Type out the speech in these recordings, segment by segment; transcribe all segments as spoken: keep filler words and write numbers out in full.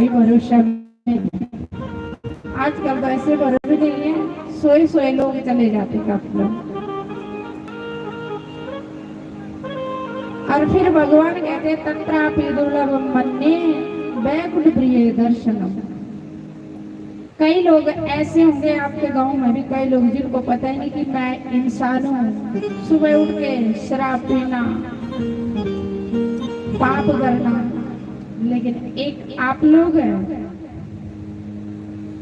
कोई भरोसा नहीं। आजकल तो ऐसे भरोसे नहीं है, सोए सोए लोग चले जाते काफिला। और फिर भगवान कहते, "तत्रापि दुर्लभम मन्ये वैकुंठ प्रिय दर्शनम।" कई लोग ऐसे होंगे आपके गांव में भी, कई लोग जिनको पता ही नहीं कि मैं इंसान हूँ। सुबह उठ के शराब पीना, पाप करना, लेकिन एक आप लोग हैं,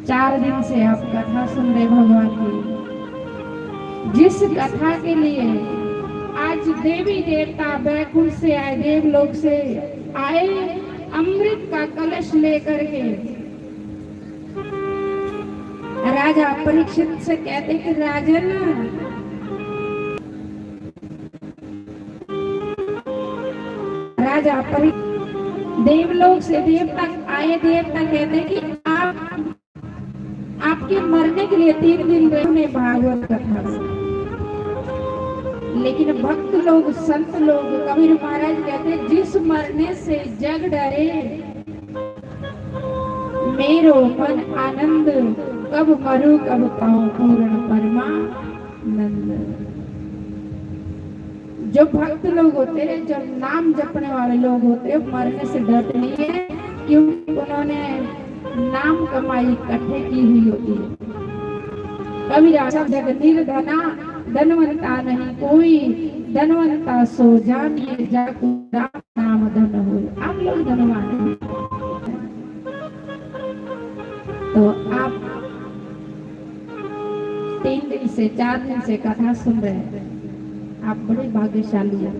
चार दिन से आप कथा सुन रहे भगवान की, जिस कथा के लिए आज देवी देवता बैकुंठ से आए, देवलोक से आए, अमृत का कलश लेकर के राजा परीक्षित से कहते कि राजन, राजा परी-, देवलोक से देवता आए, देवता कहते कि आप, आपके मरने के लिए तीन दिन रहे भागवत कथा। लेकिन भक्त लोग, संत लोग, कबीर महाराज कहते, "जिस मरने से जग डरे, मेरो मन आनंद, कब मरू कब पाऊं पूर्ण परमानंद।" जो भक्त लोग होते हैं, जो नाम जपने वाले लोग होते हैं, मरने से डरते नहीं है, क्योंकि उन्होंने नाम कमाई इकट्ठे की हुई होती है। कबीर आखा, "जग निर्धना धनवंता नहीं कोई, धनवंता सो जानिए जाको राम नाम धन होए।" आप लोग धनवान हैं। तो आप तीन दिन से, चार दिन से कथा सुन रहे हैं, आप बड़े भाग्यशाली हैं।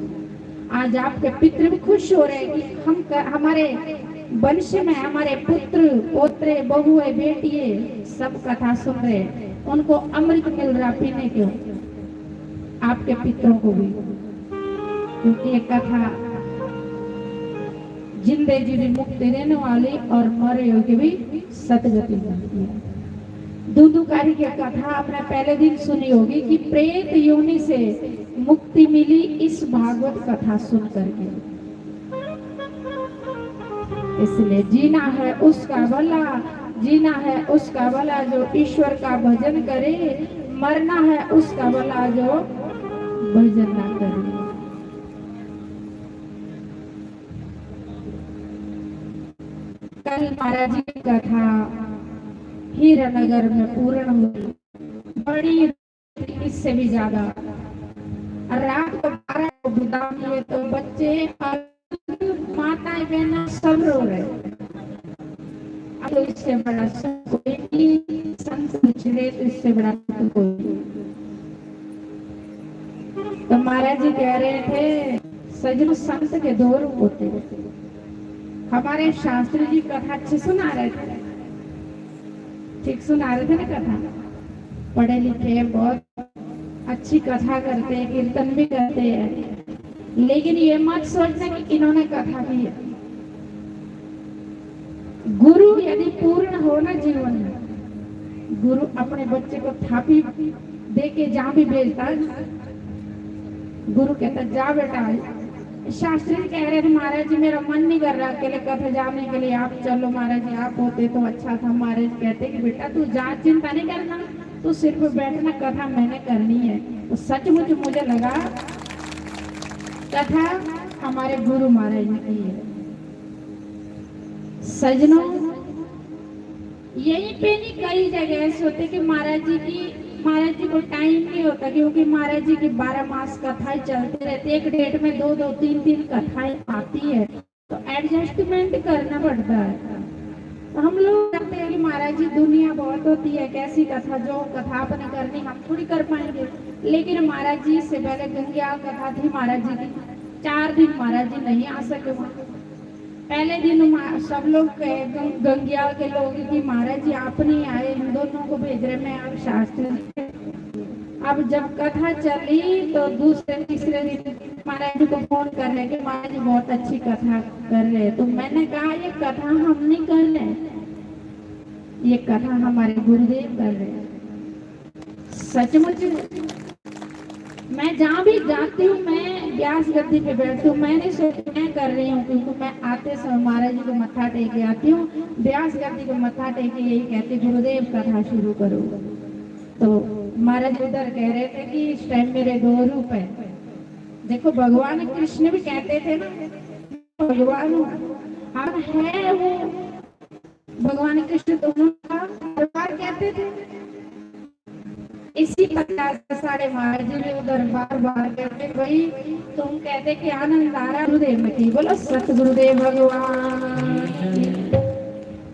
आज आपके पितृ भी खुश हो रहे हैं कि हम क-, हमारे वंश में हमारे पुत्र, पोतरे, बहुए, बेटिए सब कथा सुन रहे हैं, उनको अमृत मिल रहा पीने को, आपके पितरों को भी, क्योंकि ये कथा जिंदे जी भी मुक्ति देने वाली और मरे हुए की भी सतगति मिलती है। दुदुकारी की कथा आपने पहले दिन सुनी होगी कि प्रेत योनि से मुक्ति मिली इस भागवत कथा सुन करके। इसलिए जीना है उसका भला, जीना है उसका भला जो ईश्वर का भजन करे, मरना है उसका भला जो भजन ना करे। कल महाराज जी की कथा हीरानगर में पूर्ण हुई, बड़ी, इससे भी ज्यादा। और रात को बारह को बिता दिए तो बच्चे और माताएं बहना सब रो रहे। अब तो इससे बड़ा सुख कोई नहीं, संत बिछड़े तो इससे बड़ा सुख कोई नहीं। तो महाराज जी कह रहे थे, सजनो, संत के दो रूप होते हैं। हमारे शास्त्री जी कथा अच्छी सुना रहे थे, ठीक सुना रहे थे ना कथा, पढ़े लिखे हैं, बहुत अच्छी कथा करते हैं, कीर्तन भी करते हैं, लेकिन ये मत सोचना कि इन्होंने कथा की है। गुरु यदि पूर्ण हो ना जीवन में, गुरु अपने बच्चे को थापी दे के जहाँ भी भेजता है, गुरु कहता, "जा बेटा।" शास्त्री जी कह रहे थे, "महाराज जी, मेरा मन नहीं कर रहा अकेले कथा जाने के लिए, आप चलो महाराज जी, आप होते तो अच्छा था।" महाराज कहते कि, "बेटा, तू जा, चिंता नहीं करना, तू सिर्फ बैठना, कथा मैंने करनी है।" तो सचमुच मुझे लगा, कथा हमारे गुरु महाराज जी की है। सजनों, यहीं पे नहीं, कई जगह ऐसे होते कि महाराज जी की, महाराज जी को टाइम नहीं होता, क्योंकि महाराज जी की बारह मास कथाएं चलते रहते, एक डेट में दो दो तीन तीन कथाएं आती है, तो एडजस्टमेंट करना पड़ता है। तो हम लोग कहते हैं कि महाराज जी, दुनिया बहुत होती है, कैसी कथा, जो कथा आपने करनी हम थोड़ी कर पाएंगे। लेकिन महाराज जी, इससे पहले गंगियाल कथा थी महाराज जी की, चार दिन महाराज जी नहीं आ सके वहाँ। पहले दिन मा-, सब लोग कहे, गं-, गंगियाल के लोग, कि महाराज जी आप नहीं आए, इन दोनों को भेज रहे, मैं और शास्त्री जी। अब जब कथा चली तो दूसरे तीसरे दिन महाराज जी को फोन कर रहे कि महाराज जी बहुत अच्छी कथा कर रहे हैं। तो मैंने कहा, "ये कथा हम नहीं कर रहे, ये कथा हमारे गुरुदेव कर रहे हैं।" सचमुच मैं जहाँ भी जाती हूँ, मैं ब्यास गद्दी पे बैठती हूँ, मैं नहीं सोचती मैं कर रही हूँ, क्योंकि मैं आते समय महाराज जी को मत्था टेक के आती हूँ। ब्यास गद्दी को मत्था टेक के यही कहती, "गुरुदेव, कथा शुरू करो।" तो महाराज उधर कह रहे थे कि इस टाइम मेरे दो रूप है। देखो, भगवान कृष्ण भी कहते थे ना, भगवान हूँ, हम है वो। भगवान कृष्ण दोनों का दरबार कहते थे। इसी प्रकार से साढ़े महाराज जी भी उधर बार बार कहते, "भाई, तुम कहते कि आनंद आ रहा गुरुदेव में।" की बोलो, "सतगुरुदेव भगवान की।"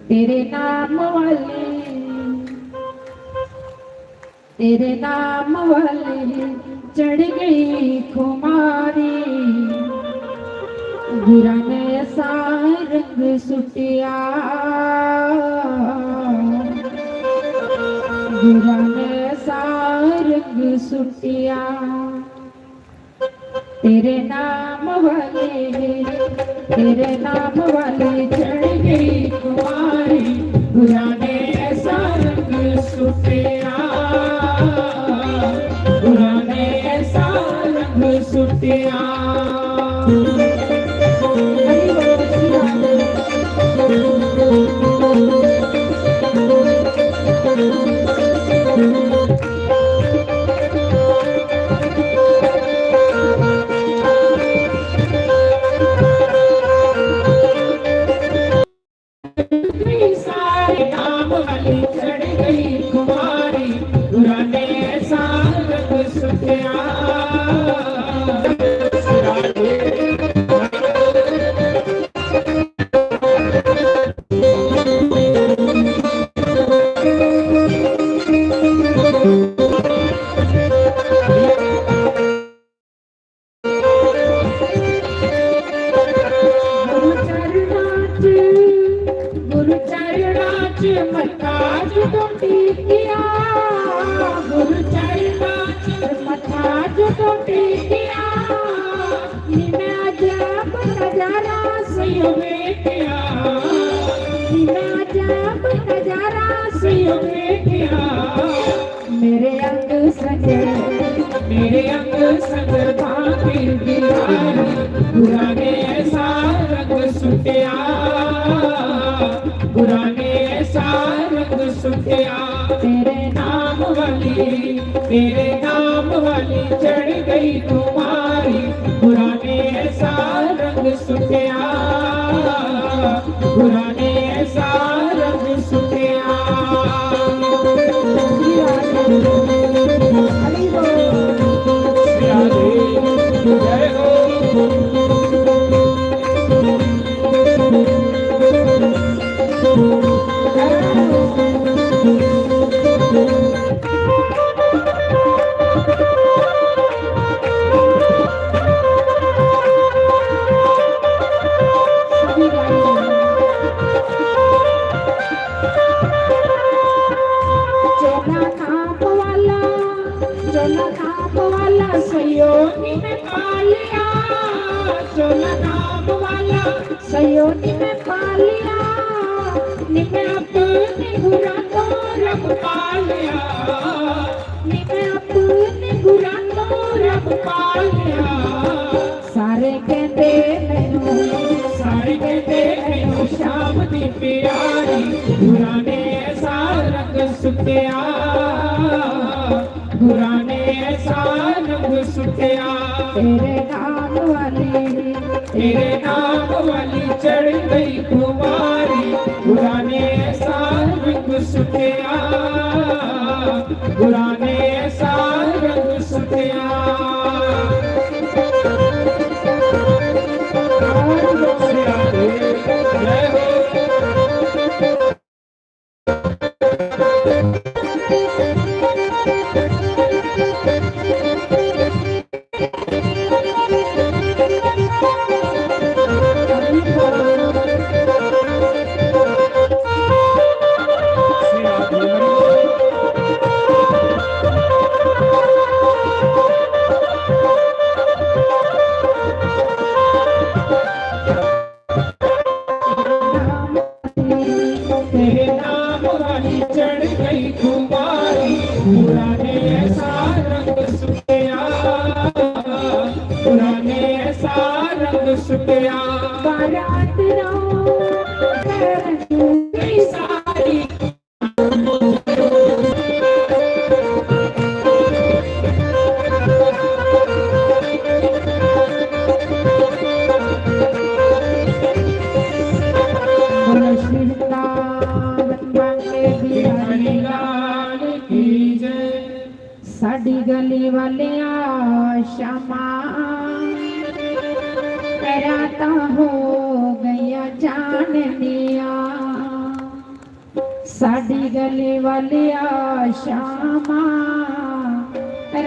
तेरे नाम वाली, तेरे नाम वाली चढ़ गई खुमारी, गुरा ने ऐसा रंग सुटिया, गुरा ने ऐसा रंग सुटिया। तेरे नाम वाली, तेरे नाम वाली चढ़ गई खुमारी, गुरा ने ऐसा रंग सुटिया, गुरा ने ऐसा रंग सुटिया। बारात रौनक रंगी सारी। बोलो श्री वृंदावन बांके बिहारी लाल की जय। साडी गली वालिया शामा रातां हो गईया चाननिया। साडी गली वालिया शामा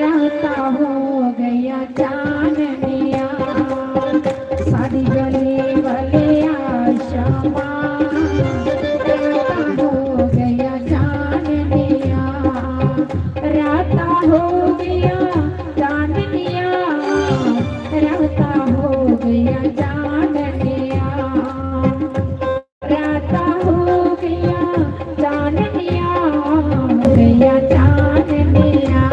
रातां हो गईया चाननिया। साडी गली वालिया शामा रातां हो गईया चाननिया। रातां हो गईया चाननिया। रातां हो गईया चाननिया। रातां हो गईया चाननिया, गईया चाननिया।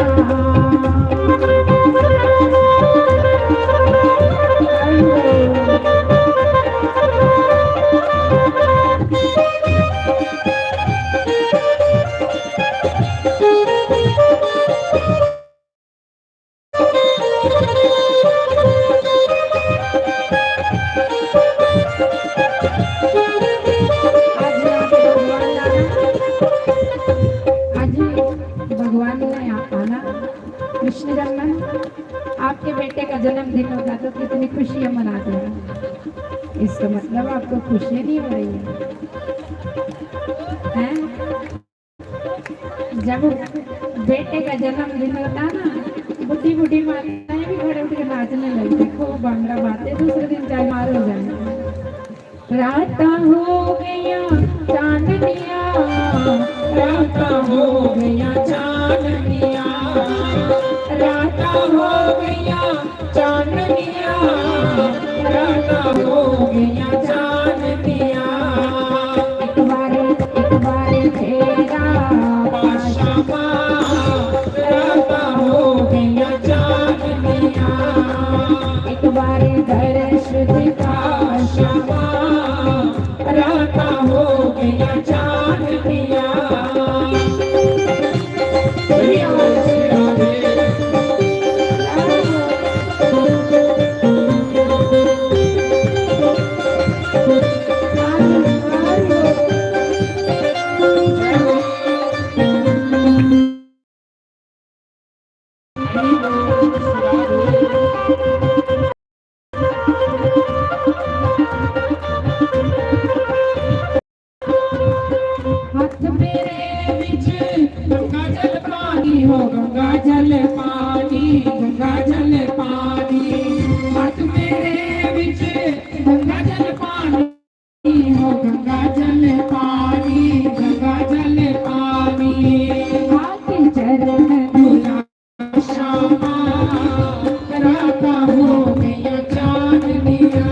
आज यहाँ पे भगवान आना, आज भगवान ने आना, कृष्ण जन्म, आपके बेटे का जन्मदिन होता तो कितनी खुशियां मनाते हैं। इसका मतलब आपको खुशियां नहीं हो रही है, हैं? जब बेटे का जन्मदिन होता ना, बुढ़ी बुढ़ी माताएं भी खड़े उठ के नाचने लगती, खूब भांगड़ा पाते, दूसरे दिन चाहे मार हो जाए। रातां हो गईया चाननिया, रातां हो गईया चाननिया। रातां हो गईया चाननिया, रातां हो गईया चाननिया। एक बारी, एक बारी फेरा पाशामा, रातां हो गईया चाननिया। एक बारी दर्श दिखा शामा, रातां हो गईया चाननिया। हत्थ मेरे विच गंगा जल पानी हो, गंगा जल पानी, गंगा जल पानी। हत्थ मेरे विच गंगा जल पानी हो, गंगा जल पानी, गंगा जल पानी। हाथ चरण धुला शामा, रातां हो गईया चाननिया।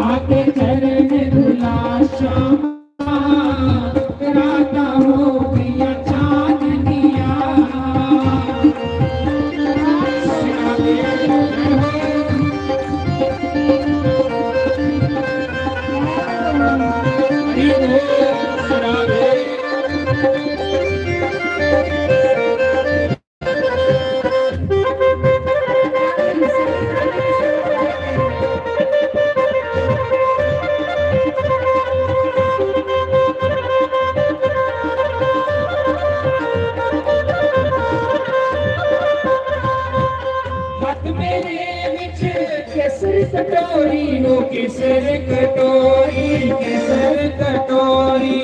आके चरण धुला शामा, रातां हो गईया चाननिया। हत्थ मेरे विच केसर कटोरी हो, केसर कटोरी, केसर कटोरी।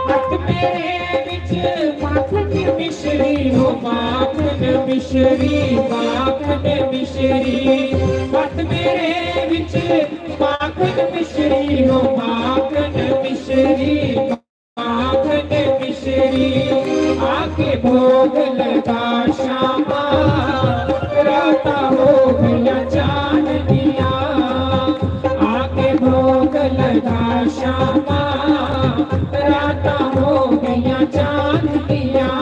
हत्थ मेरे विच माखन मिश्री हो, माखन मिश्री, माखन मिश्री। हत्थ मेरे विच माखन मिश्री हो, माखन मिश्री, माखन मिश्री। आके भोग लगा श्यामा, रातां हो गईयां चांदनियां। आके भोग लगा श्यामा, रातां हो गईयां चांदनियां।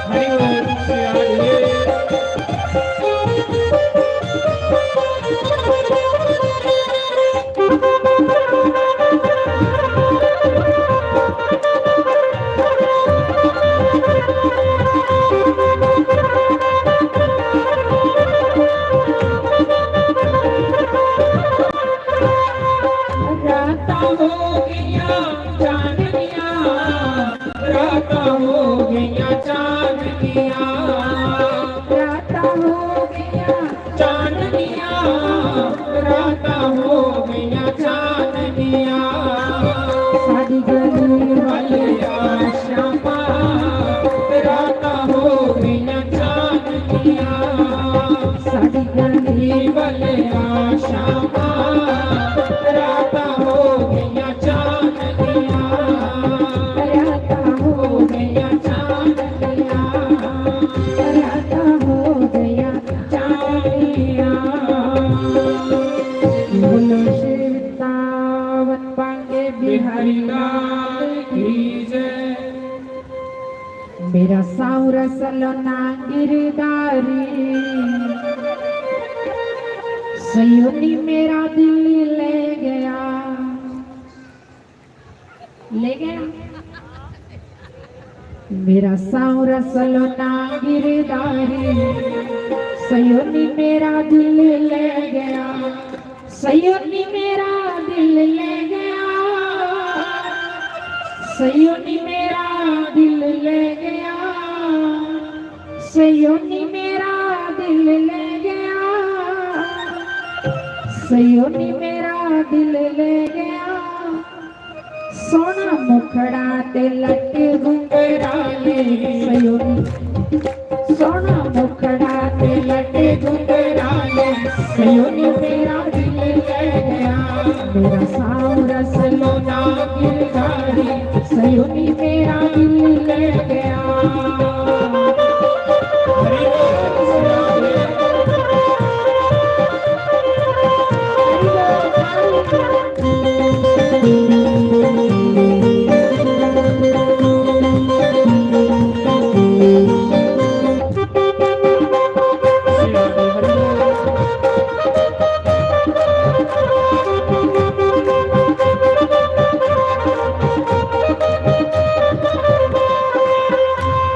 हरि बोल, श्री हरि। रातां हो गईयां चांदनियां, रातां हो गईयां चांदनियां, रातां हो गईयां चांदनियां, रातां हो गईयां चांदनियां। साडी गली वाले आ श्यामा, रातां हो गईयां चांदनियां। साडी गली वाले आ श्यामा, रातां हो गईयां चांदनियां। रातां हो गईयां चांदनियां, रातां हो गईयां चांदनियां। बोलो श्री वृंदावन बांके बिहारी लाल की जय। मेरा सांवरा सलोना गिरधारी, सयोनी मेरा दिल ले गया। ले गया। मेरा सांवरा सलोना गिरधारी, सयोनी मेरा दिल ले गया। सयोनी मेरा दिल ले गया। सयोनी मेरा दिल ले गया। सयोनी मेरा दिल ले गया। सयोनी मेरा दिल ले गया। सोहना मुखड़ा ते लट घुंघराले, सयोनी। सोहना मुखड़ा ते लट घुंघराले, सयोनी मेरा दिल ले गया। मेरा सांवरा सलोना गिरधारी, सयोनी मेरा दिल ले गया।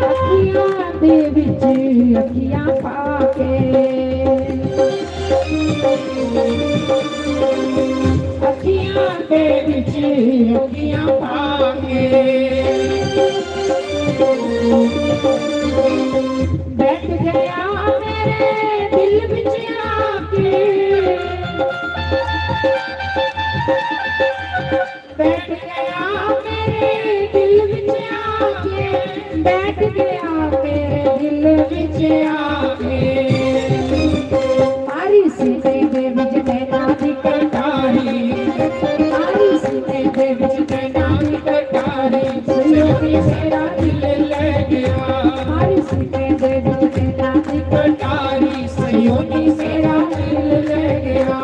अखियां दे विच अखियां पा के, अखियां दे विच अखियां पा के, बैठ गया मेरे दिल विच आके। बैठ गया मेरे दिल विच आके, बैठ गया मेरे दिल विच आके। मारी सीने दे विच नैना दी कटारी, मारी सीने दे विच नैना दी कटारी, सयोनी मेरा दिल ले गया। मारी सीने दे विच नैना दी कटारी, सयोनी मेरा दिल ले गया।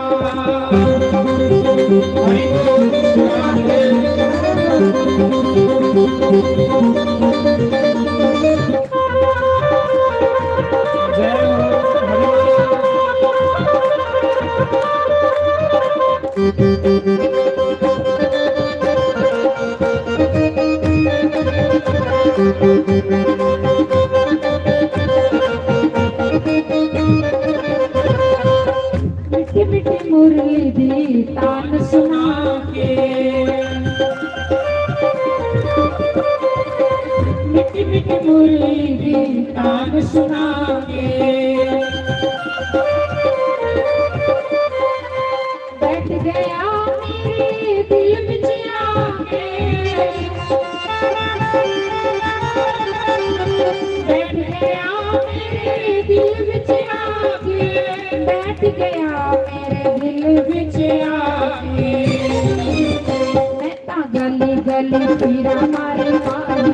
के। मिठी मिठी मुरली दी तान सुना के। बैठ गया मेरे दिल विच आके। बैठ गया मेरे दिल विच आके। बैठ गया मेरे दिल विच आके। मैं तां गली गली फिरा मारी मारी।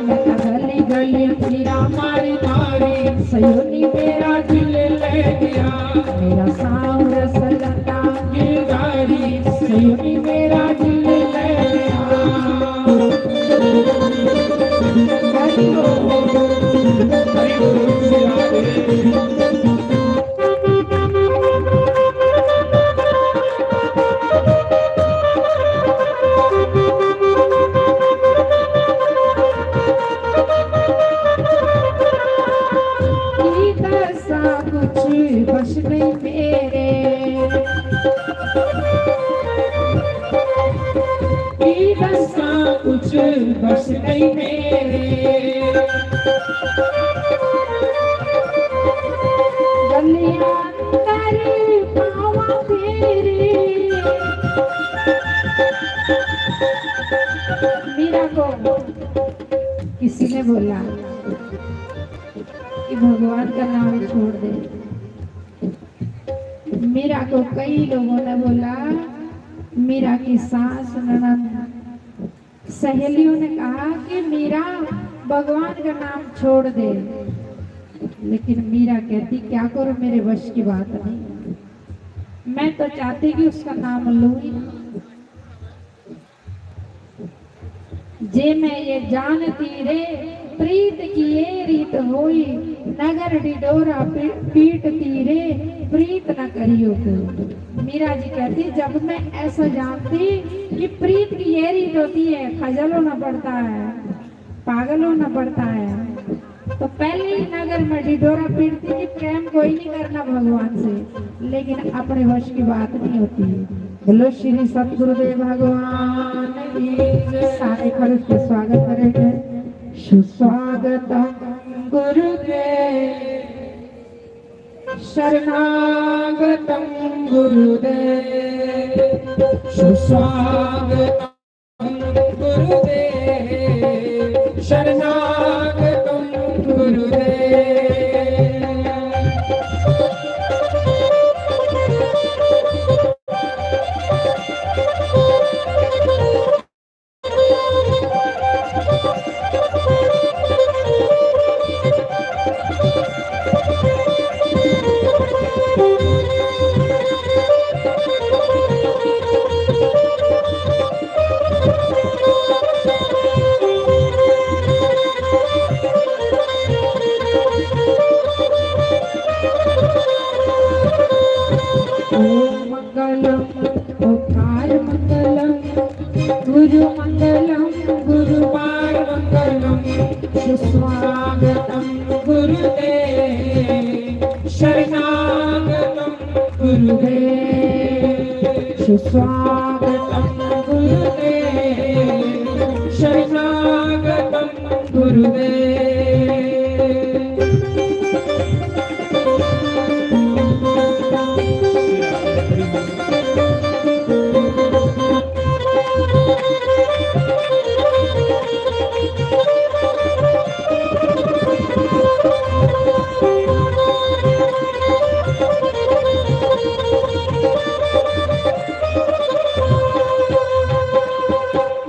मैं तां गली गली फिरा मारी मारी। सयोनी मेरा दिल ले गया। मेरा सांवरा सलंदा दिलदारी। सयोनी मेरा दिल ले गया। हरि बोल, हरि बोल, हरि बोल। की दसां कुछ बस नहीं मेरे। की दसां कुछ बस नहीं मेरे। गलियां अंदर पावां तेरे। मीरा को किसी ने बोला कि भगवान का नाम छोड़ दे। मीरा को कई लोगों ने बोला, मीरा की सास, ननद, सहेलियों ने कहा कि मीरा, भगवान का नाम छोड़ दे। लेकिन मीरा कहती, क्या करूं, मेरे वश की बात नहीं। मैं तो चाहती कि उसका नाम लूं ही ना। जे मैं ये जानती रे, प्रीत की ये रीत होई, नगर डिडोरा पी-, पीटती रे, प्रीत न करियो कोई। मीरा जी कहती, जब मैं ऐसा जानती कि प्रीत की ये रीत होती है, खजल होना पड़ता है, पागल होना पड़ता है, तो पहले ही नगर में ढिढोरा पीटती कि प्रेम कोई नहीं करना भगवान से, लेकिन अपने वश की बात नहीं होती। बोलो श्री सतगुरुदेव भगवान की जय। सारे खड़े होके स्वागत करेंगे। सुस्वागतम गुरुदेव, शरणागतम गुरुदेव, सुस्वागतम गुरुदेव, शरणागतम गुरुदेव। ओम मंगलम, ओंकार मंगलम, गुरु मंगलम, गुरुवार मंगलम, सुस्वागतम गुरुदेव, शरणागतम गुरुदेव, सुस्वागतम गुरुदेव, शरणागतम गुरुदेव।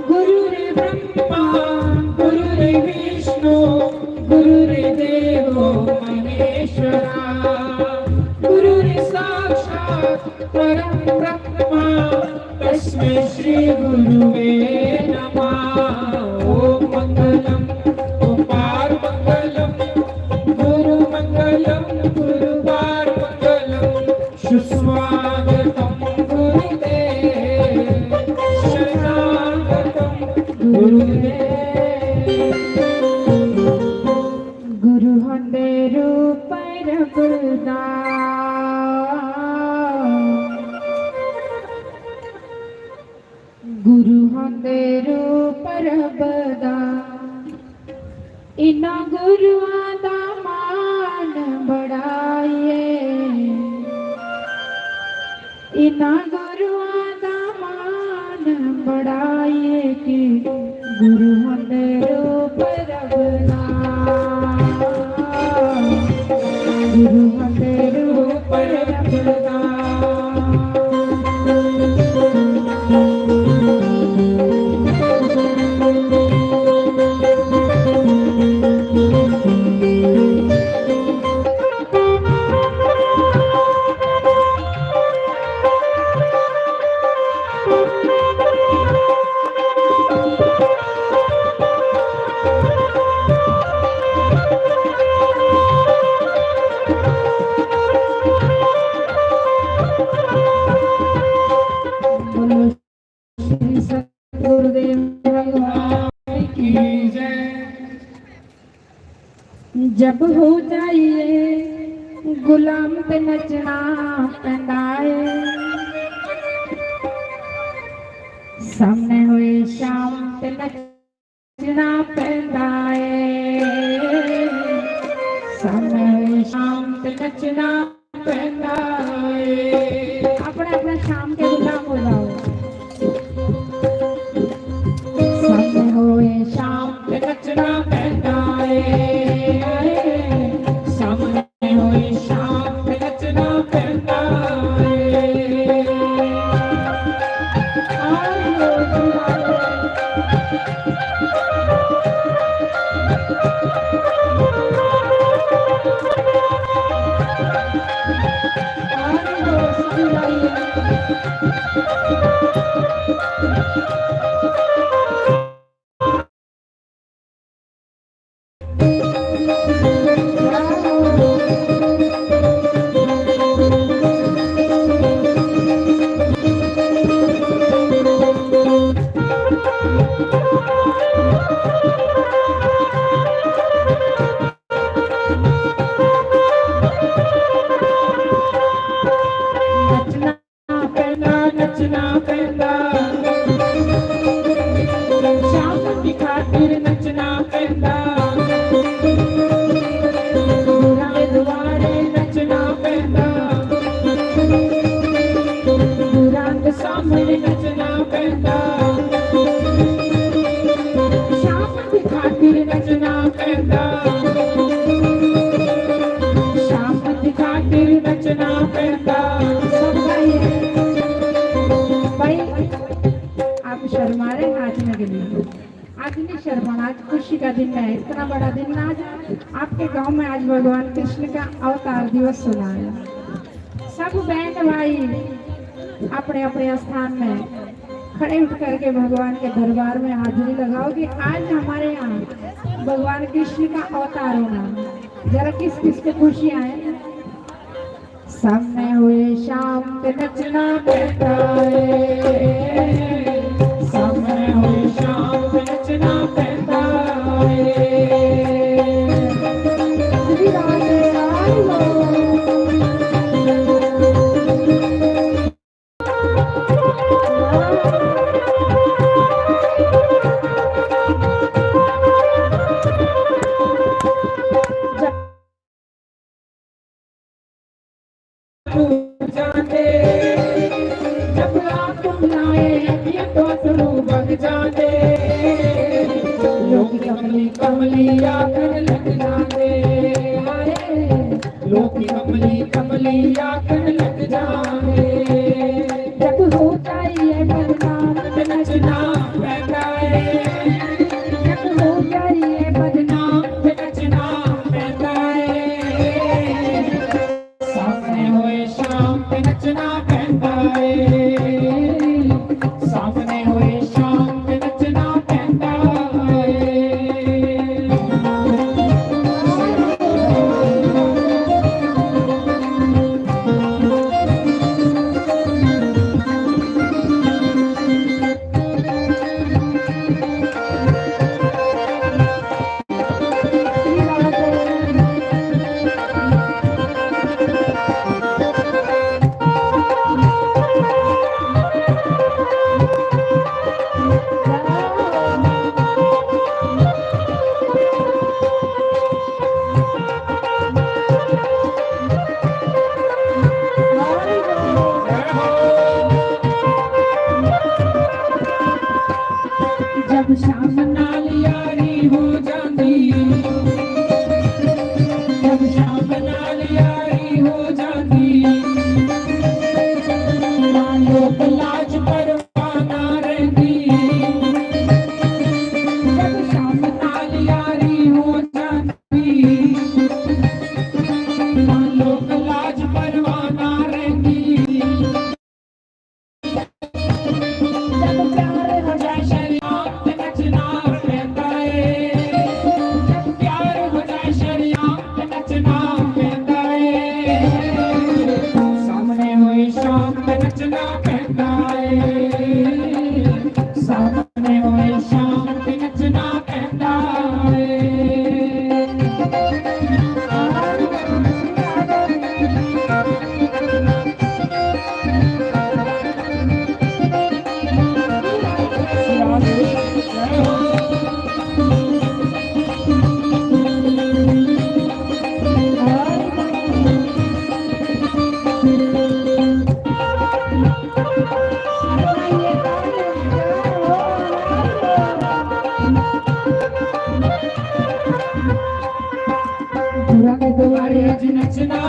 गुरुर्ब्रह्मा गुरुर्विष्णु गुरुर्देवो महेश्वरा। गुरुर्साक्षात् परं ब्रह्मा तस्मै श्री गुरुवे नमः। ओम मंगलम, ओंकार मंगलम, गुरु मंगलम, गुरुवार मंगलम, सुस्वागतम गुरुदेव, शरणागतम गुरुदेव। गुरु होंदे रूप रघुदा, गुरु होंदे रूप रब दा, इन्ना गुरुआं दा मान बड़ाइए, इन्ना गुरुआं दा मान बड़ाइए कि गुरु होंदे रूप रब दा, गुरु होंदे रूप रब दा। श्री सतगुरुदेव भगवान की जय। जब हो जाइए गुलाम ते नचना पैंदा है, सामने होए शाम ते नचना पैंदा है, सामने होए शाम ते नचना पैंदा ਏ। अपने अपने शाम के गुलाम हो जाओ। सामने होए शाम ते नचना पैंदा ਏ, सामने होए शाम ते नचना पैंदा ਏ। नचना पैंदा, नचना पैंदा। शाम दी खातिर नचना पैंदा। गुरां दे दुआरे नचना पैंदा। गुरां दे सामने नचना पैंदा। शाम दी खातिर नचना पैंदा। शाम दी खातिर नचना पैंदा। सब भाई, भाई, आप शर्मा रहे नाचने के लिए। आज नहीं शर्माना, आज खुशी का दिन है, इतना बड़ा दिन आज आपके गांव में आज भगवान कृष्ण का अवतार दिवस होना है। सब बहन भाई अपने अपने स्थान में खड़े उठ करके भगवान के दरबार में हाजिरी लगाओ कि आज हमारे यहाँ भगवान कृष्ण का अवतार होना। जरा किस किस को खुशियाँ हैं? सामने हुए शाम पे नचना पैंदा है, सामने हुए शाम पे नचना पैंदा है। श्री राधे राधे। जाते, जब रात बुलाए, ये तो शुरू बन जाते। लोग कमली कमली आखन लग जाते, हाय। लोग कमली कमली आखन लग जाते। जब हो जाइए बदनाम, नचना पैंदा है। जब हो जाइए बदनाम, नचना पैंदा है। सामने होए शाम पे नचना पैंदा ਏ, सामने होए शाम पे नचना पैंदा ਏ। शाम नाल यारी हो जांदी, जब शाम नाल यारी हो जांदी, ना लोक लाज परवाह ना रहिंदी। जब शाम नाल यारी हो जांदी, ना लोक लाज परवाह ना रहिंदी। जब प्यार हो जाए शरेआम ते नचना पैंदा ए। जब प्यार हो जाए शरेआम ते नचना पैंदा ए। सामने होए शाम ते नचना पैंदा ए। सामने होए शाम ते नचना पैंदा ए। गुरां दे दुआरे अज नचना,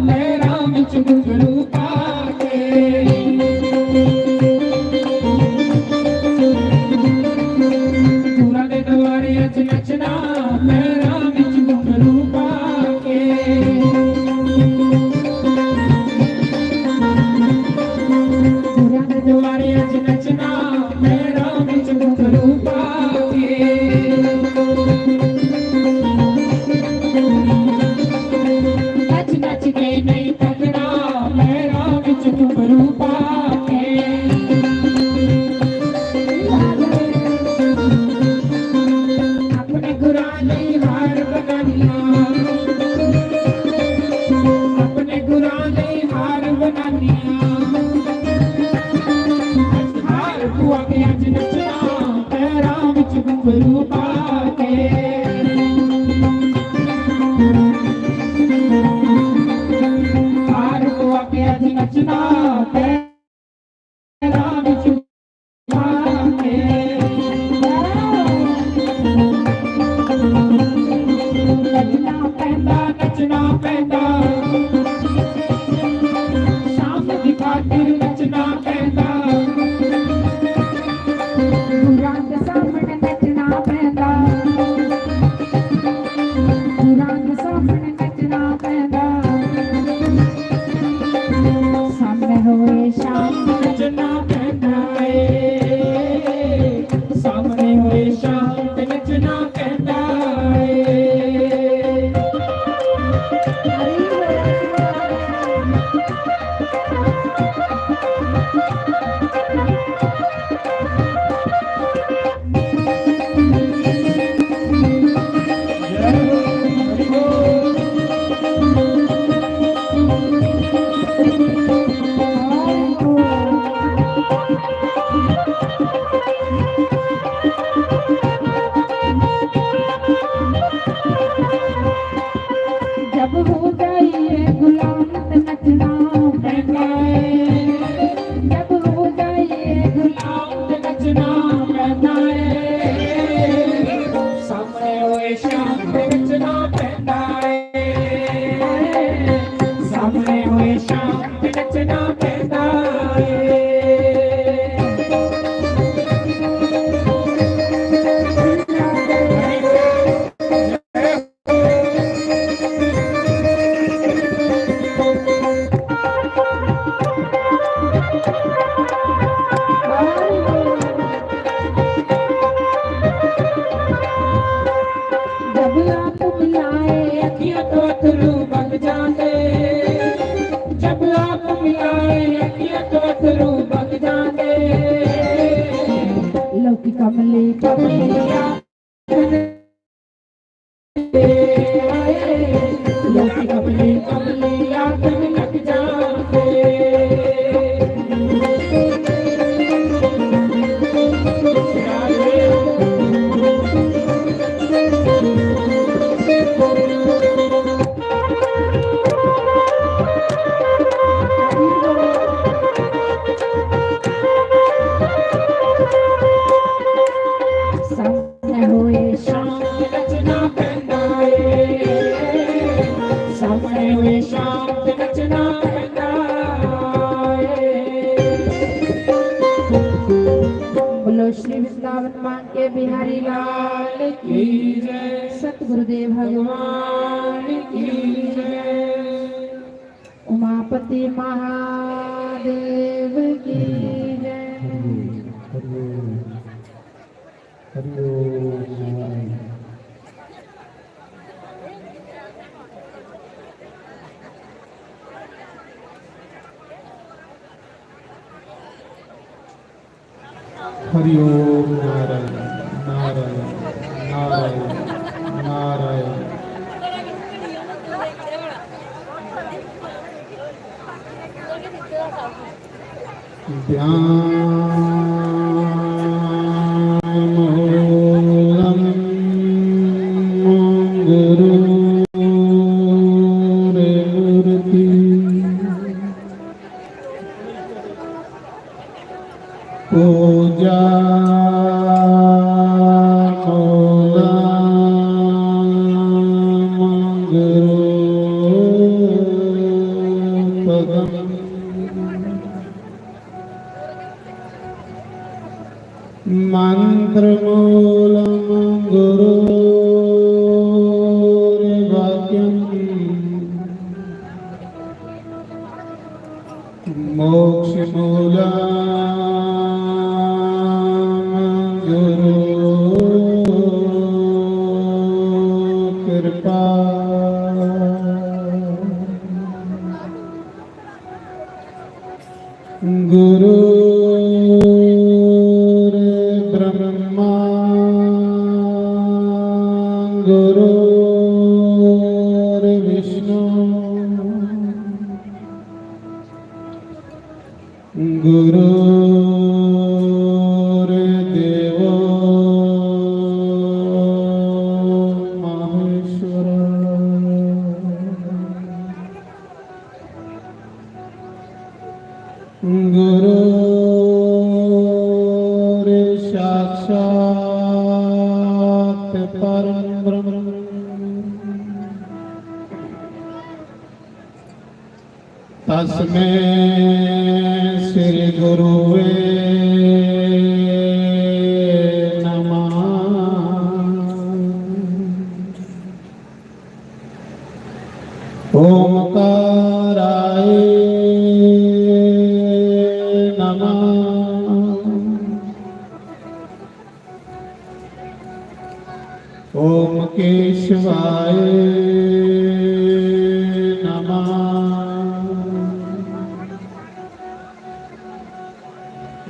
लैरां विच घुंघरू पा के। गुरां दे दुआरे अज नचना, लैरां विच घुंघरू पा के। गुरां दे दुआरे अज नचना, लैरां विच घुंघरू पा के। नच नच के नहीं थकना, लैरां विच घुंघरू पा के। अपने गुरां लई हार बनानियां, अपने गुरां लई हार बनानियां। हार पुआ के अज नचना, पैरां विच घुंघरू पा के। हार पुआ के अज नचना, पैरां विच घुंघरू पा के। नचना पैंदा, नचना पैंदा, शाम दी खातिर नचना पैंदा। गुरां दे सामने नचना पैंदा, गुरां दे सामने नचना पैंदा। सामने होए शाम नचना पैंदा ए, सामने होए शाम नचना पैंदा ए। जब हो जाइए गुलाम ते नचना पैंदा ए, जब हो जाइए गुलाम ते नचना पैंदा ए। सामने होए शाम ते नचना पैंदा ए, सामने होए शाम ते नचना पैंदा ए। जब आप मिलाए अखियां तो अथरू बग जाते, जब आप मिलाए अखियां तो अथरू बग जाते। लोकी कमली कमली बोलो श्री वृंदावन मांके बिहारी लाल की जय। सतगुरुदेव भगवान की जय। उमापति महादेव की जय। हरि ओम। हरि ओम। हरि ओम। नारायण, नारायण, नारायण, नारायण। ध्यान मूलम गुरुर्मूर्ति। पूजा मूलं गुरुपदम्। मन्त्रमूलं गुरुर्वाक्यम्। मोक्षमूलं गुरु कृपा। गुरुर्ब्रह्मा गुरुर्विष्णु गुरुर्देवो महेश्वर। गुरुर्साक्षात् परं ब्रह्म। तस्मै श्री गुरुवे नमः। ओमकाराय नमः। ओम केशवाय नमः।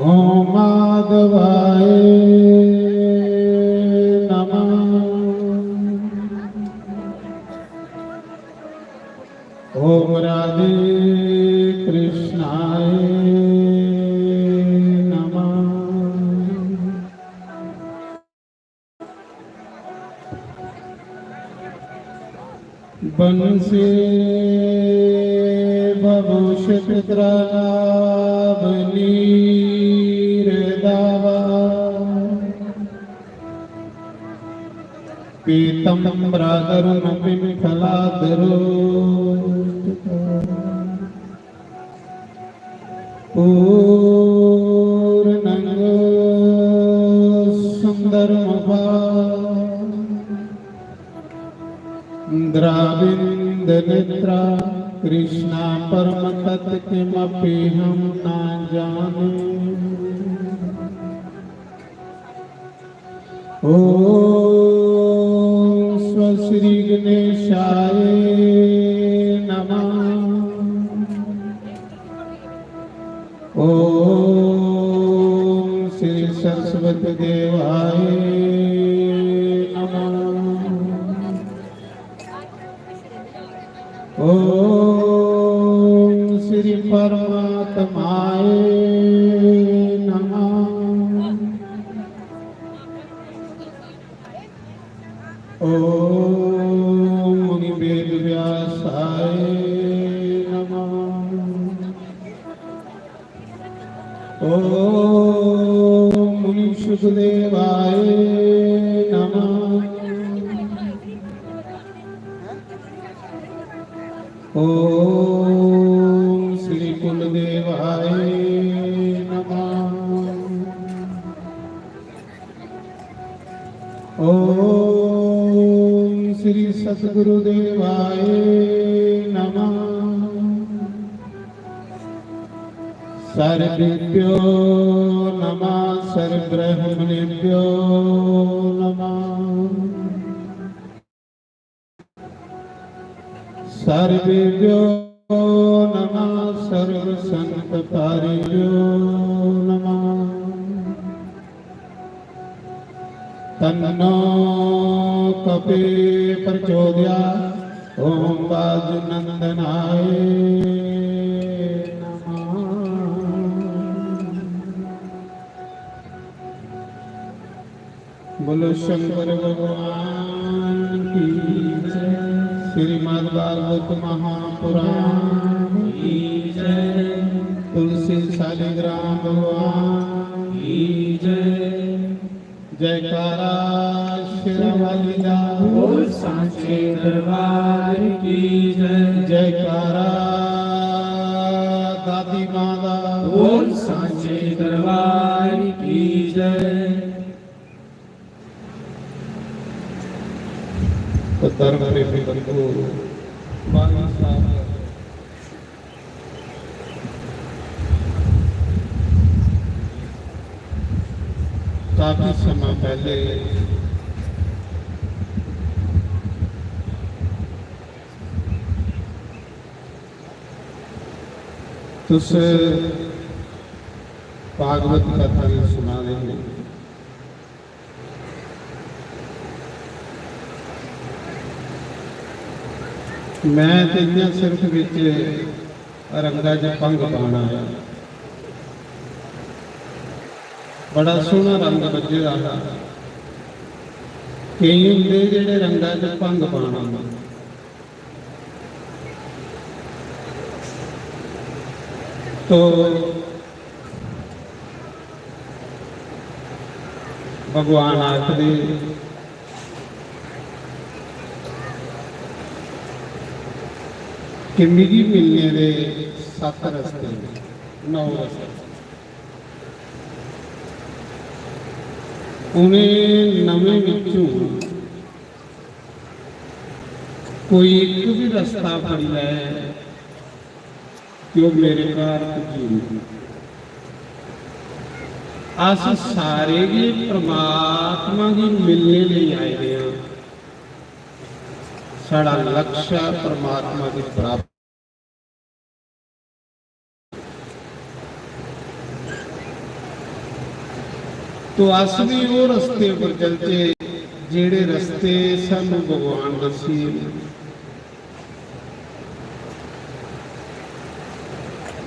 ओम माधवाय नमः। ओम राधे कृष्णाय नमः। बंसी भभूषित कृणाभनीरदावा पीतम्बरादरुणपिङ्गलादरो। पूर्णं सुन्दरमुखा द्राविन्दनेत्रा कृष्णा परमतत्त्व किमपि हम ना जाने। ओम श्री गणेशाय नमः। ओम श्री सरस्वती देवाय नमः। ओम श्री परमात्माय नमः। ओम मुनि वेद व्यासाय नमः। ओम मुनि सुखदेवाय नमः। ओम श्री कुलदेवाय नमः। ओम श्री सतगुरु देवाय नमः। सर्वेभ्यो नमः, सर्वब्रह्मणेभ्यो नमः। सर्वेभ्यो नमः, सर्वसंतपारिभ्यो नमः। तन्नो कपे प्रचोदयात्, ओम वायुनंदनाय नमः। बोलो शंकर भगवान की जय। श्रीमद् भागवत महापुराण की जय। तुलसी शालिग्राम भगवान की जय। जयकारा शेरां वाली दा। बोल सांचे दरबार की जय। जयकारा दादी मां दा। बोल सांचे दरबार की जय। तो धर्म प्रेमी बंधु, बाणी साहब काफी समा पहले तुस भागवत कथा गी सुना दे हो। मैं ते इ'यां सिर्फ बिच रंगा च भंग पाना ऐ। बड़ा सोहना रंग बज्झे दा हा। केईं होंदे जेह्ड़े रंगा च भंग पाना। तो भगवान आखदे कि मिगी मिलने दे सत्त रस्ते न, नौ रस्ते। उ'नें नवें बिच्चों कोई इक बी रस्ता फड़ी लै ते ओह् मेरे घर पुज्जी जंदी। अस सारे गै परमात्मा गी मिलने लेई आए दे आं। साढ़ा लक्ष्य ऐ परमात्मा दी प्राप्ति। तो अस भी ओह् रस्ते पर चलचे जेह्ड़े रस्ते सानू भगवान दस्सिए।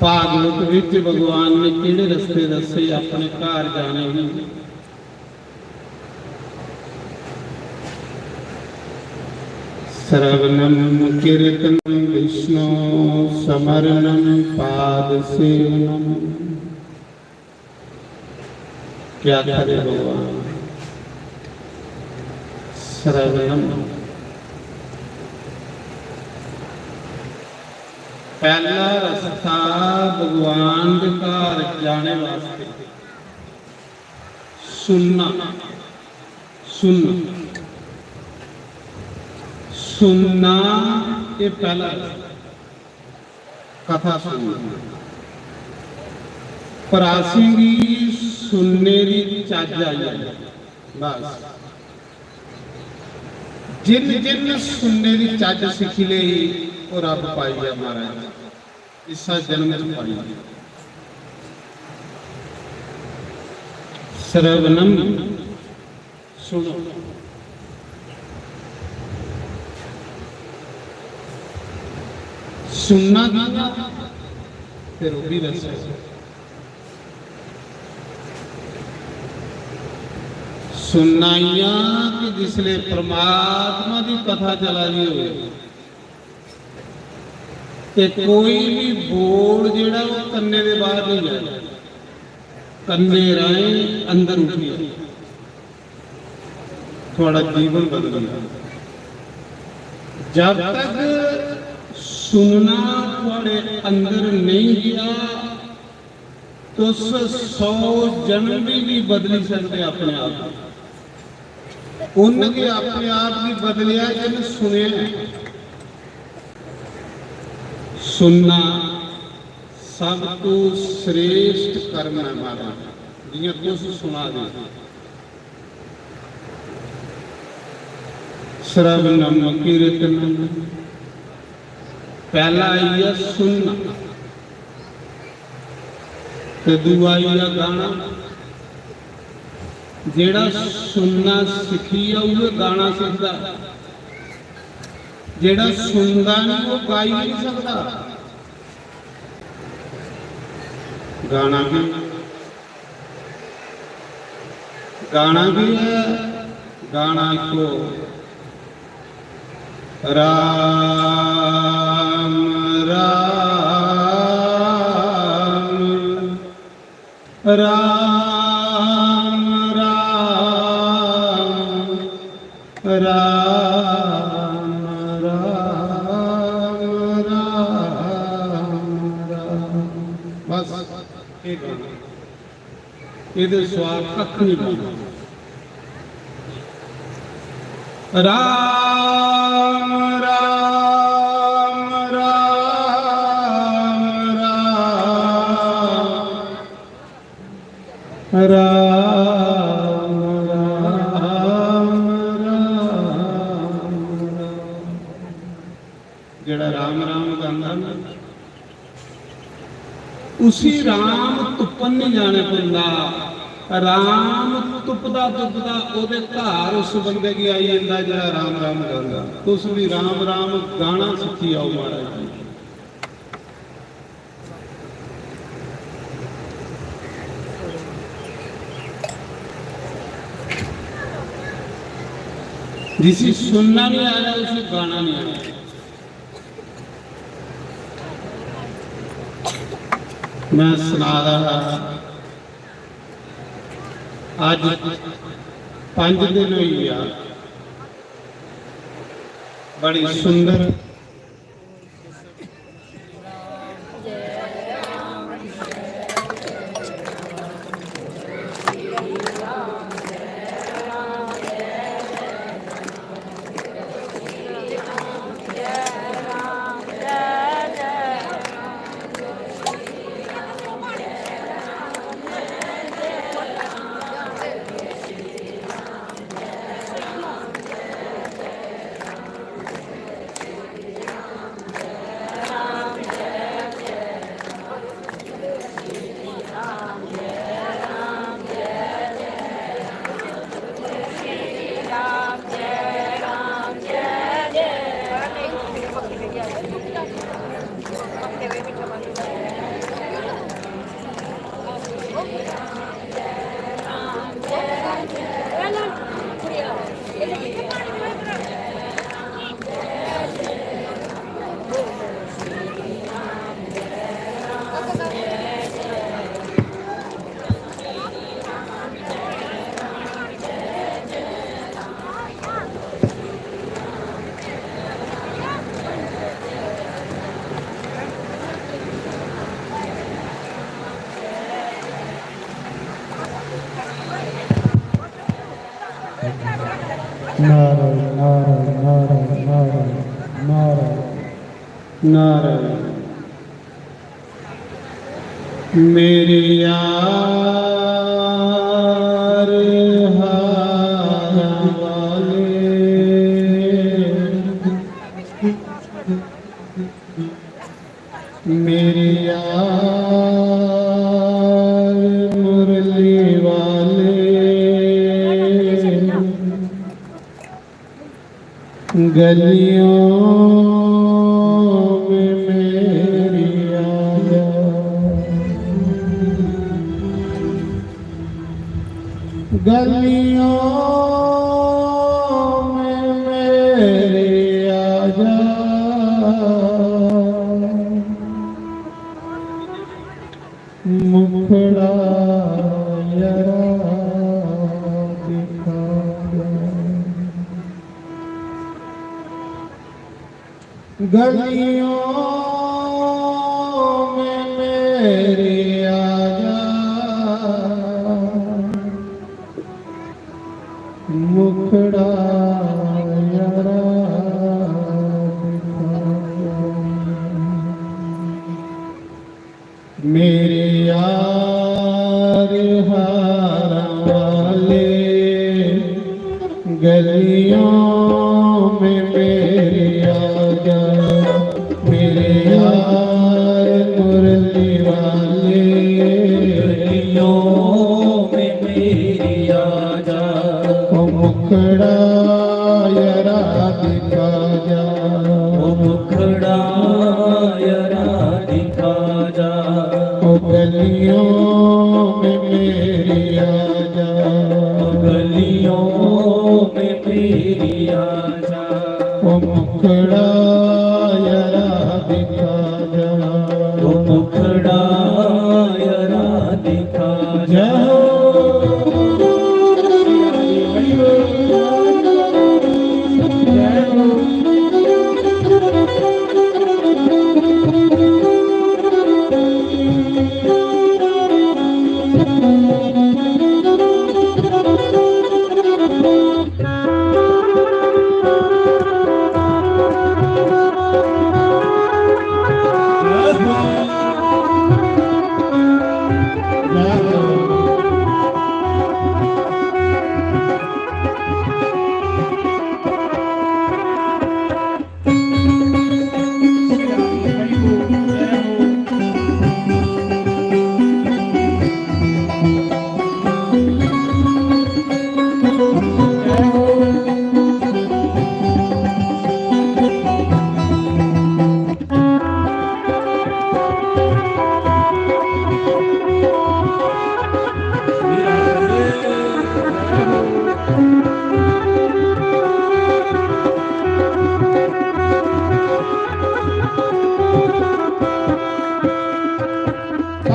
भागवत विच भगवान ने केह्ड़े रस्ते दस्से अपने घर जाने गी? श्रवणं कीर्तनं विष्णो स्मरणं पाद सेवनम्। क्या करे भगवान? श्रवणम। पहला रस्ता भगवान दे घर जाने वास्ते सुनना, सुनना, सुनना, ये पहला रस्ता। कथा सुनना। पर असेंगी सुनने दी चज्ज आई जाए। बस। जिन जिन सुनने दी चज्ज सिक्खी लेई, ओह् रब पाई गेआ महाराज। इस्सा जन्म च पाई गेआ। श्रवणम। सुनो। सुनना कि'यां? फिर ओह् बी दस्सो। सुनना इ'यां कि जिसले परमात्मा दी कथा चला दी होवे, ते कोई भी बोल जेह्ड़ा ओह् कन्ने दे बाहर नहीं जाए, कन्ने राहें अंदर उठी जाए, थुआड़ा जीवन बदली जाए। जब तक सुनना थुआड़े अंदर नहीं गया, तुस सौ जन्म भी नहीं बदली सकते अपने आप को। उन्न गै अपने आप गी बदलेआ जिन्न सुनेआ। सुनना सब तू श्रेष्ठ कर्म ऐ महाराज। जियां तुस सुना दे, श्रवणम कीर्तनम, पैह्ला आई गेआ सुनना, ते दूआ आई गेआ गाना। जेह्ड़ा सुनना सिक्खी गेआ, उ'ऐ गाना सिखदा। जेह्ड़ा सुनदा निं, ओह् गाई निं सकदा। गाना केह्, गाना केह् ऐ? गाना इक्को, राम राम, राम राम, राम राम, राम राम। बस, ये गाना। एह्दे सिवा कक्ख निं बनदा। राम राम, राम राम, राम राम, राम राम। जेह्ड़ा राम राम गांदा ना, उसी राम तुप्पन निं जाने पौंदा। राम तुपदा तुपदा ओह्दे घर उस बंदे गी आई जंदा जेह्ड़ा राम राम गांदा। तुस बी राम राम गाना सिक्खी आओ महाराज जी। जिसी सुनना नहीं आ रहा, उसी गाना नहीं आ रहा। मैं सना दा हा, अज पंज दिन होई गया, बड़ी सुंदर। नारायण, नारायण, नारायण, नारायण, नारायण, नारायण। मेरे यार हारा वाले, मेरे यार मुरली वाले, गलियों में मेरी आजा, गलियों में मेरी आजा, मुखड़ा जरा दिखा दे। गलियों में मेरी आजा, मुखड़ा यारा दिखा जा। मेरे यार हारां वाले, गलियों में मेरे आजा। मेरे यार मुरली वाले, गलियों में मेरी आजा। ओ मुखड़ा यारा दिखा जा। ओ मुखड़ा यारा दिखा जा। ओ गलियों में मेरी आजा। ओ गलियों में मेरी आजा। ओ मुखड़ा यारा दिखा जा। ओ मुखड़ा यारा दिखा जा।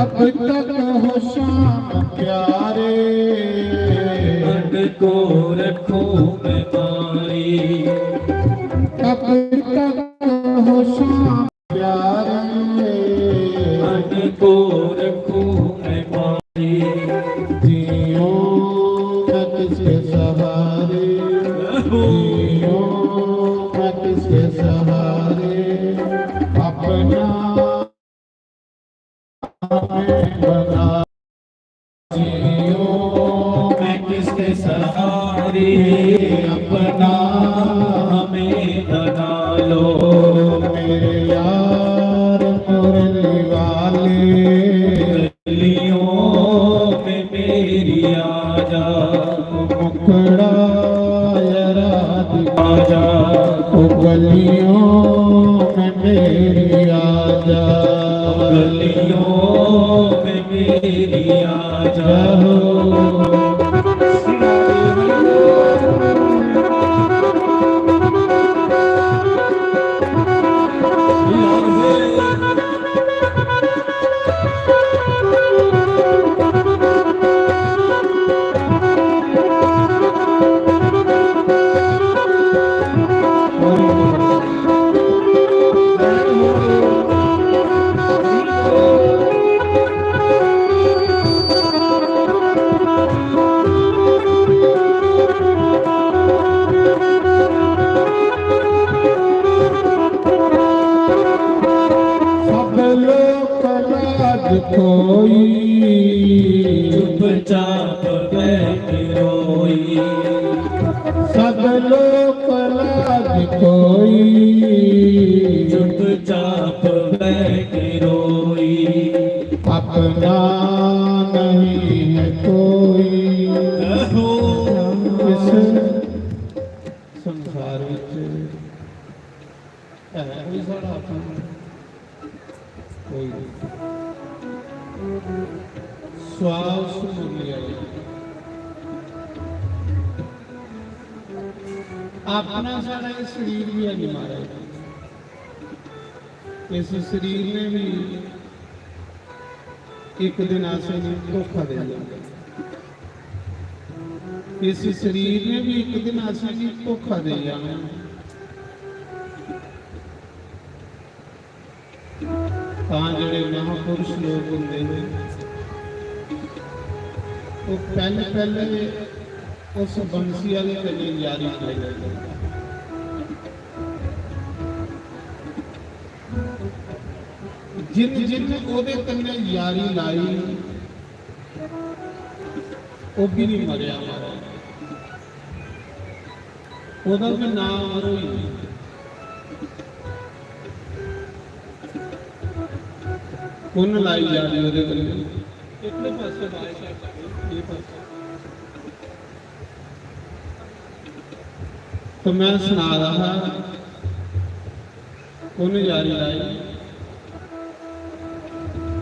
अब तक हो शाम प्यारे, अड को रखूं मैं मारी। अब तक हो शाम प्यारे, अड को रखूं मैं मारी। जियो मैं किसके सहारे, जियो मैं किसके सहारे, अपना हमें बना। जियो मैं किसके सहारे, अपना हमें बना लो। मेरे यार मुरली वाले, गलियों में मेरी आजा। मुखड़ा यारा दिखा जा। ओ गलियों में मेरी आजा। गलियों में मेरी आजा। सब लोक लाज खोई, चुपचाप बैठ रोई। सब लोक लाज खोई, चुपचाप बैठ रोई। अपना नहीं है कोई। इस संसार विच है कोई साढ़ा अपना? कोई नहीं। स्वास मुरली आई। अपना साढ़ा ये शरीर भी है नहीं महाराज। इस शरीर ने भी एक दिन असेंगी धोखा दे जाना। इस शरीर ने भी एक दिन असेंगी धोखा दे जाना। तां जेह्ड़े महापुरुष लोग होंदे ने, ओह् पैह्ले पैह्ले उस बंसी आह्ले कन्नै यारी लाई। जिन जिन ओह्दे कन्नै यारी लाई, ओह् बी निं मरेआ, महाराज। ओह्दा बी नांऽ अमर होई गेआ। कु'न लाई यारी ओह्दे कन्नै? इतने पासे लाए, एह् पासे। तो मैं सना दा हा, कु'न यारी लाई?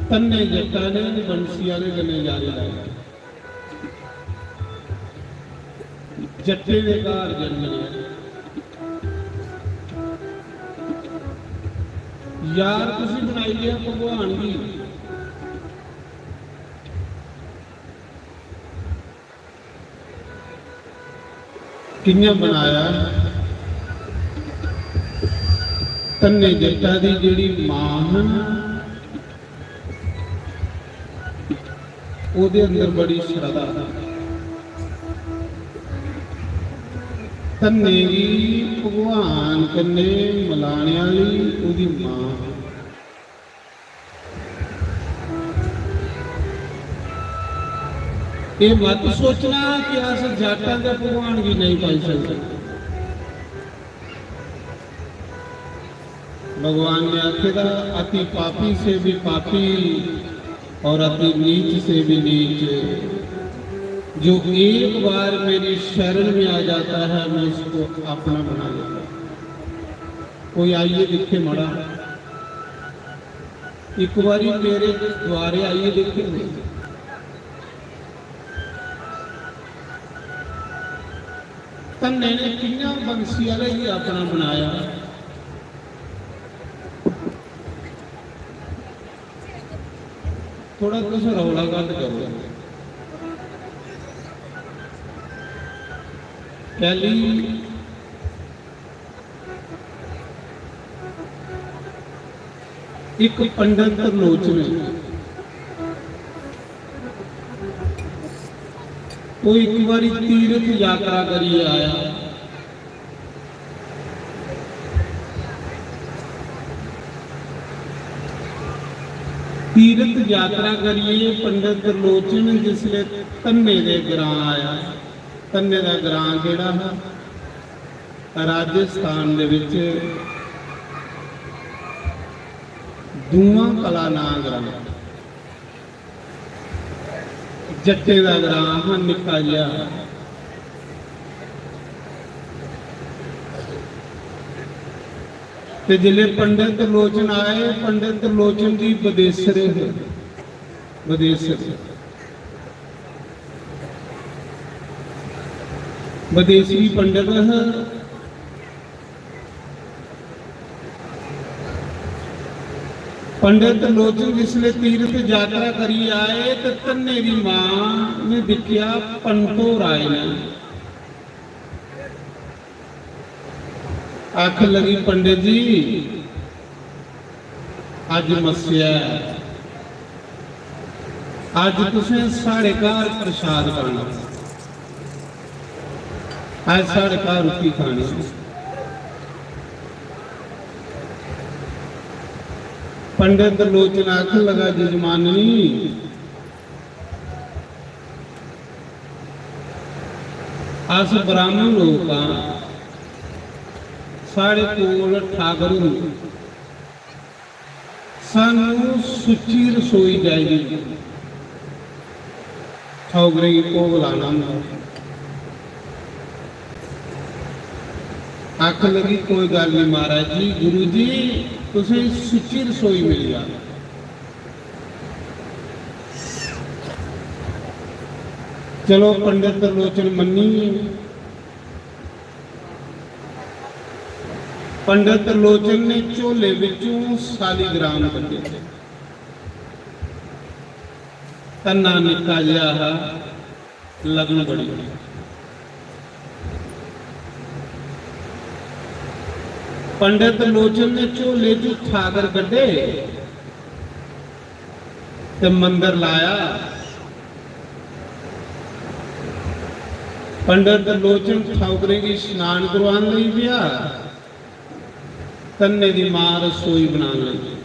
धन्ने जट्टा ने बंसी आह्ले कन्नै यारी लाई। जट्टे दे घर जन्म लिया। यार तुसी बनाई लेआ भगवान गी। कि'यां बनाया? धन्ने जट्टा दी जेह्ड़ी मां ही ना, ओह्दे अंदर बड़ी श्रद्धा। धन्ने गी भगवान कन्नै मलाने आह्ली ओह्दी मां। एह् मत सोचना कि अस जाटां दे भगवान गी नेईं पाई सकदे। भगवान ने आखे दा, "अति पापी से भी पापी और अति नीच से भी नीच, जो एक बार मेरी शरण में आ जाता है, मैं उसको अपना बना लेता हूँ।" कोई आइए दिखे मड़ा, एक बारी मेरे द्वारे आइए दिखे। धन्ने ने कि'यां बंसी आह्ले गी अपना बनाया। थोड़ा तुस रौला घट्ट करो। कैली इक पंडित त्रिलोचन, ओह् इक बारी तीर्थ यात्रा करियै आया। तीर्थ यात्रा करियै पंडित त्रिलोचन जिसलै धन्ने दे ग्रां आया, धन्ने दा ग्रां केह्ड़ा हा? राजस्थान दे बिच दूआं कला नांऽ ग्रां। जट्टें दा ग्रां हा निक्का जेहा। ते जिसलै पंडित त्रिलोचन आए, पंडित त्रिलोचन जी बदेसरे हे, बदेसर, बदेसी पंडित हे। पंडित त्रिलोचन जिसलै तीर्थ यात्रा करी आए ते धन्ने दी मां ने दिक्खेआ, पंत होर आए न। आखन लगी, "पंडित जी, अज्ज मस्सेआ ऐ, अज्ज तुसें साढ़े घर प्रसाद पाना, अज्ज साढ़े घर रुट्टी खानी।" पंडित त्रिलोचन आखन लगा, "जजमाननी, अस ब्राह्मण लोक आं, साढ़े कोल ठाकर हुंदे, सानू सुच्ची रसोई चाहिदी, ठौगरें गी भोग लाना हुंदा।" आखन लगी, "कोई गल्ल नहीं महाराज जी, गुरु जी, तुसें सुच्ची रसोई मिली जाग।" चलो, पंडित त्रिलोचन मन्नी गे। पंडित त्रिलोचन ने झोले बिचों सालीग्राम कड्ढे। धन्ना निक्का जेहा हा, लगन बड़ी। पंडित त्रिलोचन ने झोले चों ठाकर कड्ढे ते मंदर लाया। पंडित लोचन ठौकरें गी स्नान करवान लेई गेआ, कन्ने दी मां रसोई बनान लगी।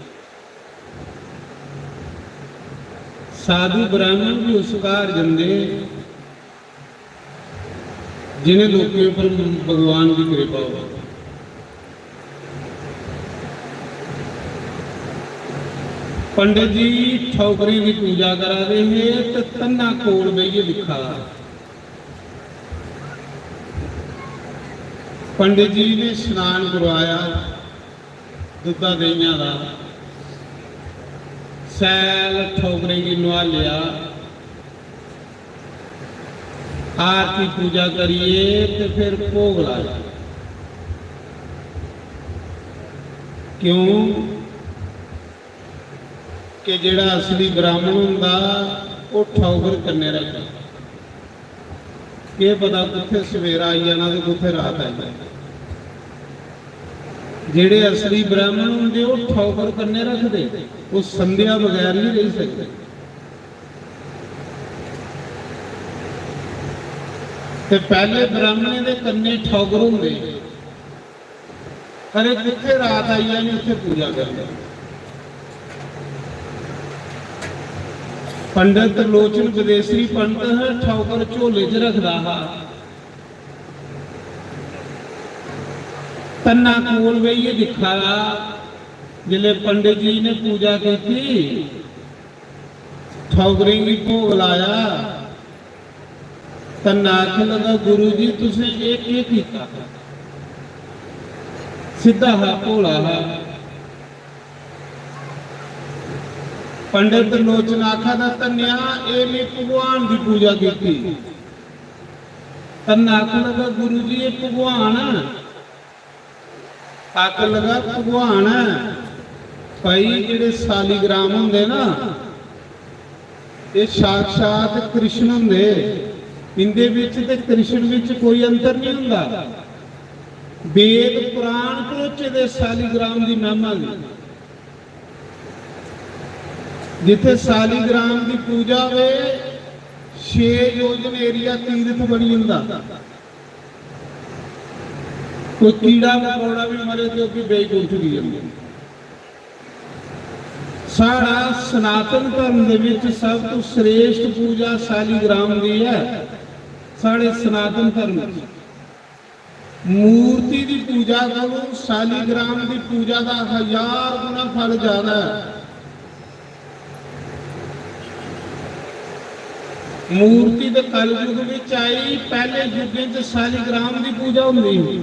साधु ब्राह्मण भी उस घर जंदे जिन्हें लोकें पर भगवान की कृपा हो। पंडित जी ठौकरें की पूजा करा दे हे ते तन्ना कोल बेहियै दिक्खा दा। पंडित जी ने स्नान करवाया, दुद्धा देहियां दा, सैल ठौकरें गी नुहालेआ, आरती पूजा करिए ते फिर भोग लाया। क्यों? कि जेड़ा असली ब्राह्मण हुंदा, ओह ठौकर कन्ने रखदा। केह पता कुत्थे सवेरा आई जाना ते कुत्थे रात आई जानी। जेड़े असली ब्राह्मण हुंदे, ओह ठौकर कन्ने रखदे, ओह संध्या बगैर नहीं रही सकदे। ते पहले ब्राह्मणें दे कन्ने ठौकर हुंदे, अरे जित्थे रात आई जानी, उत्थे पूजा करनी। पंडित लोचन विदेशी पंडित है, ठौकर झोले च रखदा हा। तन्ना कोल बेहियै दिक्खा दा, जिसले पंडित जी ने पूजा कीती, ठौकरें गी भोग लाया, तन्ना आखन लगा, "गुरु जी, तुसें एह केह कीता?" सिद्धा हा, भोला हा। पंडित लोचन आखा दा, "धन्नेआ, एह में भगवान दी पूजा कीती।" तन्ना आखन लगा, "गुरु जी, एह भगवान ऐ?" आखन लगा, "भगवान ऐ भाई, जेड़े सालीग्राम होंदे ना, एह साक्षात कृष्ण होंदे, इंदे बिच ते कृष्ण बिच कोई अंतर नहीं हुंदा। वेद पुराण भरोचे दे सालीग्राम दी महिमा दी। जिथे सालीग्राम दी पूजा होवे, छे योजन एरिया तीर्थ बनी जंदा।" कोई कीड़ा मकोड़ा भी मरे ते ओह् भी बैकुंठ गी जंदे। साढ़ा सनातन धर्म दे विच सब तो श्रेष्ठ पूजा सालीग्राम दी है। साढ़े सनातन धर्म च मूर्ति दी पूजा कोलों सालीग्राम दी पूजा दा हजार गुना फल ज्यादा है। मूर्ति ते कलयुग विच आई, पहले युगें च सालीग्राम दी पूजा होंदी ही,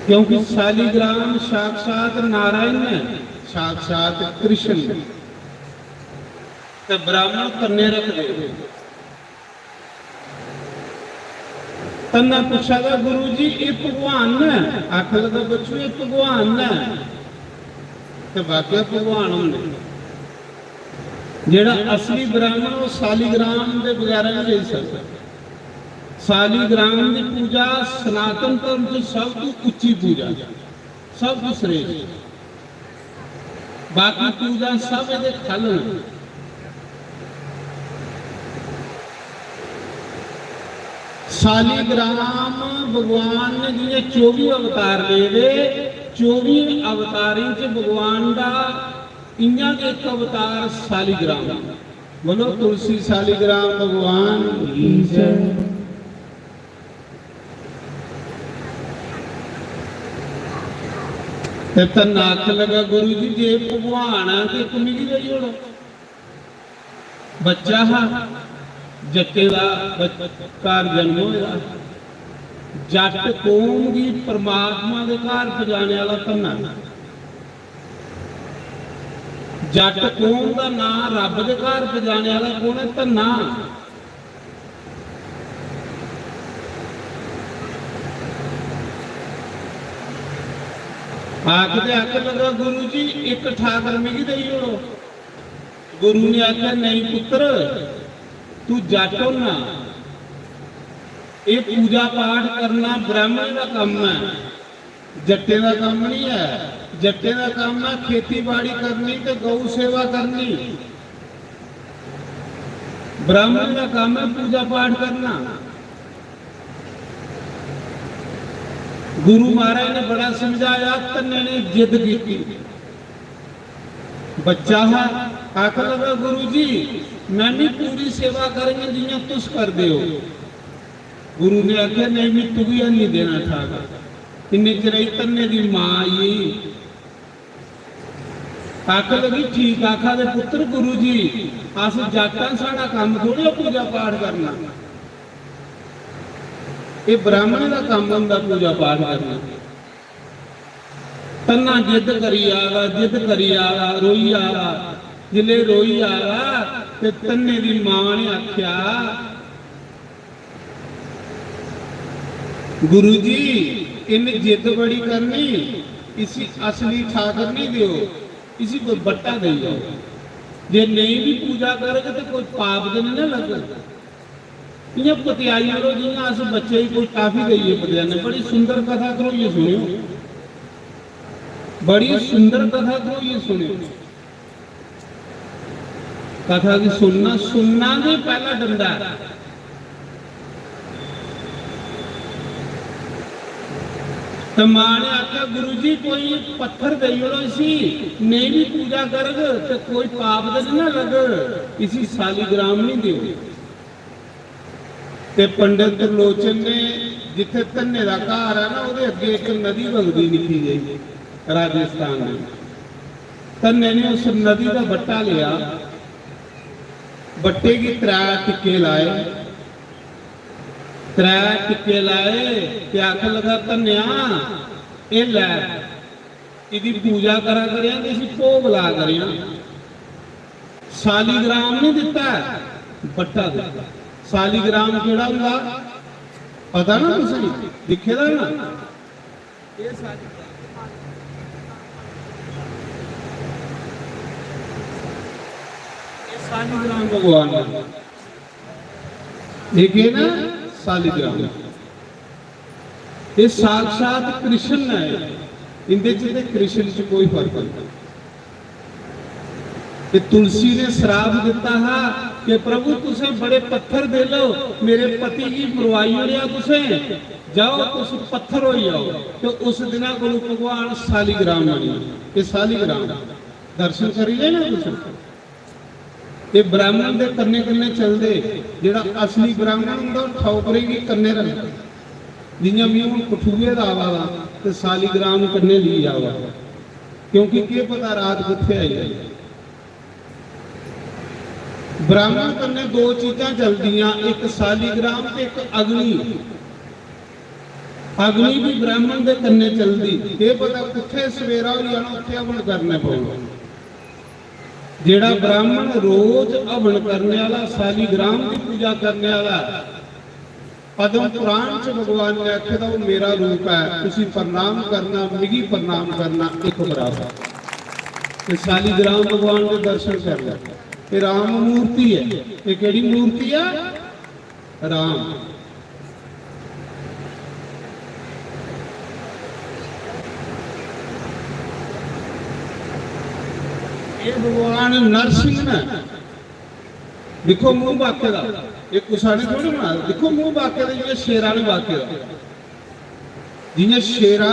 क्योंकि सालीग्राम साक्षात नारायण ने, साक्षात कृष्ण ने, ते ब्राह्मण कन्ने रखदे। तन्ना पुच्छा दा, "गुरु जी, एह भगवान ने?" आखन लगा, "बच्चू, एह भगवान ने।" ते वाकया भगवान होंदे। जेड़ा असली ब्राह्मण, ओह सालीग्राम दे बगैरा नहीं रेही सकदा। सालीग्राम दी पूजा सनातन धर्म च सब तों उच्ची पूजा, सब तों श्रेष्ठ। बाकी पूजा सब एहदे खल न। सालीग्राम भगवान ने जियां चौबी अवतार ले दे, चौबी अवतारें च भगवान दा इयां गै इक अवतार सालीग्राम। बोलो, तुलसी सालीग्राम भगवान की जय। ते धन्ना आखन लगा, "गुरु जी, जे भगवान ऐ ते इक मिगी देई ओड़ो।" बच्चा हा, जट्टे दा बच-, घर जन्म होया। जट्ट कौम गी परमात्मा दे घर पजाने आह्ला धन्ना। जट्ट कौम दा नां रब दे घर पजाने आह्ला कौन ऐ? धन्ना। आखदे आखन लगा, "गुरु जी, इक ठाकर मिगी देई ओड़ो।" गुरु ने आखेआ, "नेईं पुत्तर, तू जट्ट होना, एह् पूजा पाठ करना ब्राह्मण दा कम्म ऐ, जट्टें दा कम्म निं ऐ। जट्टें दा कम्म ऐ खेतीबाड़ी करनी ते गौ सेवा करनी।" ब्राह्मण दा कम्म ऐ पूजा पाठ करना। गुरु महाराज ने बड़ा समझाया, धन्ने ने जिद कीती। बच्चा हा, आखन लगा, "गुरु जी, मैं भी पूरी सेवा करेंगे जियां तुस करदे हो।" गुरु ने आख्या, "नहीं भी, तुगी नहीं देना ठाक।" इन्ने चिर धन्ने दी मां आई। आखन लगी, "ठीक आखा दे पुत्तर गुरु जी, अस जाटां, साढ़ा कम्म थोड़े पूजा पाठ करना, एह् ब्राह्मणें दा कम्म होंदा पूजा पाठ करना।" धन्ना जिद्द करी आवा, जिद्द करी आवा, रोई आवा। जिसलै रोई आवा ते धन्ने दी मां ने आखेआ, "गुरु जी, इन्न जिद्द बड़ी करनी, इसी असली ठाकर नहीं देओ, इसी कोई बट्टा देई जाओ। जे नेईं भी पूजा करग ते कोई पाप ते नहीं ना लगग।" इ'यां पतेआई ओड़ो जि'यां अस बच्चे गी कोई टाफी देइयै पतेआने। बड़ी सुंदर कथा धरोइयै सुनेओ, बड़ी सुंदर कथा धरोइयै सुनेओ। कथा गी सुनना, सुनना गै पैह्ला डंडा ऐ। ते मां ने आखेआ, "गुरु जी, कोई पत्थर देई ओड़ो इसी, नेईं भी पूजा करग ते कोई पाप ते निं ना लग्गग, इसी सालीग्राम निं देओ।" ते पंडित त्रिलोचन ने, जित्थै धन्ने दा घर ऐ ना, ओह्दे अग्गें इक नदी बगदी निक्की जेही, राजस्थान दे। धन्ने ने उस नदी दा बट्टा लेआ, बट्टे गी त्रै टिक्के लाए, त्रै टिक्के लाए ते आखन लगा, "धन्नेआ, एह् लै, इदी पूजा करा करेआं ते इसी भोग ला करेआं।" सालीग्राम नहीं दिता ऐ, बट्टा दिता। सालीग्राम केड़ा होंदा, पता ना तुसें, दिक्खे दा ना? एह् सालीग्राम, एह् सालीग्राम भगवान दा। एह् केह् ना? सालीग्राम। एह् साक्षात कृष्ण न। इंदे च ते कृष्ण च कोई फर्क नहीं। ते तुलसी ने श्राप दिता हा कि "प्रभु, तुसें बड़े पत्थर दे लो, मेरे पति गी मरवाई ओड़ेआ तुसें, जाओ, तुस पत्थर होई जाओ।" ते उस दिना कोलू भगवान सालीग्राम बनी गे। सालीग्राम दर्शन करी ले ना तुस। एह् ब्राह्मण दे कन्नै कन्नै चलदे, जेह्ड़ा असली ब्राह्मण होंदा, ओह् ठौकरे गी कन्नै रखदा। जि'यां में हून कठुए दा आवा दा ते सालीग्राम कन्नै लेई आवा, क्योंकि केह् पता रात कुत्थै आई जाए। ब्राह्मण कन्नै दो चीजां चलदियां, इक सालीग्राम ते इक अग्नि। अग्नि भी ब्राह्मण दे कन्नै चलदी, केह् पता कुत्थै सवेरा होई जाना, उत्थै हवन करने पौना। जेड़ा ब्राह्मण रोज हवन करने वाला, सालीग्राम की पूजा करने वाला, पद्म पुराण च भगवान ने आखे दा, "वो मेरा रूप है, तुसी प्रणाम करना, मिगी प्रणाम करना, एक बराबर।" ते सालीग्राम भगवान के दर्शन कर लो। ये राम मूर्ति है। ये केड़ी मूर्ति है? राम। ये भगवान नरसिंह ने, दिक्खो मूंह बाके दा, ये कुसा ने थोड़ी बनाया, दिक्खो मूंह बाके दा, जि'यां शेरा ने बाके दा, जि'यां शेरा,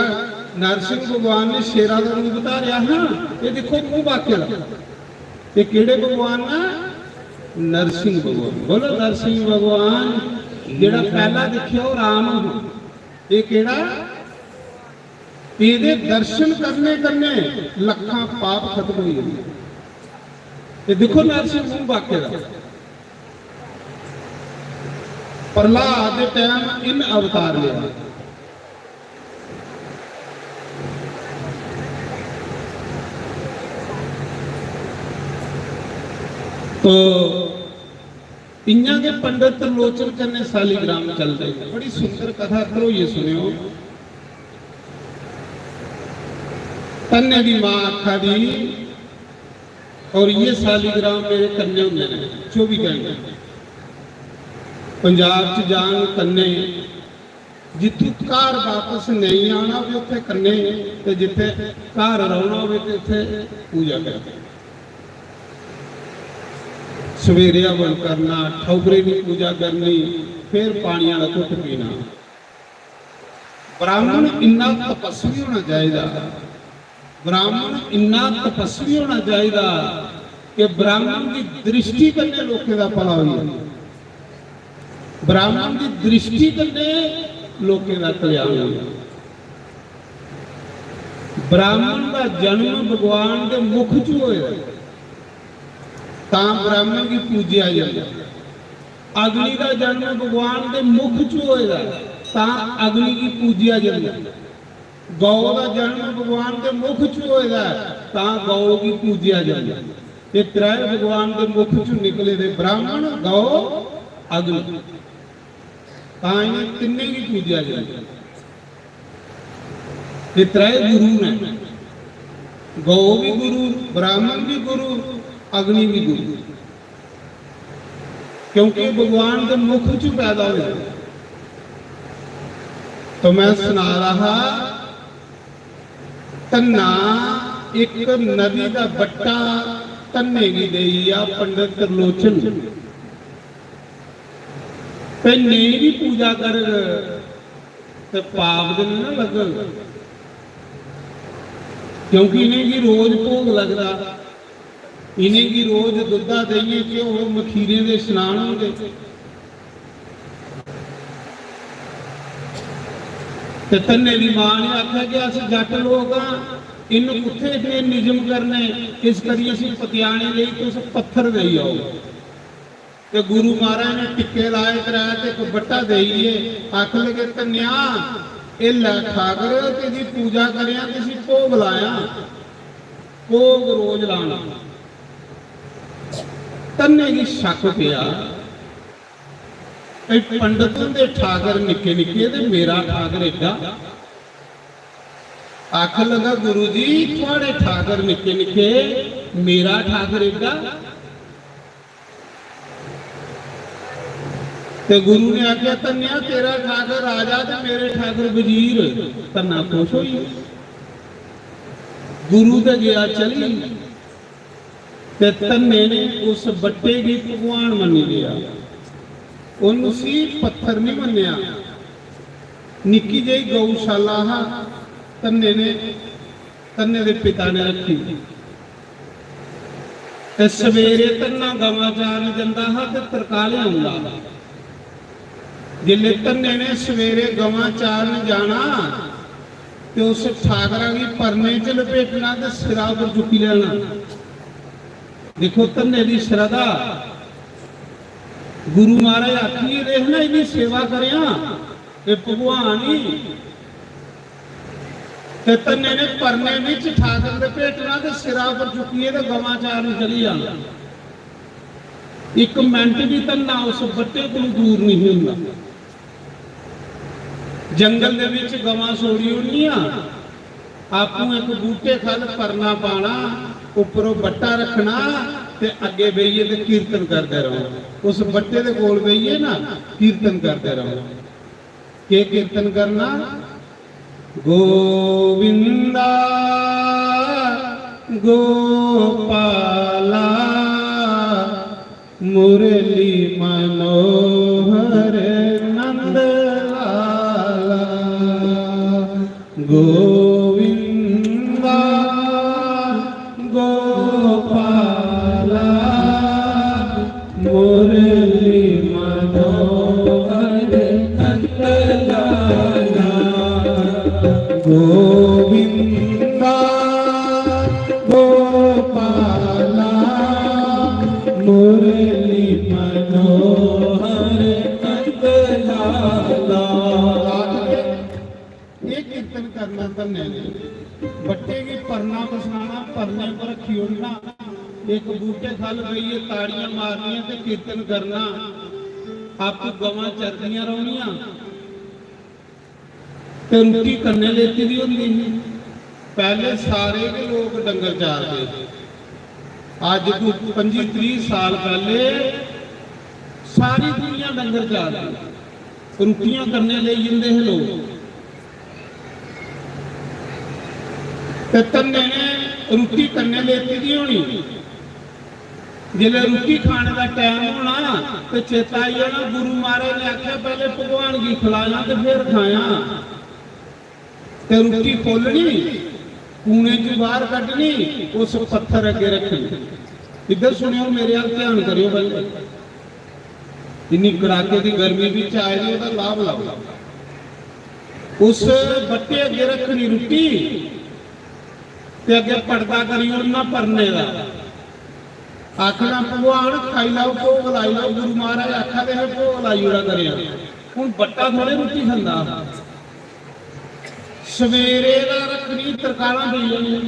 नरसिंह भगवान ने शेरा दा रूप धारेआ हा ना, ये दिक्खो मूंह बाके दा। ये केड़े भगवान ना? नरसिंह भगवान। बोलो नरसिंह भगवान। जेड़ा पहला दिखेआ ओह राम हा। ये केड़ा? एदे दर्शन करने कन्ने लखां पाप खत्म हो जाते। ये देखो नरसिंह मूंह बाके दा। प्रहलाद दे टाइम इन अवतार लिया। तो इयां गै पंडित त्रिलोचन कन्नै सालीग्राम चलदे। बड़ी सुंदर कथा, धरोइयै सुनेओ। धन्ने दी मां आखा दी, और ये सालीग्राम मेरे कन्ने होंदे ने चौबी घंटे। पंजाब च जान कन्ने, जित्थू घर वापस नेईं आना होवे उत्थे कन्ने, ते जित्थे घर रौहना होवे ते उत्थे पूजा करदे। सवेरे हवन करना, ठौगरे दी पूजा करनी, फिर पानी आह्ला घुट्ट पीना। ब्राह्मण इन्ना तपस्वी होना चाहिदा, ब्राह्मण इन्ना तपस्वी होना चाहिदा कि ब्राह्मण दी दृष्टि कन्नै लोकें दा भला होई जाए, ब्राह्मण दी दृष्टि कन्नै लोकें दा कल्याण होई जाए। ब्राह्मण दा जन्म भगवान दे मुख च होए दा, तां ब्राह्मण गी पूजेआ जंदा। अग्नि दा जन्म भगवान दे मुख च होए दा, तां अग्नि गी पूजेआ जंदा। गौ दा जन्म भगवान दे मुख च होए दा, तां गौ गी पूजेआ जंदा। एह् त्रै भगवान दे मुख च निकले दे, ब्राह्मण, गौ, अग्नि, तां इ'नें तिन्नें गी पूजेआ जंदा। एह् त्रै गुरु न, गौ भी गुरु, ब्राह्मण भी गुरु, अग्नि भी गुरु, क्योंकि भगवान दे मुख च पैदा होए। तो मैं सना रहा हा, धन्ना इक नदी दा बट्टा धन्ने गी देई गेआ पंडित त्रिलोचन, ते नेईं भी पूजा करग ते पाप ते नेईं ना लग्गग, क्योंकि इ'नेंगी रोज भोग लगदा, इ'नेंगी रोज दुद्धा देहियें घ्यो मखीरें दे स्नान होंदे। ते धन्ने दी मां ने आखेआ कि अस जट्ट लोक आं, इन्न कुत्थै इन्ने निजम करने, इस करियै इसी पतियाने लेई तुस पत्थर देई आओ। ते गुरु महाराज ने टिक्के लाए त्रै ते इक बट्टा देइयै आखन लगे, "धन्नेआ, एह् लै ठाकर, तेरी पूजा करेआं, ते इसी भोग लायां, भोग रोज लाना।" धन्ने गी शक पेआ, "भई पंडत हुंदे ठाकर निक्के निक्के ते मेरा ठाकर एड्डा।" आखन लगा, "गुरु जी, थुआड़े ठाकर निक्के निक्के, मेरा ठाकर एड्डा।" ते गुरु ने आखेआ, "धन्नेआ, तेरा ठाकर राजा ते मेरे ठाकर वजीर।" धन्ना खुश होई गेआ। गुरु ते गेआ चली, ते धन्ने ने उस बट्टे गी भगवान मन्नी लेआ। उन्न उसी पत्थर नहीं मन्नेआ। निक्की जेही गौशाला हा, धन्ने ने, धन्ने दे पिता ने रखी। ते सवेरे धन्ना गवां चारन जंदा हा ते तरकालें औंदा हा। जिसलै धन्ने ने सवेरे गवां चारन जाना ते उस ठाकरा गी परने च लपेटना ते सिरा उप्पर चुक्की लैना। दिक्खो धन्ने दी श्रद्धा। गुरु महाराज आखी गेदे हे ना, "इ'दी सेवा करेआं, एह् भगवान ही।" ते धन्ने ने परने बिच ठाकर लपेटना ते सिरा पर चुक्कियै ते गवां चारन चली जाना। इक मिंट बी धन्ना उस बट्टे कोलू दूर नहीं होंदा। जंगल दे बिच गवां छोड़ी ओड़नियां, आपूं इक बूटे खल परना पाना, उप्परों बट्टा रखना ते अग्गे बेहियै ते कीर्तन करदे रौह्ना। उस बट्टे दे कोल बेहियै ना कीर्तन करदे रौह्ना। केह् कीर्तन करना? गोविंदा गोपाला मुरली मनोहर नंद लाला। गोविंदा गोपाला मुरली मनोहर नंद लाला। गोविंदा गोपाला मुरली मनोहर नंद लाला। ये कीर्तन करना धन्ने ने। बट्टे गी परना बसाना, परने पर रखी ओड़ना, इक बूटे खल बेहियै ताड़ियां मारनियां ते कीर्तन करना। आपूं गवां चरदियां रौह्नियां ते रुट्टी कन्नै लेती दी होंदी ही। पैह्ले सारे गै लोक डंगर चारदे हे। अज्ज तू पंजी त्रीह साल पैह्ले सारी दुनिया डंगर चारदी, रुट्टियां कन्नै लेई जंदे हे लोक। ते धन्ने ने रुट्टी कन्नै लेती दी होनी, जिसलै रुट्टी खाने दा टैम होना ते चेता आई जाना, गुरु महाराज ने आखेआ, "पैह्ले भगवान गी खलायां ते फिर खायां।" ते रुट्टी खोलनी, कूने च बाहर कड्ढनी, उस पत्थर अग्गे रखनी। इद्धर सुनेओ, मेरे अल ध्यान करेओ पैह्ले। इन्नी कड़ाके दी गर्मी बिच आए दे, ओह्दा लाभ लाओ। उस बट्टे अग्गे रखनी रुट्टी, ते अग्गे पर्दा करी ओड़ना परने दा। आखना, "भगवान, खाई लैओ, भोग लाई लैओ।" गुरु महाराज आखा दे हे, "भोग लाई ओड़ा करेआ।" हून बट्टा थोड़े रुट्टी खंदा। सवेरे दा रखनी, तरकालां पेई जानियां,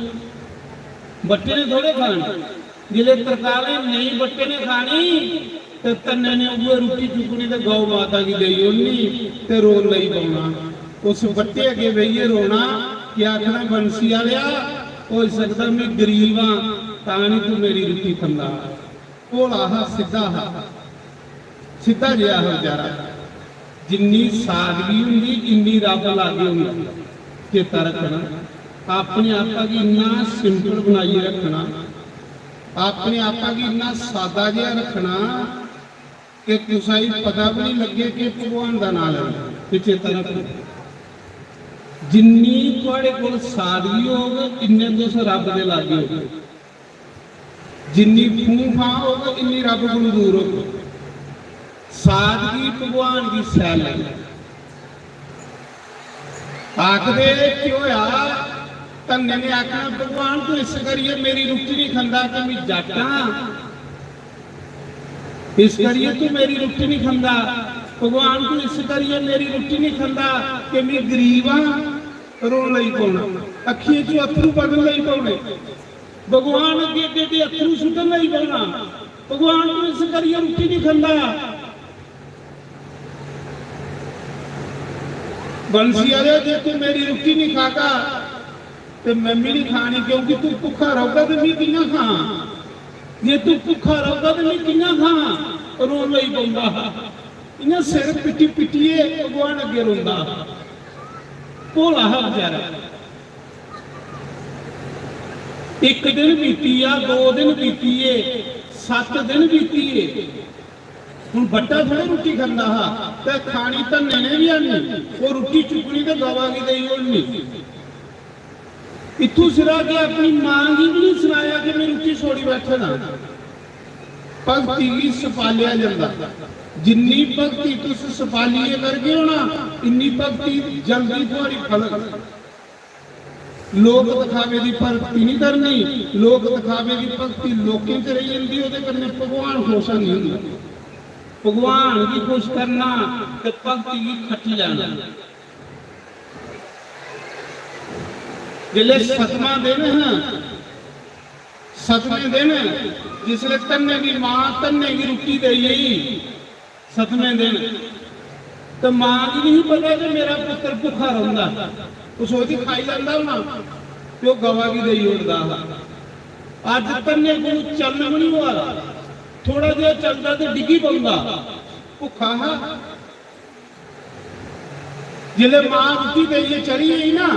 बट्टे ने थोड़े खाने। जिसलै तरकालें नेईं बट्टे ने खानी, ते धन्ने ने उ'ऐ रुट्टी चुक्कनी ते गौ माता गी देई ओड़नी ते रोन लगी पौना। उस बट्टे अग्गें बेहियै रोना कि आखना, "बंसी आह्लेआ, होई सकदा में गरीब आं, तां निं तूं मेरी रुट्टी खंदा।" भोला हा, सिद्धा हा, सिद्धा जेहा हा बेचारा। जिन्नी सादगी होंदी, इन्नी रब लागै होंदा। चेता रखना, अपने आपा गी इन्ना सिंपल बनाइयै रखना, अपने आपा गी इन्ना सादा जेहा रखना कि कुसै गी पता बी निं लग्गे कि भगवान दा नांऽ लैना। ते चेता रखना, जिन्नी थुआढ़े कोल सादगी होग, इन्ने तुस रब दे लागै होगे। जिन्नी फूं फां होग, इन्नी रब कोलू दूर होग। सादगी भगवान दी सैल ऐ। आखदे, "केह् होआ?" धन्ने ने आखना, "भगवान, तू इस करियै मेरी रुट्टी नहीं खंदा कि मैं जट्ट आं, इस करियै तू मेरी रुट्टी नहीं खंदा। भगवान, तू इस करियै मेरी रुट्टी नहीं खंदा कि मैं गरीब आं।" रोन लगी पौना, अक्खियें चों अत्थरू बगन लगी पौने। भगवान अग्गे एड्डे एड्डे अत्थरू सुट्टन लगी पौना। भगवान, तू इस करियै रुट्टी नहीं खंदा। बंसी आह्ले, जे तू मेरी रुट्टी नहीं खागा, ते मैं भी नहीं खानी, क्योंकि तू भुक्खा रौह्गा ते मैं कि'यां खां? जे तू भुक्खा रौह्गा ते मैं कि'यां खां? रोन लगी पौंदा हा। इ'यां सिर पिट्टी पिट्टियै भगवान अग्गे रोंदा हा। भोला हा बेचारा। इक दिन बीती गेआ, दो दिन बीती गे, सत्त दिन बीती गे। हुन बट्टा थोड़े रुट्टी खंदा हा, ते खानी धन्ने ने बी आनी, ओह् रुट्टी चुक्कनी ते गवा गी देई ओड़नी। इत्थूं सिरा के अपनी मां गी बी नहीं सनाया कि मैं रुट्टी छोड़ी बैठे दा। भक्ति गी सपालेआ जंदा। जिन्नी भक्ति तुस सपालियै करगे ओ ना, इन्नी भक्ति जल्दी थुआड़ी फलग। लोक दिखावे दी भक्ति नहीं करनी, लोक दिखावे दी भक्ति लोकें च रेही जंदी, ओह्दे कन्नै भगवान खुश नहीं होंदा। भगवान गी खुश करना ते भक्ति गी खट्टी लैना। जिसलै सतमां दिन हा, सतमें दिन जिसलै धन्ने दी मां धन्ने गी रुट्टी देई गेई, सतमें दिन ते मां गी नहीं पता कि मेरा पुत्र भुक्खा रौंह्दा, ओह् सोचदी खाई लैंदा होना, ते ओह् गवा गी देई ओड़दा हा। अज्ज धन्ने कोल चलन बी नहीं होआ दा, थोड़ा जेहा चलदा ते डिग्गी पौंदा, भुक्खा हा। जिसलै मां रुट्टी देइयै चली गेई ना,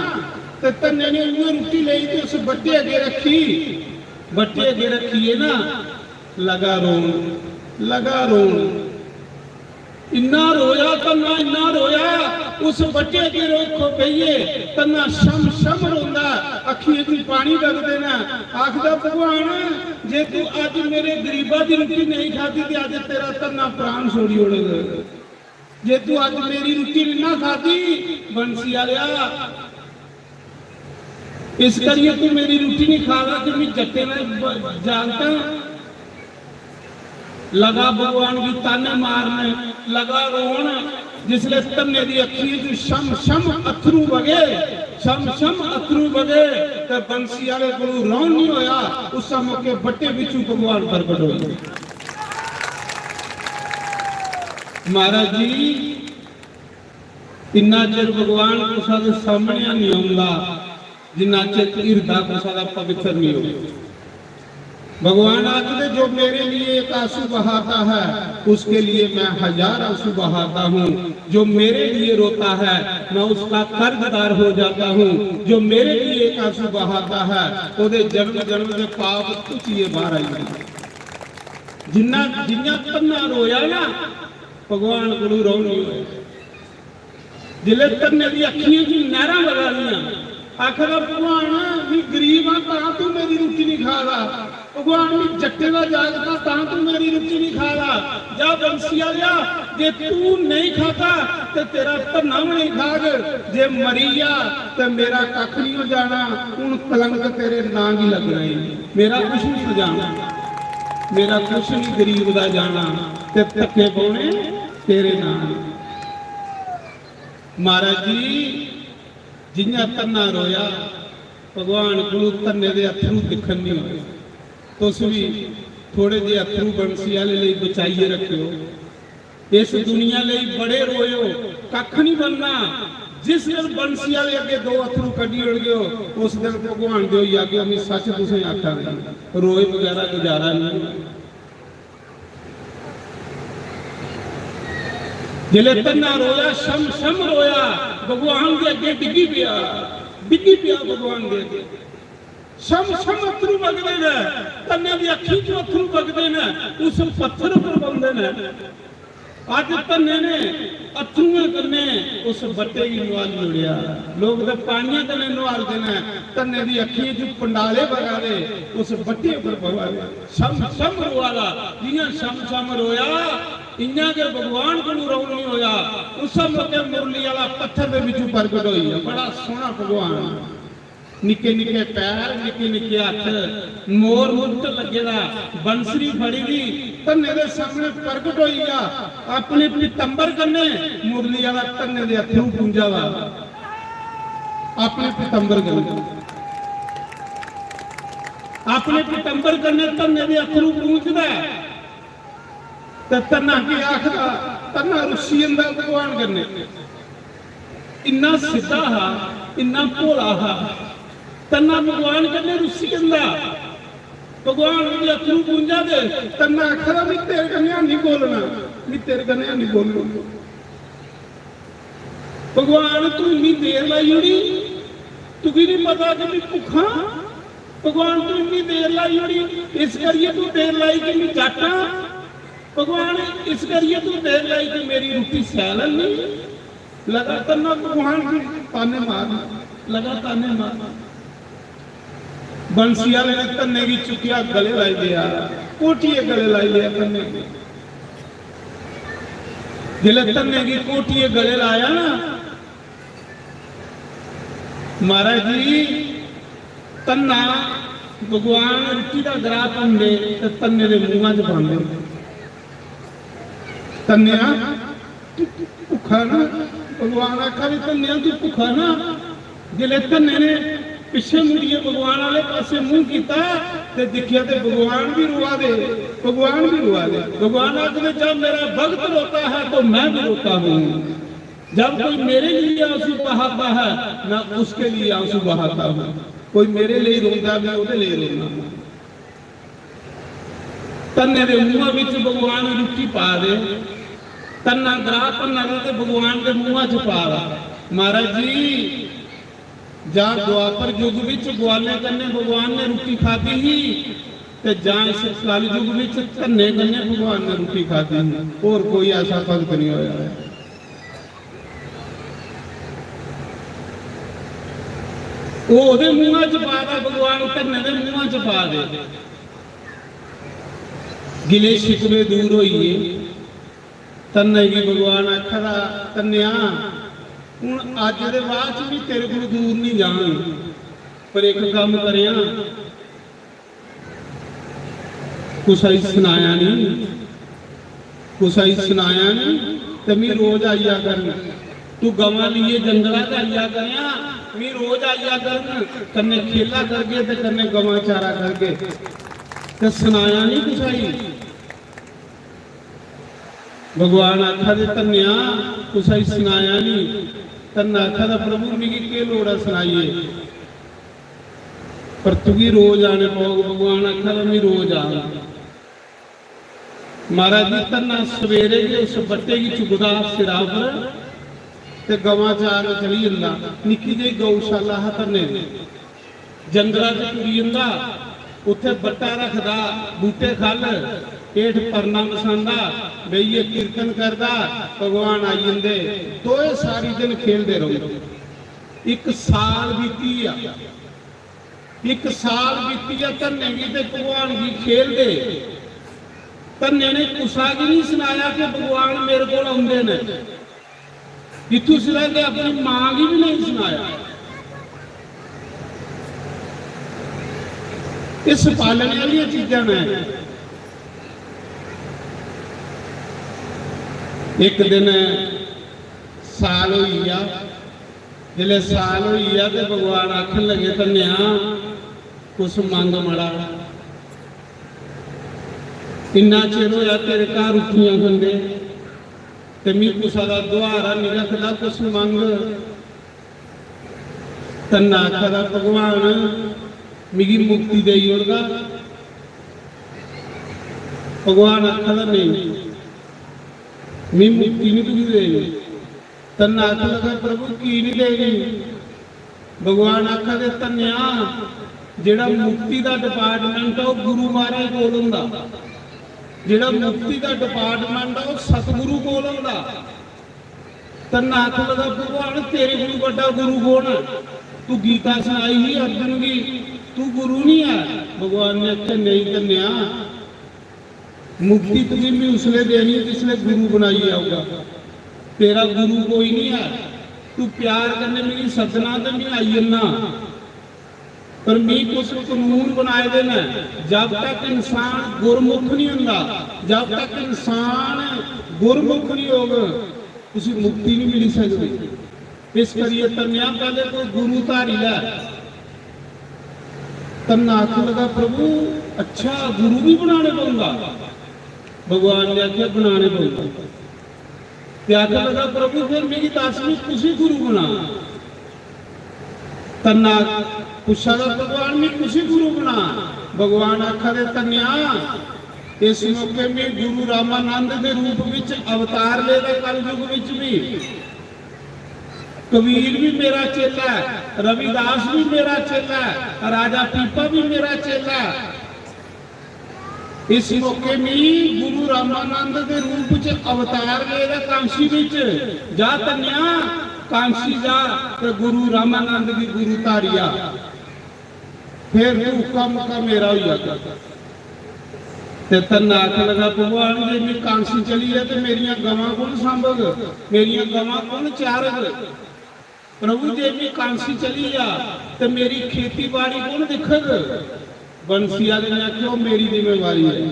ते धन्ने ने उ'ऐ रुट्टी लेई ते उस बट्टे अग्गें रक्खी। बट्टे अग्गें रक्खियै ना लगा रोन, लगा रोन। इन्ना रोया धन्ना, इन्ना रोया, उस बट्टे अग्गें रो खो बेहियै धन्ना छम छम रोंदा, अक्खियें च पानी बगदे न। आखदा, "भगवान, जे तू अज्ज मेरे गरीबा दी रुट्टी नहीं खादी ते अज्ज तेरा धन्ना प्राण छोड़ी ओड़ग।" जे तू अज्ज मेरी रुट्टी निं ना खादी, बंसी आह्लेआ, इस करियै तू मेरी रुट्टी नहीं खा रहा कि मैं जट्टें दा ब-, जागत आं। लगा भगवान गी ताने मारने, लगा रोन। जिसले धन्ने दी अक्खियें च छम छम अत्थरू बगे, छम छम अत्थरू बगे, ते बंसी आह्ले कोलू रौन नहीं होया। उस मौके बट्टे बिचू भगवान प्रगट होए। महाराज जी, इन्ना चिर भगवान कुसा दे सामने नहीं औंदा, जिन्ना चिर हिरदा कुसा दा पवित्र नहीं हो। भगवान आखदे, "जो मेरे लिए एक आंसू बहाता है, उसके लिए मैं हजार आंसू बहाता हूँ। जो मेरे लिए रोता है, मैं उसका कर्जदार हो जाता हूँ। जो मेरे लिए एक आंसू बहाता है, ओदे जन्म जन्म के पाप धुचिए बाहर आई जाते हैं।" जिन्ना, जिन्ना धन्ना रोया ना, भगवान कोलू रौह्न निं होया। जिसलै धन्ने दी अक्खियें च नैहरां बगा दियां, आखदा, "भगवान, मी गरीब आं, तां तू मेरी रुट्टी निं खा दा। भगवान, मी जट्टे दा जागत आं, तां तू मेरी रुट्टी निं खा दा। जा बंसी आह्लेआ, जे तू नेईं खाता ते तेरा धन्ना बी नेईं खाग। जे मरी गेआ ते मेरा कक्ख निं हो जाना, हून कलंक तेरे नां गी लग्गना ऐ। मेरा कुछ निं हो जाना, मेरा कुछ निं गरीब दा जाना, ते धक्के पौने तेरे नां।" महाराज जी, जि'यां धन्ना रोया, भगवान कोलू धन्ने दे अत्थरू दिक्खन निं होए। तुस बी थोड़े जे अत्थरू बंसी आह्ले लेई बचाइयै रखेओ। इस दुनिया लेई बड़े रोएओ, कक्ख निं बनना। जिस दिन बंसी आह्ले अग्गें दो अत्थरू कड्ढी ओड़गेओ, उस दिन भगवान दे होई जागेओ। में सच्च तुसें आखा दे, रोए बगैरा गुजारा निं। जिसलै धन्ना रोया, शम शम रोया, भगवान दे अग्गें डिग्गी पेआ, डिग्गी पेआ भगवान दे अग्गें। शम शम अत्थरू बगदे न, धन्ने दी अक्खीं चों अत्थरू बगदे न, उस पत्थर उप्पर पौंदे न। अज्ज धन्ने ने अत्थरुएं कन्नै उस बट्टे गी नुहाली ओड़ेआ। लोक ते पानियां कन्नै नुहालदे न, धन्ने दी अक्खियें च पंडाले बगा दे, उस बट्टे उप्पर बगा दे। शम शम रोआ दा, जि'यां शम शम रोया, इ'यां गै भगवान कोलू रौन निं होया। उस मौके मुरली आह्ला पत्थर दे बिच्चों प्रगट होई गेआ। बड़ा सोह्ना भगवान। निक्के निक्के पैर, निक्के निक्के हत्थ, मोर मुकुट लग्गे दा, बंसरी फड़ी दी, धन्ने दे सामने प्रगट होई गेआ। अपने पीतंबर कन्नै मुरली आह्ला धन्ने दे अत्थरू पूंजा दा। अपने पीतंबर कन्नै, अपने पीतंबर कन्नै धन्ने दे अत्थरू पूंजदा ऐ। ते धन्ना केह् आखदा? धन्ना रुस्सी जंदा भगवान कन्नै। इन्ना सिद्धा हा, इन्ना भोला हा। धन्ना भगवान कन्नै रुस्सी जंदा। भगवान ओह्दे अत्थरू पूंजा दे, धन्ना आखदा, "में तेरे कन्नै निं बोलना, में तेरे कन्नै निं बोलना।" भगवान, तू इन्नी देर लाई ओड़ी, तुगी नहीं पता कि मैं भुक्खा? भगवान, तू इन्नी देर लाई ओड़ी, इस करियै तू देर लाई कि मैं जट्ट आं? भगवान, इस करियै तू देर लाई कि मेरी रुट्टी सैल नहीं? लगातार ना भगवान गी ताने मार, लगातार ताने मार। बंसी आह्ले ने धन्ने गी चुक्केआ, गले लाई लेआ, घोटियै गले लाई लेआ धन्ने गी। जिसलै धन्ने गी घोटियै गले लाया ना, महाराज जी, धन्ना भगवान रुट्टी दा ग्राह भनदे ते धन्ने दे मुंहा च पांदे। धन्नेआ, तू भुक्खा ना? भगवान आखा दे, "धन्नेआ, तू भुक्खा ना?" जिसलै धन्ने ने पिच्छे मुड़ियै भगवान आह्ले पासे मूंह कीता ते दिक्खेआ ते भगवान बी रोआ दे, भगवान बी रोआ दे। भगवान आखदे, "जब मेरा भक्त रोता है तो मैं भी रोता हूँ। जब कोई मेरे लिए आंसू बहाता है, मैं उसके लिए आंसू बहाता हूँ।" कोई मेरे लिए रोंदा, मैं ओदे लिए रोना। धन्ने दे मुंहा विच भगवान रुट्टी पा दे, धन्ना ग्राह भन्ना दा ते भगवान दे मुंहा च पा दा। महाराज जी, जां द्वापर युग विच ग्वालें कन्नै भगवान ने रुट्टी खादी ही ते जां इस कल युग विच धन्ने कन्नै भगवान ने रुट्टी खादी ही, होर कोई ऐसा भगत नहीं होया है। ओह् ओह्दे मुंहा च पा दा, भगवान धन्ने दे मुंहा च पा दे। गिले शिकवे दूर होई गे। धन्ने गी भगवान आखा दा, "धन्नेआ, हून अज्ज दे बाद च भी तेरे कोल दूर नहीं जांग, पर इक कम्म करेआं, कुसै गी सनाया नहीं, कुसै गी सनाया नहीं, ते मी रोज आई जा करन। तू गवां लेइयै जंगला च आई जा करेआं, मी रोज आई जा करन, कन्नै खेला करगे ते कन्नै गवां चारा करगे, ते सनाया नहीं कुसै गी।" भगवान आखा दे, "धन्नेआ, कुसै गी सनाया नहीं।" धन्ना आखा दा, "प्रभु, मिगी केह् लोड़ ऐ सनाइयै?" पर तुगी रोज आने पौग। भगवान आखा दा, "मैं रोज आ।" महाराज जी, धन्ना सवेरे गै उस बट्टे गी चुकदा सिरा पर ते गवां चारन चली जंदा। निक्की जेही गौशाला हा धन्ने दी, जंगला च टुरी जंदा, उत्थे बट्टा रखदा, बूटे खल्ल, हेठ परना बसांदा, बेहियै कीर्तन करदा, भगवान आई जंदे। दोए सारी दिन खेलदे रौंह्दे। इक साल बीती गेआ, इक साल बीती गेआ धन्ने गी ते भगवान गी खेलदे। धन्ने ने कुसा गी नहीं सनाया कि भगवान मेरे कोल औंदे न। इत्थों सिवा कि अपनी मां गी भी नहीं सनाया। इस पालने वाली चीजां ने। एक दिन साल होई गेआ, जिसलै साल होई गेआ ते भगवान आखन लगे, "धन्नेआ, कुछ मंग मड़ा, इन्ना चिर होया तेरे घर रुट्टियां खंदे, ते मी कुसा दा दुहारा निं रखदा, कुछ मंग।" धन्ना आखा दा, "भगवान, मिगी मुक्ति देई ओड़गा?" भगवान आखा दा, "नेईं, मी मुक्ति निं तुगी देनी।" धन्ना आखन लगा, "प्रभु, की निं देनी?" भगवान आखा दे, "धन्नेआ, जेह्ड़ा मुक्ति दा डिपार्टमेंट ऐ, ओह् गुरु महाराज कोल होंदा। जेह्ड़ा मुक्ति दा डिपार्टमेंट ऐ, ओह् सतगुरु कोल होंदा।" धन्ना आखन लगा, "भगवान, तेरे कोलू बड्डा गुरु कौन ऐ? तू गीता सनाई ही अर्जुन गी, तू गुरु नहीं है।" भगवान ने आखेआ, "नहीं धन्नेआ, मुक्ति तुगी मैं उसले देनी जिसले गुरु बनाइयै आऊगा। तेरा गुरु कोई नहीं है, तू प्यार कन्नै मिगी सद्दना ते मैं आई जन्ना।" पर मी कुछ कानून बनाए दे न, जब तक इंसान गुरमुख नहीं हुंदा, जब तक इंसान गुरमुख नहीं होग, उसी मुक्ति नहीं मिली सकदी। इस करियै धन्नेआ, पैह्ले कोई गुरु धारी लै। धन्ना आखन लगा, "प्रभु, अच्छा गुरु भी बनाने पौंदा?" भगवान ने आखेआ, "बनाने पौंदा।" ते आखन लगा, "प्रभु, फिर मिगी दस, मी कुसी गुरु बना?" धन्ना पुच्छा दा, "भगवान, मी कुसी गुरु बना?" भगवान आखा दे, "धन्नेआ, इस मौके में गुरु रामानंद दे रूप विच अवतार लेदा कलयुग विच भी। कबीर भी मेरा चेला है, रविदास भी मेरा चेला है, राजा पीपा भी मेरा चेला है। इस मौके मी गुरु रामानंद दे रूप च अवतार लेदा कांशी विच। जा धन्नेआ, कांशी जा ते गुरु रामानंद गी गुरु धारिया। फिर तू हुक्का मुक्का मेरा होई जागा।" ते धन्ना आखन लगा, "भगवान, जे मैं कांशी चली गेआ ते मेरियां गवां कौन सांभग? मेरियां गवां कौन चारग? प्रभु, जे मैं कांशी चली गेआ ते मेरी खेती बाड़ी कौन दिक्खग?" बंसी आले ने आखेआ, "ओह् मेरी जिम्मेवारी ऐ,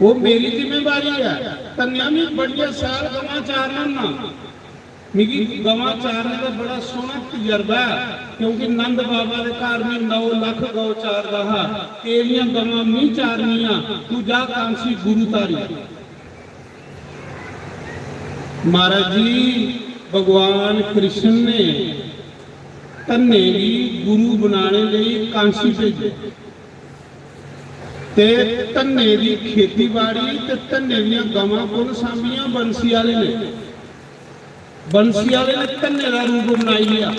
ओह् मेरी जिम्मेवारी ऐ।" धन्नेआ, मैं बड़ियां शैल गवां चारना होन्ना। मिगी गवां चारने दा बड़ा सोह्ना तजर्बा ऐ, क्योंकि नंद बाबा दे घर में नौ लक्ख गौ चारदा हा। तेरियां गवां मी चारनियां, तू जा कांसी गुरु धारी। महाराज जी, भगवान कृष्ण ने धन्ने गी गुरु बनाने लेई कांसी भेजे। ते धन्ने दी खेतीबाड़ी ते धन्ने दियां गवां कु'न सांभियां? बंसी आह्ले ने। बंसी आह्ले ने धन्ने दा रूप बनाई लेआ।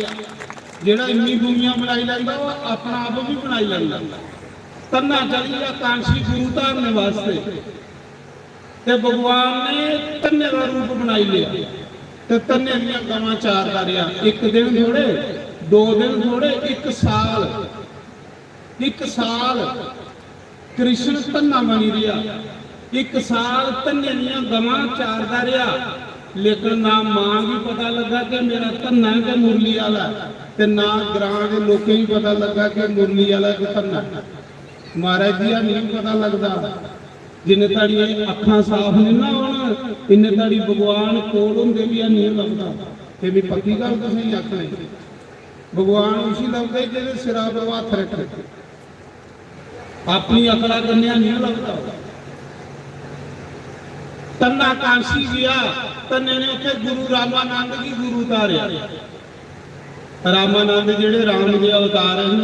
जेह्ड़ा इन्नी दुनिया बनाई लैंदा, ओह् अपना आप बी बनाई लैंदा। धन्ना चली गेआ कांसी गुरु धारने वास्ते, ते भगवान ने धन्ने दा रूप बनाई लेआ। ते धन्ने दियां गवां चारदा रेहा। इक दिन थोड़े, दो दिन थोड़े, इक साल। इक साल कृष्ण धन्ना बनी रेहा। इक साल धन्ने दियां गवां चारदा रेहा, लेकिन ना मां गी पता लग्गा कि मेरा धन्ना ऐ ते मुरली आह्ला ऐ, ते ना ग्रां दे लोकें गी पता लग्गा कि मुरली आह्ला ते धन्ना ऐ। महाराज जी, हैनी पता लगदा। जिन्ने धड़ी एह् अक्खां साफ निं ना होन, इन्ने धड़ी भगवान कोल होंदे बी हैनी लभदा। ते में पक्की गल्ल तुसेंगी आखनी, भगवान उसी लभदे जेह्दे सिरा पर ओह् हत्थ रक्खे। अपनी अकला कन्नै निं लभदा। धन्ना कांसी गेआ, धन्ने ने उत्थे गुरु रामानंद गी गुरु धारेआ। रामानंद जेह्ड़े राम दे अवतार न,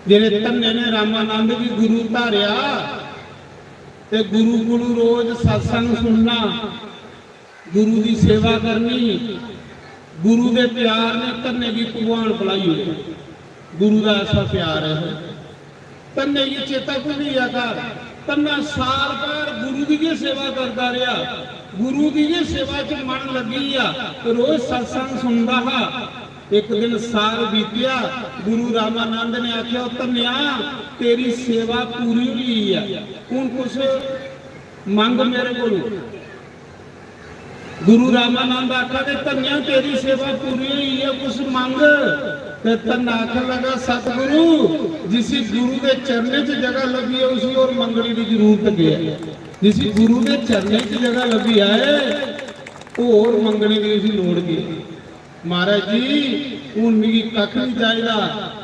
जेह्ड़े धन्ने ने रामानंद गी गुरु धारेआ, ते गुरु कोलू रोज सत्संग सुनना, गुरु दी सेवा करनी। गुरु दे प्यार ने धन्ने गी भगवान भुलाई ओड़ेआ। गुरु दा ऐसा प्यार ऐ। धन्ने गी चेता भुल्ली गेआ घर। धन्ना साल भर गुरु दी गै सेवा करदा रेहा, गुरु दी गै सेवा च मन लग्गी गेआ, रोज सत्संग सुनदा हा। इक दिन साल बीतेआ, गुरु रामानंद ने आखेआ, "ओ धन्नेआ, तेरी सेवा पूरी होई गेई ऐ, हून कुछ मंग मेरे कोलू।" गुरु रामानंद आखा दे, "धन्नेआ, तेरी सेवा पूरी होई गेई ऐ, कुछ मंग।" ते धन्ना आखन लगा, "सतगुरु, जिसी गुरु दे चरणें च जगह लब्भी ऐ, उसी होर मंगने दी जरूरत केह् ऐ? जिसी गुरु दे चरणें च जगह लब्भी ऐ, होर मंगने दी उसी लोड़ केह् ऐ?" "महाराज जी, हून मिगी कक्ख निं चाहिदा,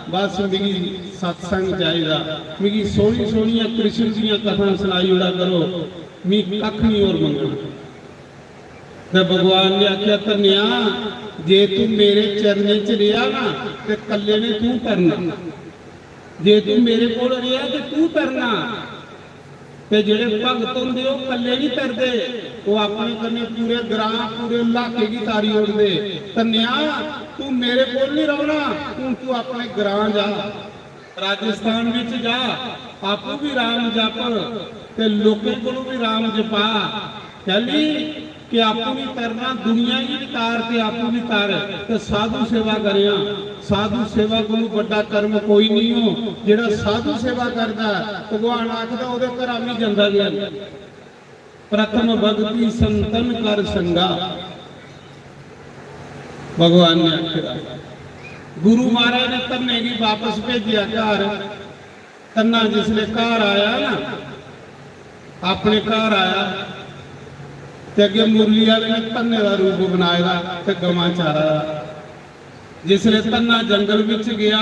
बस मिगी सत्संग चाहिदा, मिगी सोह्नी सोह्नियां कृष्ण दियां कथां सनाई ओड़ा करो, मिगी कक्ख निं होर मंगना।" ते भगवान ने आखेआ, "धन्नेआ, जे तू मेरे चरणें च रेहा ना, ते कल्ले ने तू तरना। जे तू मेरे कोल रेहा, ते तू तरना।" ते जेह्ड़े भगत होंदे, ओह् कल्ले निं तरदे, ओह् अपने कन्नै पूरे ग्रां, पूरे इलाके गी तारी ओड़दे। "धन्नेआ, तू मेरे कोल निं रौह्ना, हून तू अपने ग्रां जा, राजस्थान बिच जा, आपूं भी राम जप ते लोकें कोलों भी राम जपा।" कैली कि आपूं भी तरना, दुनिया गी भी तार ते आपूं भी तर, ते साधु सेवा करेआं। साधु सेवा कोलू बड्डा कर्म कोई नहीं हो। जेड़ा साधु सेवा करदा ऐ, भगवान आखदा, "ओदे घरा मी जंदा गै नहीं।" "प्रथम भक्ति संतन कर संगा।" भगवान ने आखेदा। गुरु महाराज ने धन्ने गी वापस भेजेआ घर। धन्ना जिसले घर आया ना, अपने घर आया, ते अग्गे मुरली आले ने धन्ने दा रूप बनाए दा ते गवां चारा दा। जिसले धन्ना जंगल विच गया,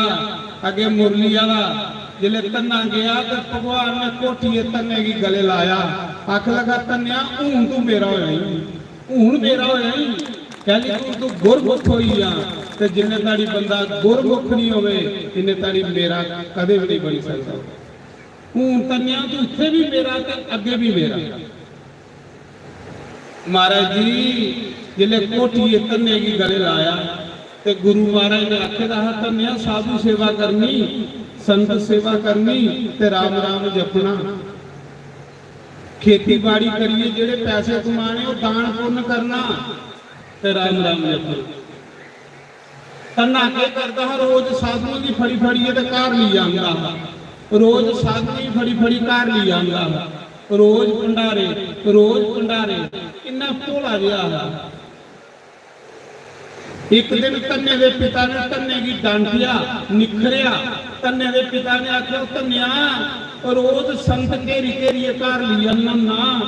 अग्गे मुरली आला, जिसले धन्ना गया ते भगवान ने घोटिए धन्ने गी गले लाया, आख लगा, "धन्नेआ, हून तू मेरा होया ही, हून मेरा होया ही।" कैली तू, तू गुरमुख होई जा, ते जिन्ने ताड़ी बंदा गुरमुख नहीं होवे, इन्ने ताड़ी मेरा कदे भी नहीं बनी सकता। हून धन्नेआ, तू इत्थे भी मेरा ते अग्गे भी मेरा। महाराज जी, जिसले घोटिए धन्ने गी गले लाया, ते गुरु महाराज ने आखे दा हा, "धन्नेआ, साधु सेवा करनी, संत सेवा करनी, ते राम राम जपना। खेती बाड़ी करिए जेड़े पैसे कमाने, ओह दान पुण्य करना, ते राम राम जपना।" धन्ना केह् करदा हा? रोज साधुएं गी फड़ी फड़ियै ते घर लेई आंदा हा। रोज साधुएं गी फड़ी फड़ी घर लेई आंदा हा। रोज भंडारे, रोज भंडारे। किन्ना भोला जेहा हा। इक दिन धन्ने दे पिता ने धन्ने गी डांटिया, निखरेआ। धन्ने दे पिता ने आखेआ, "धन्नेआ, रोज संत घेरी घेरियै घर लेई आना ना।"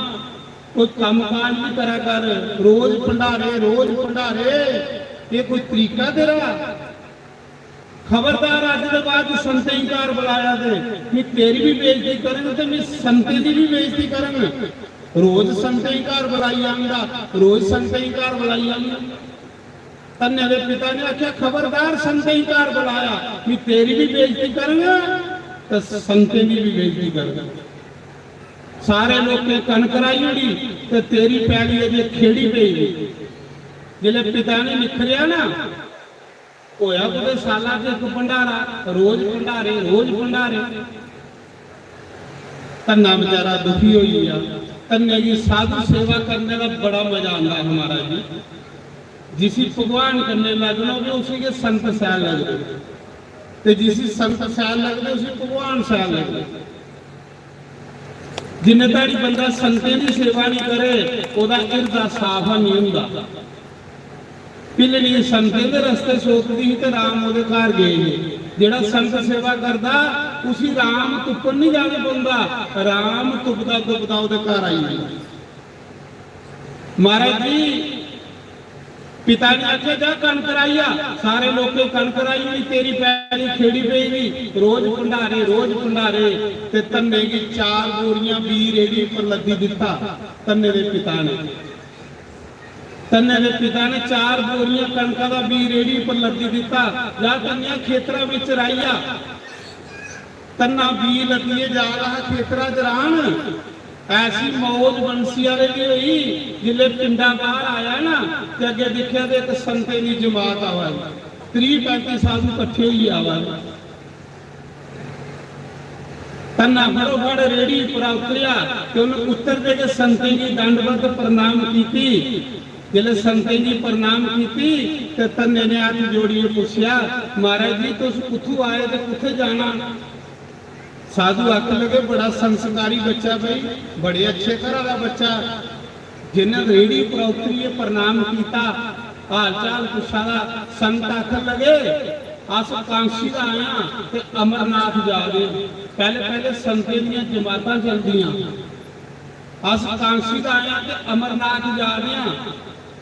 कोई कम्म काज भी करा कर, रोज भंडारे, रोज भंडारे, ये कोई तरीका तेरा? खबरदार, अज्ज दे बाद संतें गी घर बुलाया ते मैं तेरी भी बेइज्जती करंग ते मैं संतें दी भी बेइज्जती करंग। रोज संतें गी घर बुलाई आंदा, रोज संतें गी घर बुलाई आंदा। धन्ने दे पिता ने आख्या, "खबरदार, संतें गी घर बुलाया, मैं तेरी भी बेइज्जती करंग ते संतें दी भी बेइज्जती करंग।" सारे लोकें कनक राही ओड़ी ते तेरी पैली अजे खेड़ी पेई। जिसलै पिता ने निखरेआ ना, होया कुतै साला च इक भंडारा, रोज भंडारे, रोज भंडारे। धन्ना बेचारा दुखी होई गेआ। धन्ने गी साधु सेवा करने दा बड़ा मजा आंदा हा महाराज जी। जिसी भगवान कन्नै लगन होवे, उसी गै संत सैल लगदे, ते जिसी संत सैल लगदे, उसी भगवान सैल लगदे। जिन्ने धड़ी बंदा संतें दी सेवा नहीं करे, ओदा हिरदा साफ नहीं हुंदा। भिल्लनी संतें दे रस्ते सोतदी ही ते राम ओदे घर गए हे। जेड़ा संत सेवा करदा, उसी राम तुप्पन नहीं जाना पौंदा, राम तुपदा तुपदा ओदे घर आई जंदा। महाराज जी, पिता ने आखेआ, "जा कनक राही आ।" सारे लोकें कनक राही ओड़ी, तेरी पैली खेड़ी पेई दी, रोज भंडारे, रोज भंडारे। ते धन्ने गी चार बोरियां बीऽ रेड़ी पर लद्दी दित्ता धन्ने दे पिता ने। धन्ने दे पिता ने चार बोरियां कनका दा बीऽ रेड़ी पर लद्दी दित्ता, "जा धन्नेआ, खेतरा बिच राही आ।" धन्ना बीऽ लद्दियै जा रहा खेतरा च राहन। ऐसी मौज बंसी आह्ले दी होई, जिसलै पिंडा बाहर आया ना, ते अग्गें दिक्खेआ ते इक संतें दी जमात आवा दी, त्रीह् पैंती साधु कट्ठे होइयै आवा दे। धन्ना फटोफट रेहड़ी उप्परा उतरेआ ते उन्नै उतरदे गै संतें गी दंडवत प्रणाम कीती। जिसलै संतें गी प्रणाम कीती ते धन्ने ने हत्थ जोड़ियै पुच्छेआ, "महाराज जी, तुस कुत्थूं आए ते कुत्थै जाना?" साधु आखन लगे, "बड़ा संस्कारी बच्चा भाई, बड़े अच्छे घरा दा बच्चा, जिन्नै रेहड़ी पर उतरियै प्रणाम कीता, हाल चाल पुच्छा दा।" संत आखन लगे, "अस कांशी दा आए आं ते अमरनाथ जा दे आं।" पैह्ले पैह्ले संतें दियां जमातां चलदियां, "अस कांशी दा आए आं ते अमरनाथ जा दे आं,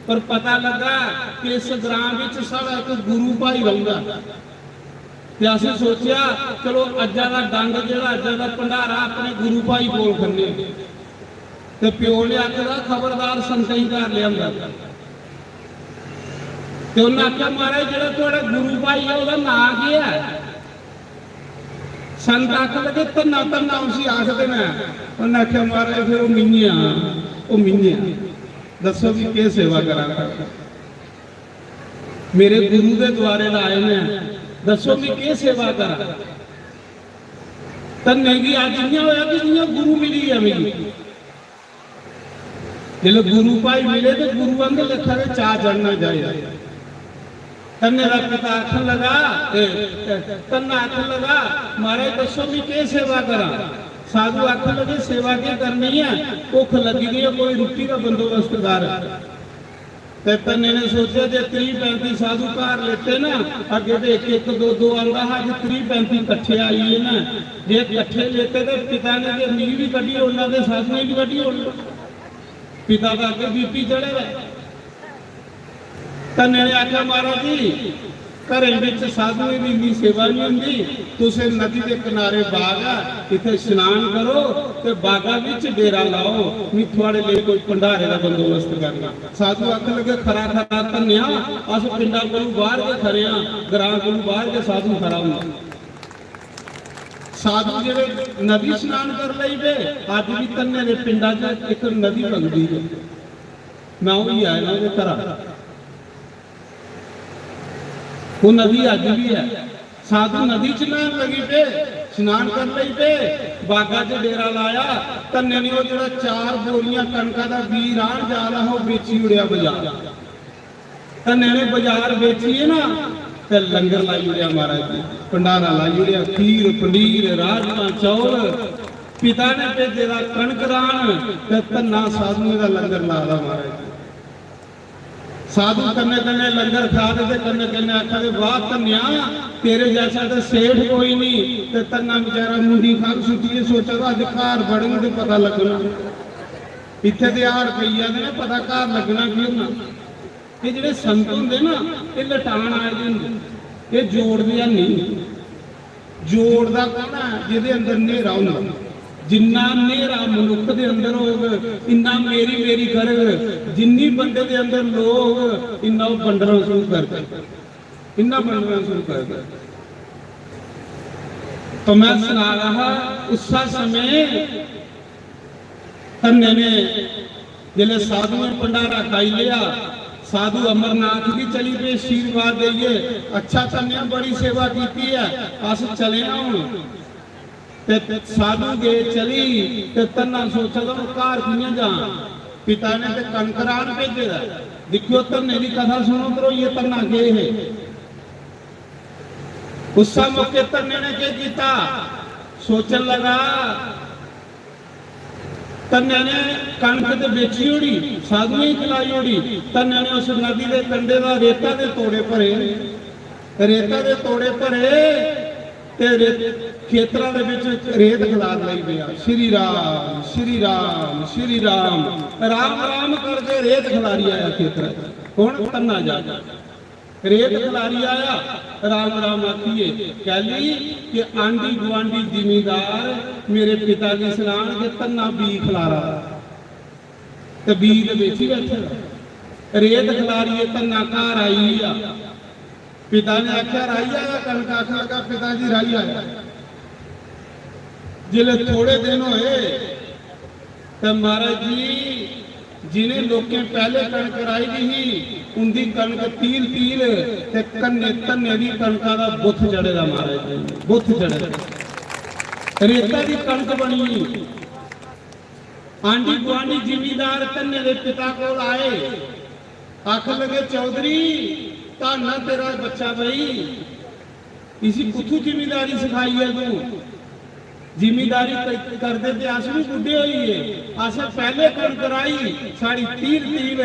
पर पता लग्गा कि इस ग्रां बिच साढ़ा इक गुरु भाई रौंह्दा।" ते असें सोचेआ, "चलो, अज्जा दा डंग जेह्ड़ा, अज्जा दा भंडारा अपने गुरु भाई कोल खन्ने आं।" ते प्यो ने आखे दा, "खबरदार, संतें गी घर लेआंदा।" ते उन्नै आखेआ, "महाराज, जेह्ड़ा थुआढ़ा गुरु भाई ऐ, ओह्दा नांऽ केह् ऐ?" संत आखन लगे, "धन्ना, धन्ना उसी आखदे न।" उन्नै आखेआ, "महाराज, फिर ओह् मिंञे आं, ओह् मिंञे आं। दस्सो भी केह् सेवा करां? मेरे गुरु दे द्वारे दा आए न, दस्सो भी केह् सेवा करां?" धन्ने गी अज्ज इ'यां होआ कि जि'यां गुरु मिली गेआ मिगी। जिसलै गुरु भाई मिले ते गुरु आंह्गर लेखा गै चाऽ चढ़ना चाहिदा। धन्ने दा पिता आखन लगा, ए, ए, धन्ना आखन लगा, "महाराज, दस्सो, मी केह् सेवा करां?" साधु आखन लगे, "सेवा केह् करनी ऐ, भुक्ख लग्गी दी ऐ, कोई रुट्टी दा बंदोबस्त कर।" ते धन्ने ने सोचेआ जे त्रीह् पैंती साधु घर लेटे ना, अग्गें ते इक इक दो दो आंदा हा, अज्ज त्रीह् पैंती कट्ठे आई गे ना। जे कट्ठे लेते ते पिता ने ते मिगी बी कड्ढी ओड़ना ते साधुएं बी कड्ढी ओड़ना। पिता दा अग्गें बीपी चढ़े दा। धन्ने ने आखेआ, "महाराज जी, घरें बिच साधुएं दी इन्नी सेवा नहीं होंदी, तुसें नदी दे किनारे बाग ऐ, इत्थै स्नान करो ते बागा बिच डेरा लाओ, मी थुआड़े लेई कोई भंडारे दा बंदोबस्त करना।" साधु आखन लगे, "खरा, खरा धन्नेआ, अस पिंडा कोलू बाहर गै खरे आं, ग्रां कोलू बाहर गै साधु खरा होंदा।" साधु जेह्ड़े नदी स्नान कर लेई पे, अज्ज भी धन्ने दे पिंडा च इक नदी बगदी ऐ। मैं ओह् ही आया ना ओह्दे घरा। ओह् नदी अज्ज भी ऐ। साधु नदी च न्हान लगी पे, स्नान कर लेई पे, बागा च डेरा लाया। धन्ने ने ओह् जेह्ड़ा चार बोरियां कनका दा बीऽ राह्न जा दा हा, ओह् बेची ओड़ेआ बाजार। धन्ने ने बाजार बेचियै ना ते लंगर लाई ओड़ेआ महाराज जी, भंडारा लाई ओड़ेआ, खीर, पनीर, राजमा, चौल। पिता ने भेजे दा कनक राह्न ते धन्ना साधुएं दा लंगर ला दा महाराज जी। साधु कन्नै कन्नै लंगर खा दे ते कन्नै कन्नै आखा दे, "वाह धन्नेआ, तेरे जैसा ते सेठ कोई नहीं।" ते धन्ना बेचारा मुंडी खंघ सुट्टियै सोचा दा, "अज्ज घर बड़न ते पता लग्गना।" इत्थै ते हाड़ पेई जाने ने, पता घर लग्गना की होना। एह् जेह्ड़े संत होंदे ना, एह् लटान आए दे होंदे, एह् जोड़दे हैनी। जोड़दा कौन ऐ? जेह्दे अंदर न्हेरा होंदा। जिन्ना न्हेरा मनुक्ख दे अंदर होग, इन्ना मेरी मेरी करग। जिन्नी बंदे दे अंदर लोऽ होग, इन्ना ओह् बंडना शुरू करदा, इन्ना बंडना शुरू करदा। तो मैं सना रहा हा, उस्सा समय धन्ने ने जिसलै साधुएं भंडारा खाई लेआ, साधु अमरनाथ गी चली पे आशीर्वाद देइयै, "अच्छा धन्ने, बड़ी सेवा कीती ऐ, अस चले आं हुन।" ते साधु गे चली, ते धन्ना सोचा दा, "हून घर कि'यां जां?" पिता ने ते कनक राह्न भेजे दा। दिक्खेओ, धन्ने दी कथा सुनो, ध्रोइयै धन्ना गे हे। उस्सै मौके धन्ने ने केह् कीता? सोचन लगा, धन्ने ने कनक ते बेची ओड़ी, साधुएं गी खलाई ओड़ी। धन्ने ने उस नदी दे कंढे दा रेता दे तोड़े भरे, रेता दे तोड़े भरे ते रे-, खेतरा दे बिच रेत खलार लई पेआ। "श्री राम, श्री राम, श्री राम, राम राम" करदे रेत खलारी आया खेतरा च। हुन धन्ना जा रेत खलारी आया, "राम राम" आखिए। कैली कि आंढी गुआंढी जिमींदार मेरे पिता गी सनान कि धन्ना बीऽ खलारा दा, ते बीऽ ते बेची बैठे दा। रेत खलारिए धन्ना घर आई गेआ। पिता ने आखेआ, "राही आया कनक?" आखन लगा, "पिता जी, राही आया।" जिसलै थोड़े दिन होए, ते महाराज जी, जिनें लोकें पैह्ले कनक राही दी ही, उंदी कनक तील तील ते कन्ने धन्ने दी कनका दा बुत्थ चढ़े दा महाराज जी, बुत्थ चढ़े दा। रेता दी कणक बनी गेई। आंढी गुआंढी जिमींदार धन्ने दे पिता कोल आए, आखन लगे, "चौधरी, धन्न ऐ तेरा बच्चा बई, इसी कुत्थू जिमींदारी सखाई ऐ तूं? जिमींदारी क-, करदे ते अस बी बुड्ढे होई गे, असें पैह्ले कणक राही, साढ़ी तीर तीर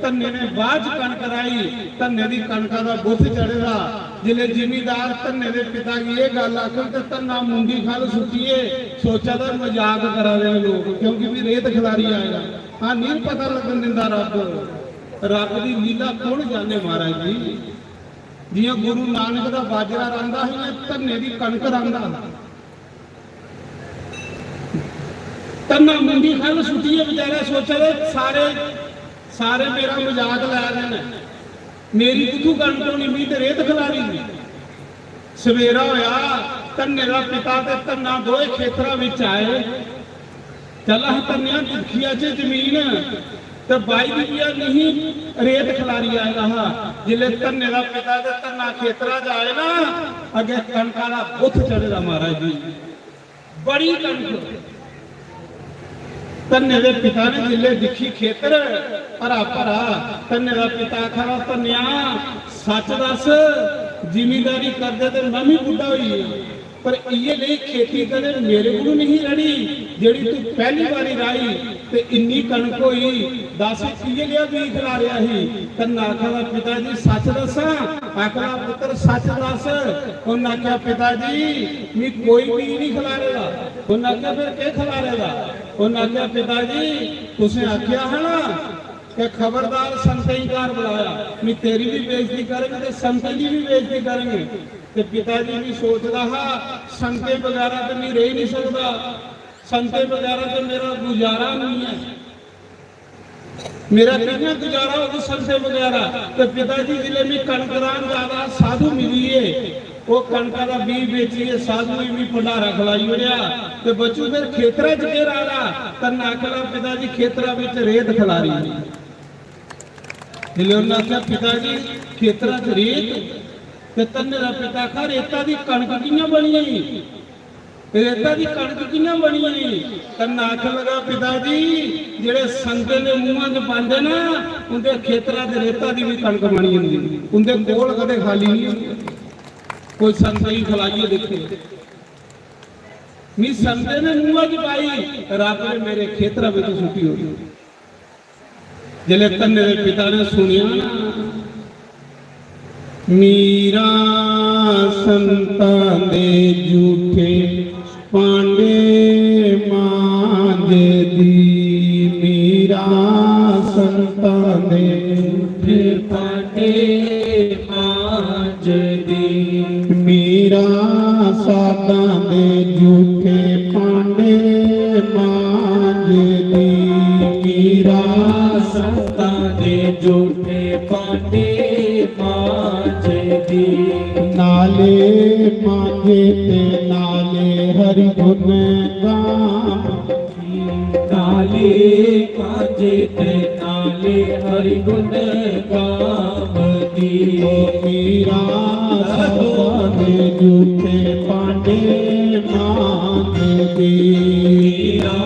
धन्ने ने बाद च कणक राही, धन्ने दी कणका दा बुत्थ चढ़े दा।" जिसलै जिमींदार धन्ने दे पिता गी एह् गल्ल आखन ते धन्ना मुंडी ख'ल्ल सुट्टियै सोचा दा मजाक करा दे न लोक, क्योंकि भी रेत खलारी आए दा। हाँ, निं पता लग्गन दिंदा रब्ब, रब्ब दी लीला कौन जाने महाराज जी। जियां गुरु नानक दा बाजरा रांह्दा हा, इयां धन्ने दी कणक रांह्दा हा। धन्ना मुंडी ख'ल्ल सुट्टियै बेचारा सोचा दे, सारे, सारे मेरा मजाक लै दे न, मेरी कुत्थू कणक होनी, मी ते रेत खलारी दी। सवेरा होया, धन्ने दा पिता ते धन्ना दोए खेतरा बिच आए। चल, अस धन्नेआ दिक्खी आचे जमीन, ते बाई दी बिया नहीं, रेत खलारी आए दा हा। जिसलै धन्ने दा पिता ते धन्ना खेतरा च आए ना, अग्गें कणका दा बुत्थ चढ़े दा महाराज जी, बड़ी कणक। धन्ने दे पिता ने जिसलै दिक्खी खेतर हरा भरा, धन्ने दा पिता आखा दा, "धन्नेआ, सच दस, जिमींदारी करदे ते में बी बुड्ढा होई गेआ।" पर इयै नेही खेती कदें मेरे कोलू नहीं रढ़ी, जेह्ड़ी तू पैह्ली बारी राही ते इन्नी कनक होई। दस, इयै नेहा बीऽ खलारेआ ही। ते नाखा दा पिता जी सच दस्सां, आखदा, "पुत्तर सच दस्स।" उन्न आखेआ, "पिता जी, मी कोई बीऽ नहीं खलारे दा।" उन्न आखेआ, "फिर केह् खलारे दा?" उन्न आखेआ, "पिता जी, तुसें आखेआ हा ना कि खबरदार संतें गी घर बुलाया, मी तेरी भी बेइज्जती करंग ते संतें दी भी बेइज्जती करंग।" ते पिता जी भी सोचदा हा, "संतें बगैरा ते मी रेही नहीं सकदा, संतें बगैरा ते मेरा गुजारा नहीं है, मेरा कि'यां गुजारा होग संतें बगैरा?" ते पिता जी जिसलै मी कनक राह्न जा दा, साधु मिलियै ओह् कनका दा बीऽ बेचियै साधुएं गी मी भंडारा खलाई ओड़ेआ। ते बच्चू, फिर खेतरा च केह् राह् दा? ते नाखा दा पिता जी खेतरा बिच रेत खलारी। जिसलै उन्नै आखेआ, "पिता जी, खेतरा च रेत," ते धन्ने दा पिता आखा, "रेता दी कनक कि'यां बनी गेई? रेता दी कनक कि'यां बनी गेई?" धन्ना आखन लगा, "पिता जी, जेह्ड़े संतें दे मुंहां च पांदे ना, उं'दे खेतरा च रेता दी बी कनक बनी जंदी, उं'दे कोल कदें खाली नहीं होंदे। कोई संतें गी खलाइयै दिक्खो, मी संतें दे मुंहां च पाई, रब ने मेरे खेतरा बिच सुट्टी ओड़ी।" जिसलै धन्ने दे पिता ने सुनेआ ना, "मीरा संतां दे झूठे भांडे मांजदी, मीरा संतां दे झूठे भांडे मांजदी, मीरा साधां दे झूठे भांडे मांजदी, मीरा संतां दे झूठे भांडे मांजदी।" नाले मांजे ते नाले हरि गुण गाम, नाले मांजे ते नाले हरि गुण गावदी। ओ मीरा संतां दे झूठे भांडे मांजदी। मीरा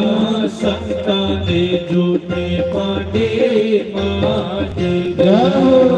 संतां दे झूठे भांडे मांजदी। जय हो।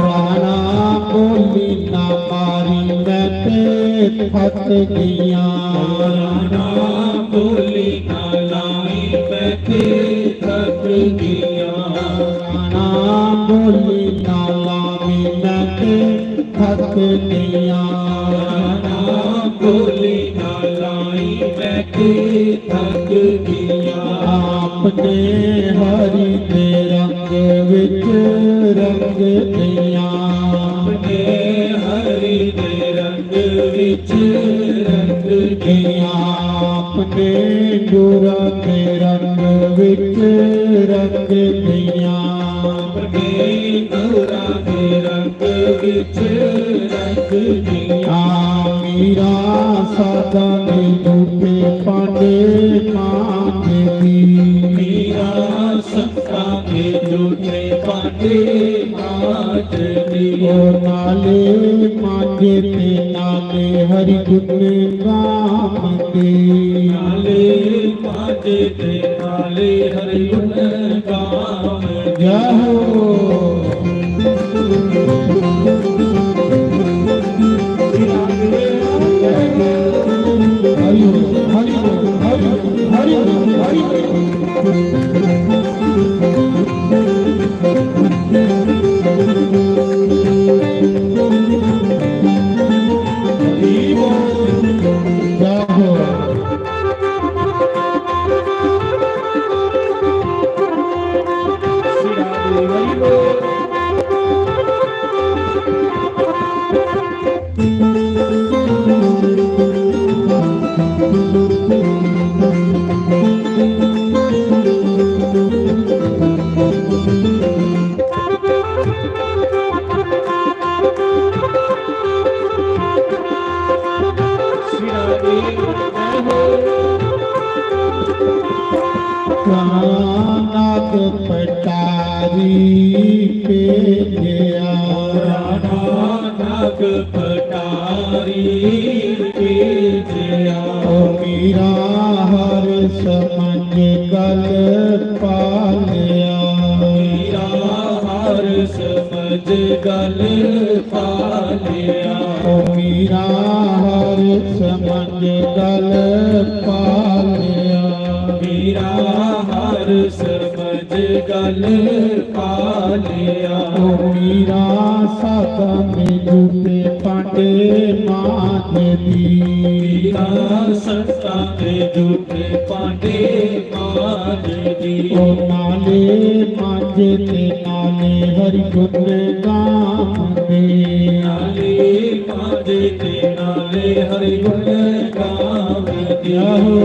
राणा बोली ना मारी मैं ते थक गईयां। राणा बोली ना लाई, मैं ते थक गईयां। राणा बोली ना लाई, मैं ते थक गईयां। राणा बोली ना लाई, मैं ते थक गईयां। आपने हरि दे रंग विच रंग गईयां। आपने हरि दे रंग विच रंग गईयां। आपने नूरां दे रंग विच रंग गईयां। आपने नूरां दे रंग विच रंग गईयां। मीरा साधां दे झूठे भांडे मांजदी। मीरा संतां दे झूठे भांडे मांजदी। ओ नाले मांजे ते नाले हरि गुण गावंदे। नाले मांजे ते नाले हरि गुण गावंदे। जय हो। हरि बोल, हरि बोल, हरि बोल, हरि बोल, हरि बोल। नाग पटारी पे गया। नाग पटारी पे गया। ओ मीरा हर समझ गल पा लिया। मीरा हर समझ गल पा लिया। ओ मीरा हर समझ गल पा लिया। मीरा हर समझ गल पा लिया। ओ मीरा साधां दे झूठे भांडे मांजदी। मीरा संतां दे झूठे भांडे मांजदी। ओ नाले मांजे ते नाले हरि गुण गावंदे। नाले मांजे ते नाले हरि गुण गावंदे। आहो।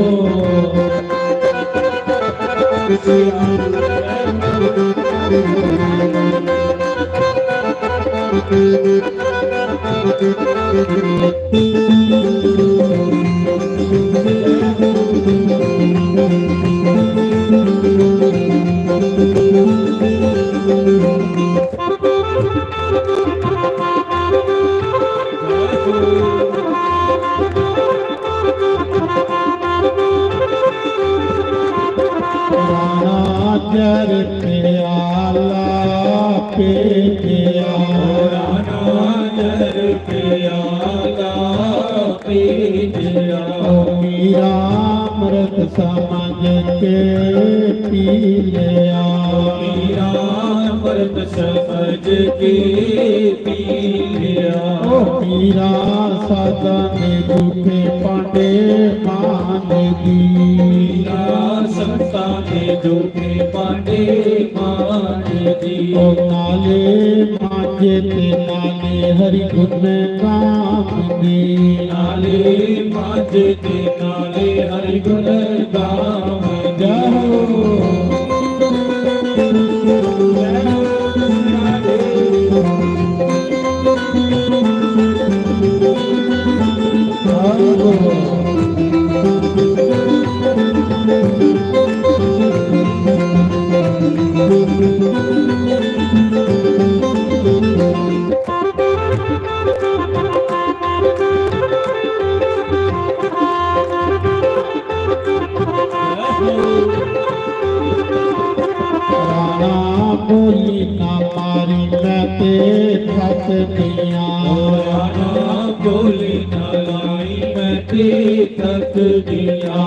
राणा जर प्याला पी गया। राणा जर प्याला पी गया। ओ मीरा अमृत समझ के पी लिया। ओ मीरा अमृत समझ के पी लिया। ओ मीरा साधां दे झूठे भांडे मांजदी। मीरा संतां दे झूठे भांडे मांजदी। ओ नाले मांजे ते नाले हरि गुण गावंदे। नाले मांजे ते नाले हरि गुण गावंदे। जय हो। राणा बोली ना मारी मैं ते थक गया। राणा बोली ना तकदियां।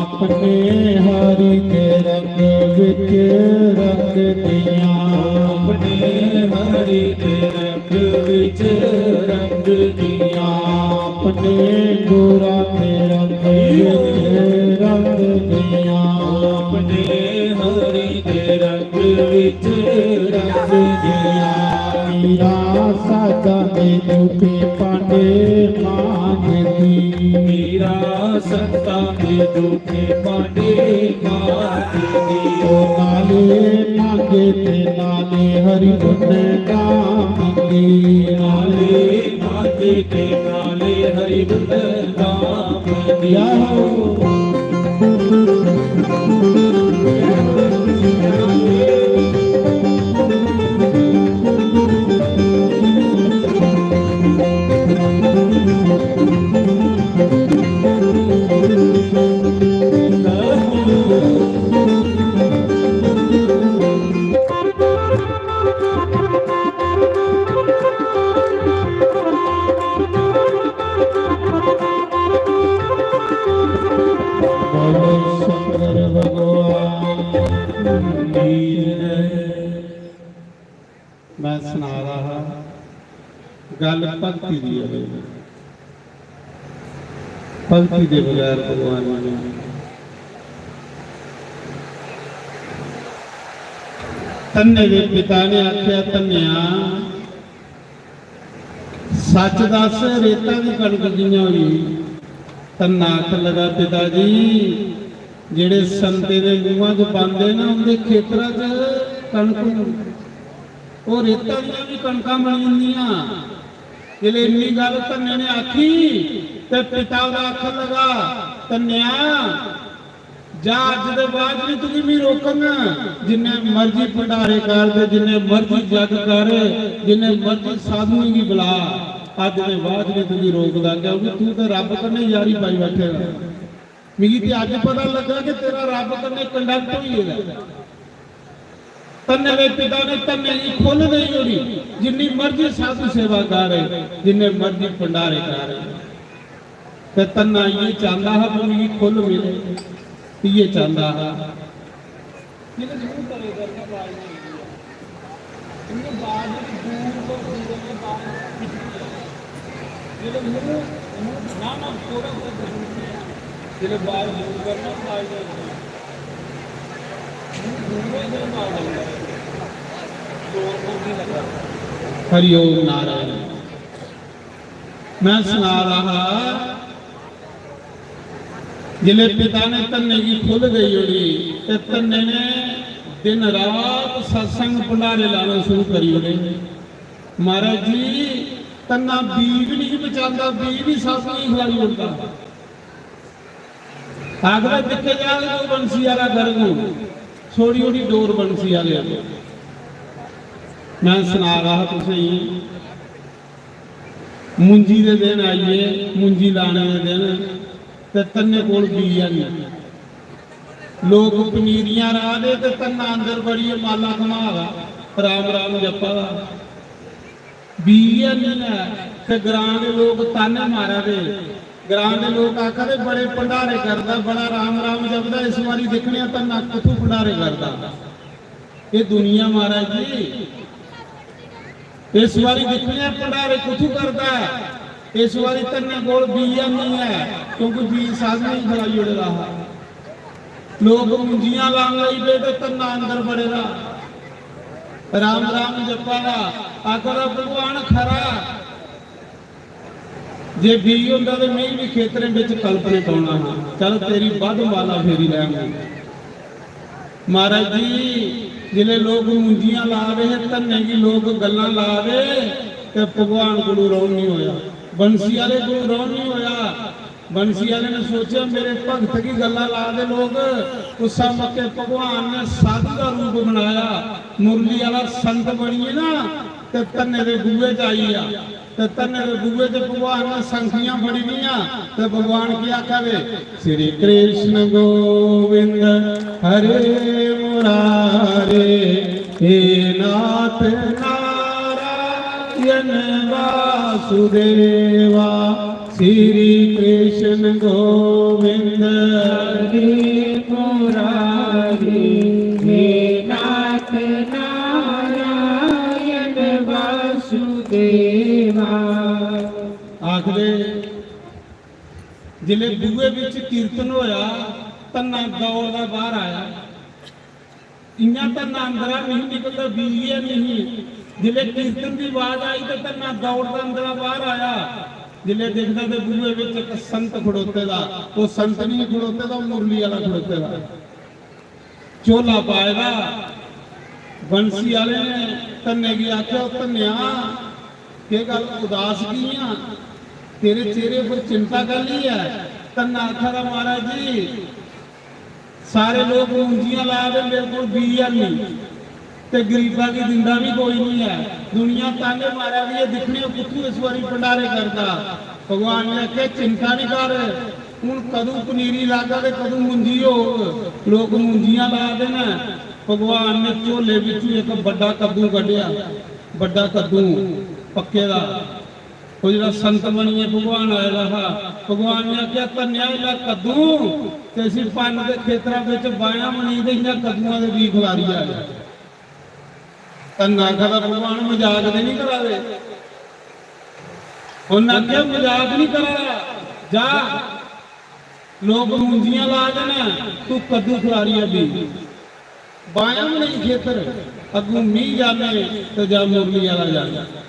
अपने हरि दे रंग विच रंगदियां। अपने हरि दे रंग विच रंगदियां। अपने गुरां दे रंग विच रंगदियां। अपने हरि दे रंग विच रंगदियां। मीरा साधां दे जूठे भांडे मांजदी। मीरा संतां दे जूठे भांडे मांजदी। ओ नाले मांजे ते नाले हरि गुण गावदी। नाले मांजे ते नाले हरि गुण गावदी। या हो। बोलो शंकर भगवान की जय। मैं सना रहा हा, गल भक्ति दी है भाई। भक्ति दे बगैर भगवान नहीं। धन्ने दे पिता ने आख्या, "धन्नेआ, सच दस, रेता दी कणक कि'यां होई?" धन्ना आखन लगा, "पिता जी, जेह्ड़े संतें दे मूंहां च पांदे न, उं'दे खेतरा च कणक होंदी, ओह् रेता दियां बी कणकां बनी जंदियां।" जिसलै इन्नी गल्ल धन्ने ने आखी ते पिता ओह्दा आखन लगा, "धन्नेआ, जा, अज्ज दे बाद नी तुगी मैं रोकंगा। जिन्ने मर्जी भंडारे कर ते जिन्ने मर्जी जग कर, जिन्ने मर्जी साधुएं गी बुला, अज्ज दे बाद नी तुगी रोकदा, क्योंकि तू ते रब कन्नै यारी पाई बैठे दा।" मिगी ते अज्ज पता लग्गा कि तेरा रब कन्नै contact होई गेदा। धन्ने दे पिता ने धन्ने गी खु'ल्ल देई ओड़ी, जिन्नी मर्जी साधु सेवा कर, जिन्ने मर्जी भंडारे कर। ते धन्ना इ'यै चांह्दा हा कि मिगी खु'ल्ल मिले, इ'यै चांह्दा हा। हरि ओम नारायण। मैं सना रहा हा, जिसलै पिता ने धन्ने गी खु'ल्ल देई ओड़ी ते धन्ने ने दिन रात सत्संग भंडारे लाना शुरू करी ओड़े। महाराज जी, धन्ना बीऽ बी नहीं बचांदा, बीऽ बी साधुएं गी खलाई ओड़दा। आखदा, "दिक्खे जा, ओह् बंसी आह्ला गरग हून, छोड़ी ओड़ी डोर बंसी आह्ले।" मैं सना रहा हा तुसेंगी, मुंजी दे दिन आई गे, मुंजी लाने दे दिन, ते धन्ने कोल बीऽ है नहीं। लोक पनीरियां राह् दे ते धन्ना अंदर बड़ियै माला घुमा दा, राम राम जप्पा दा। बीऽ है नहीं ऐ, ते ग्रां दे लोक ताने मारा दे। ग्रां दे लोक आखा दे, "बड़े भंडारे करदा, बड़ा राम राम जपदा, इस बारी दिक्खने आं धन्ना कुत्थू भंडारे करदा।" ये दुनिया महाराज जी, इस बारी दिक्खने आं भंडारे कुत्थू करदा ऐ। इस बारी धन्ने कोल बीऽ नहीं ऐ, क्योंकि बीऽ साधुएं गी खलाई ओड़े दा हा। लोक मुंजियां लान लगी पे ते धन्ना अंदर बड़े दा, राम राम जप्पा दा, आखा दा, "भगवान खरा, जे बीऽ होंदा ते में बी खेतरें बिच कल्पने पौना हा। चल, तेरी बद्ध माला फेरी लैंग।" महाराज जी, जिसलै लोक मुंजियां ला दे हे, धन्ने गी लोक गल्लां ला दे, ते भगवान कोलू रौह्न नहीं होया, बंसी आह्ले कोलू रौह्न नहीं होया। बंसी आह्ले ने सोचेआ, "मेरे भगत गी गल्लां ला दे लोक।" उस्सा मौके भगवान ने साधु दा रूप बनाया, मुरली आह्ला संत बनियै ना, ते धन्ने दे बूहे च आई गेआ। ते धन्ने दे बूहे च भगवान ने संखियां फड़ी दियां, ते भगवान की आखा दे, "श्री कृष्ण गोविंद हरे मुरारे, हे नाथ नारायण।" नारायण वासुदेवा, श्री कृष्ण गोविंद हरे मुरारी, हे नाथ नारायण वासुदेवा। आखदे जिसलै बूहे बिच कीर्तन होया, धन्ना दौड़दा बाहर आया। इयां धन्ना अंदरा नहीं निकलदा, बीऽ गै नहीं। जिसलै कीर्तन दी आवाज आई ते धन्ना दौड़दा अंदरा बाहर आया। जिसलै दिखदा ते बूहे बिच इक संत खड़ोते दा, ओह संत नहीं खड़ोते दा, ओह मुरली आह्ला खड़ोते दा। झोला पाए दा। बंसी आह्ले ने धन्ने गी आखेआ, "ओ धन्नेआ, केह् गल्ल उदास की आं? तेरे चेहरे पर चिंता कैह्ली ऐ?" धन्ना आखा दा, "महाराज जी, सारे लोक मुंजियां ला दे, मेरे कोल बीऽ है नहीं ते गरीबा गी दिंदा भी कोई नहीं है। दुनिया ताने मारा दी है, दिक्खने आं कुत्थूं इस बारी भंडारे करदा।" भगवान ने आखेआ, "चिंता नहीं कर, हून कदूं पनीरी लागा ते कदूं मुंजी होग। लोक मुंजियां ला दे न।" भगवान ने झोले बिच्चों इक बड्डा कद्दू कड्ढेआ, बड्डा कद्दू पक्के दा। ओह् जेह्ड़ा संत बनियै भगवान आए दा हा, भगवान ने आखेआ, "धन्नेआ, एह् लै कद्दू, ते इसी भन्न ते खेतरा बिच बायां बनी ते इ'यां कद्दुआं दे बीऽ खलारी आए।" धन्ना आखा दा, "भगवान मजाक ते नहीं करा दे?" उन्नै आखेआ, "मजाक नहीं करा दा, जा, लोक मुंजियां ला दे न, तू कद्दू खलारी आ बीऽ।" बायां बी नहीं खेतर, अग्गू मीं जाने ते जा मुरली आह्ला जाने।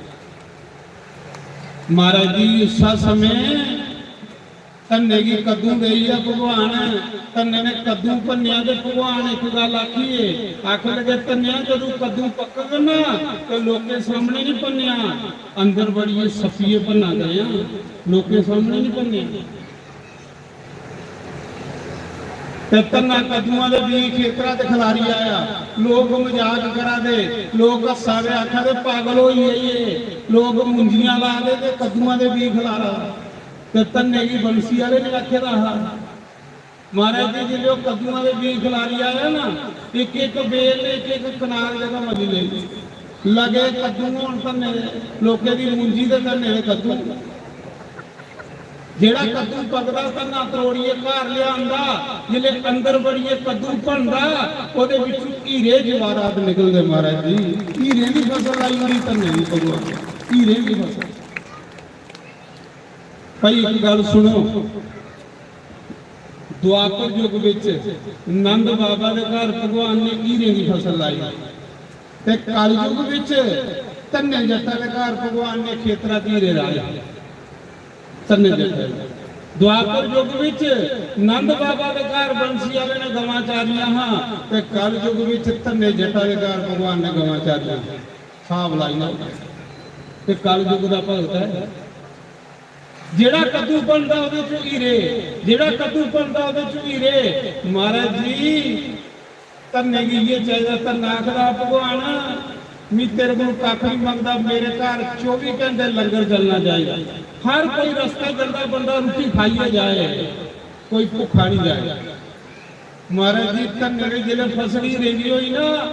महाराज जी, उस्सा समें धन्ने गी कद्दू देई गेआ भगवान। धन्ने ने कद्दू भन्नेआ ते भगवान इक गल्ल आखी ऐ, आखन लगे, "धन्नेआ, जदूं कद्दू पक्कग ना, ते लोकें सामने नहीं भन्नेआ, अंदर बड़ियै सप्पियै भन्ना करेआं, लोकें सामने नहीं भन्नेआ।" ते धन्ना कद्दुआं दे बीऽ खेतरा ते खलारी आया। लोक मजाक करा दे, लोक हस्सा दे, आखा दे, "पागल होई गेई ऐ, लोक मुंजियां ला दे ते कद्दुआं दे बीऽ खलारा।" ते धन्ने गी बंसी आह्ले ने आखे दा हा, महाराज जी, जिसलै ओह् कद्दुआं दे बीऽ खलारी आया ना, इक इक बेल ने इक इक कनाल जगह मली लेई। लगे कद्दू होन धन्ने दे, लोकें दी मुंजी ते धन्ने दे कद्दू। जेह्ड़ा कद्दू पकदा, धन्ना त्रोड़ियै घर लेआंदा, जिसलै अंदर बड़ियै कद्दू बनदा, ओह्दे बिच्चों हीरे जवाहरात निकलदे महाराज जी। हीरे दी फसल लाई ओड़ी धन्ने दी भगवान, हीरे दी फसल। भाई, इक गल्ल सुनो, द्वापर युग विच नंद बाबा दे घर भगवान ने हीरे दी फसल लाई, ते कलयुग विच धन्ने जट्टा दे घर भगवान ने खेतरा च हीरे राहे। धन्ने जट्टा दे। द्वापर युग विच नंद बाबा दे घर बंसी आह्ले ने गवां चारियां हां, ते कलयुग विच धन्ने जट्टा दे घर भगवान ने गवां चारियां। स्हाब लाई लैओ, ते कलयुग दा भगत ऐ। जेह्ड़ा कद्दू बनदा ओह्दे चों हीरे, जेह्ड़ा कद्दू बनदा ओह्दे चों हीरे। महाराज जी, धन्ने गी इ'यै चाहिदा। धन्ना आखदा, "भगवान, मी तेरे कोल कक्ख निं मंगदा, मेरे घर चौबी घैंटे लंगर चलना चाहिदा, हर कोई रस्ते जंदा बंदा रुट्टी खाइयै जाए, कोई भुक्खा निं जाए।" महाराज जी, धन्ने दे जिसलै फसली रेडी होई ना,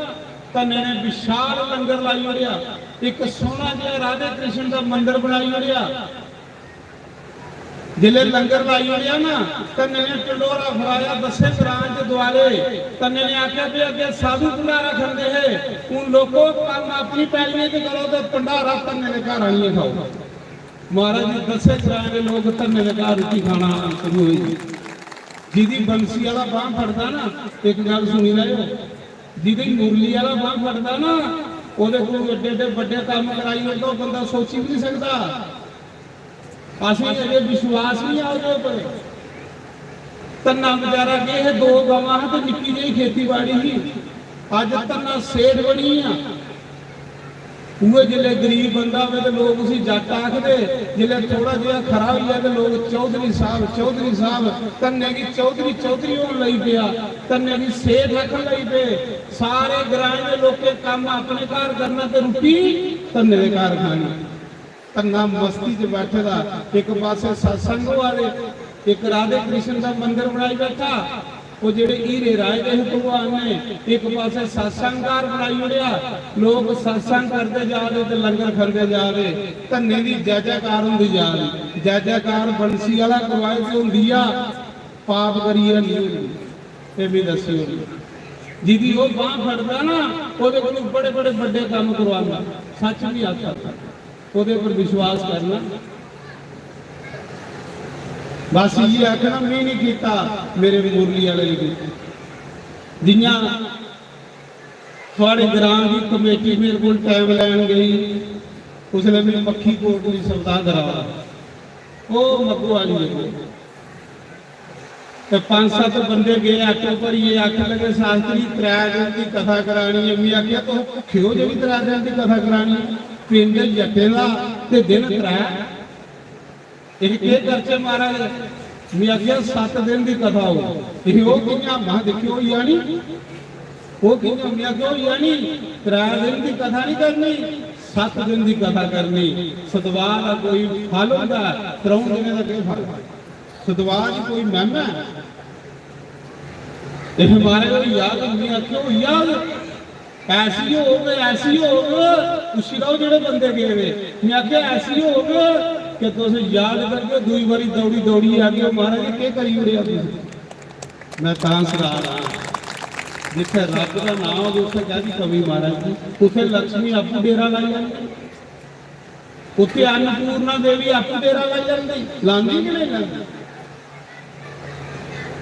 धन्ने ने विशाल लंगर लाई ओड़ेआ, इक सोह्ना जेहा राधे कृष्ण दा मंदर बनाई ओड़ेआ। जिसलै लंगर लाई ओड़ेआ ना, धन्ने ने ढंडोरा फराया दस्सें ग्रां च दुआरे। धन्ने ने आखेआ, "भी अग्गें साधु भंडारा खंदे हे, हून लोको, कम्म अपनी पैलियें च करो ते भंडारा धन्ने दे घर आनियै खाओ।" महाराज जी, दस्सें ग्राएं दे लोक धन्ने दे घर रुट्टी खाना शुरू होई गे। जिदी बंसी आह्ला बांह् फड़दा ना, इक गल्ल सुनी लैओ, जिदी मुरली आह्ला बांह् फड़दा ना, ओह्दे कोल एड्डे एड्डे बड्डे कम्म कराई ओड़दा, ओह् बंदा सोची बी निं सकदा। असें अजें विश्वास निं ऐ ओह्दे उप्पर। धन्ना बेचारा केह् हे, दो गवां हा ते निक्की जेही खेती बाड़ी ही। अज्ज धन्ना सेठ बनी गेआ। उ'ऐ जिसलै गरीब बंदा होवे ते लोक उसी जट्ट आखदे, जिसलै थोड़ा जेहा खरा होई जा ते लोक चौधरी साहब, चौधरी साहब, धन्ने गी चौधरी, चौधरी होन लगी पेआ, धन्ने गी सेठ आखन लगी पे। सारे ग्राएं दे लोकें कम्म अपने घर करना ते रुट्टी धन्ने दे घर खानी। धन्ना मस्ती च बैठे दा, इक पासे सत्संग होआ दे, इक राधे कृष्ण दा मंदर बनाई बैठा। ओह् जेह्ड़े हीरे राहे दे हे भगवान ने, इक पासै सत्संग घर बनाई ओड़ेआ, लोक सत्संग करदे जा दे ते लंगर खंदे जा दे, धन्ने दी जय जयकार होंदी जा दी। जय जयकार बंसी आह्ला करवाए ते होंदी आ, पाप करियै नेईं होंदी। एह् मी दस्सी ओड़ी। जिदी ओह् बांह् फड़दा ना, ओह्दे कोलू बड़े बड़े बड्डे कम्म करवांदा। सच बी आखा, ओह्दे पर विश्वास करना। बस इयै आखना, में नहीं कीता, मेरे मुरली वाले ने कीता। जियां थुआड़े ग्रां दी कमेटी मेरे कोल टाइम लैन गई, उसलै में पक्खी कोटली सप्ताह करा दा, ओह् मग्गो वाली दे कोल। ते पंज सत्त बंदे गे, आटो भरियै, आखन लगे, "शास्त्री, त्रै दिन दी कथा करानी ऐ।" में आखेआ, "तुस भुक्खे ओ जे बी त्रै दिन दी कथा करानी ऐ? पिंड जट्टें दा ते दिन त्रै।" "एह् केह् करचै महाराज?" में आखेआ, "सत्त दिन दी कथा हो।" "एह् ओह् कि'यां?" महा, "दिक्खेओ, होई जानी।" "ओह् कि'यां?" में आखेआ, "होई जानी, त्रै दिन दी कथा नहीं करनी, सत्त दिन दी कथा करनी।" सतवाह दा कोई फल होंदा ऐ, त्र'ऊं दिनें दा केह् फल? सतवाह दी कोई मैहमा ऐ? एह् महाराज होई जाग, में आखेआ, "होई जाग।" ऐसी होग, ऐसी होग, पुच्छी लैओ जेह्ड़े बंदे गेदे। में आखेआ, "ऐसी होग कि तुस याद करगे, दूई बारी दौड़ी दौड़ी आगे, महाराज जी, केह् करी ओड़ेआ तुसें?" मैं तां सना रहा, जित्थै रब दा नांऽ होग, उत्थै कैह्दी कमी, महाराज जी? उत्थै लक्ष्मी आपूं डेरा लाई लैंदी, उत्थै अन्नपूर्णा देवी आपूं डेरा लाई लैंदी, लांदी कि नहीं लांदी?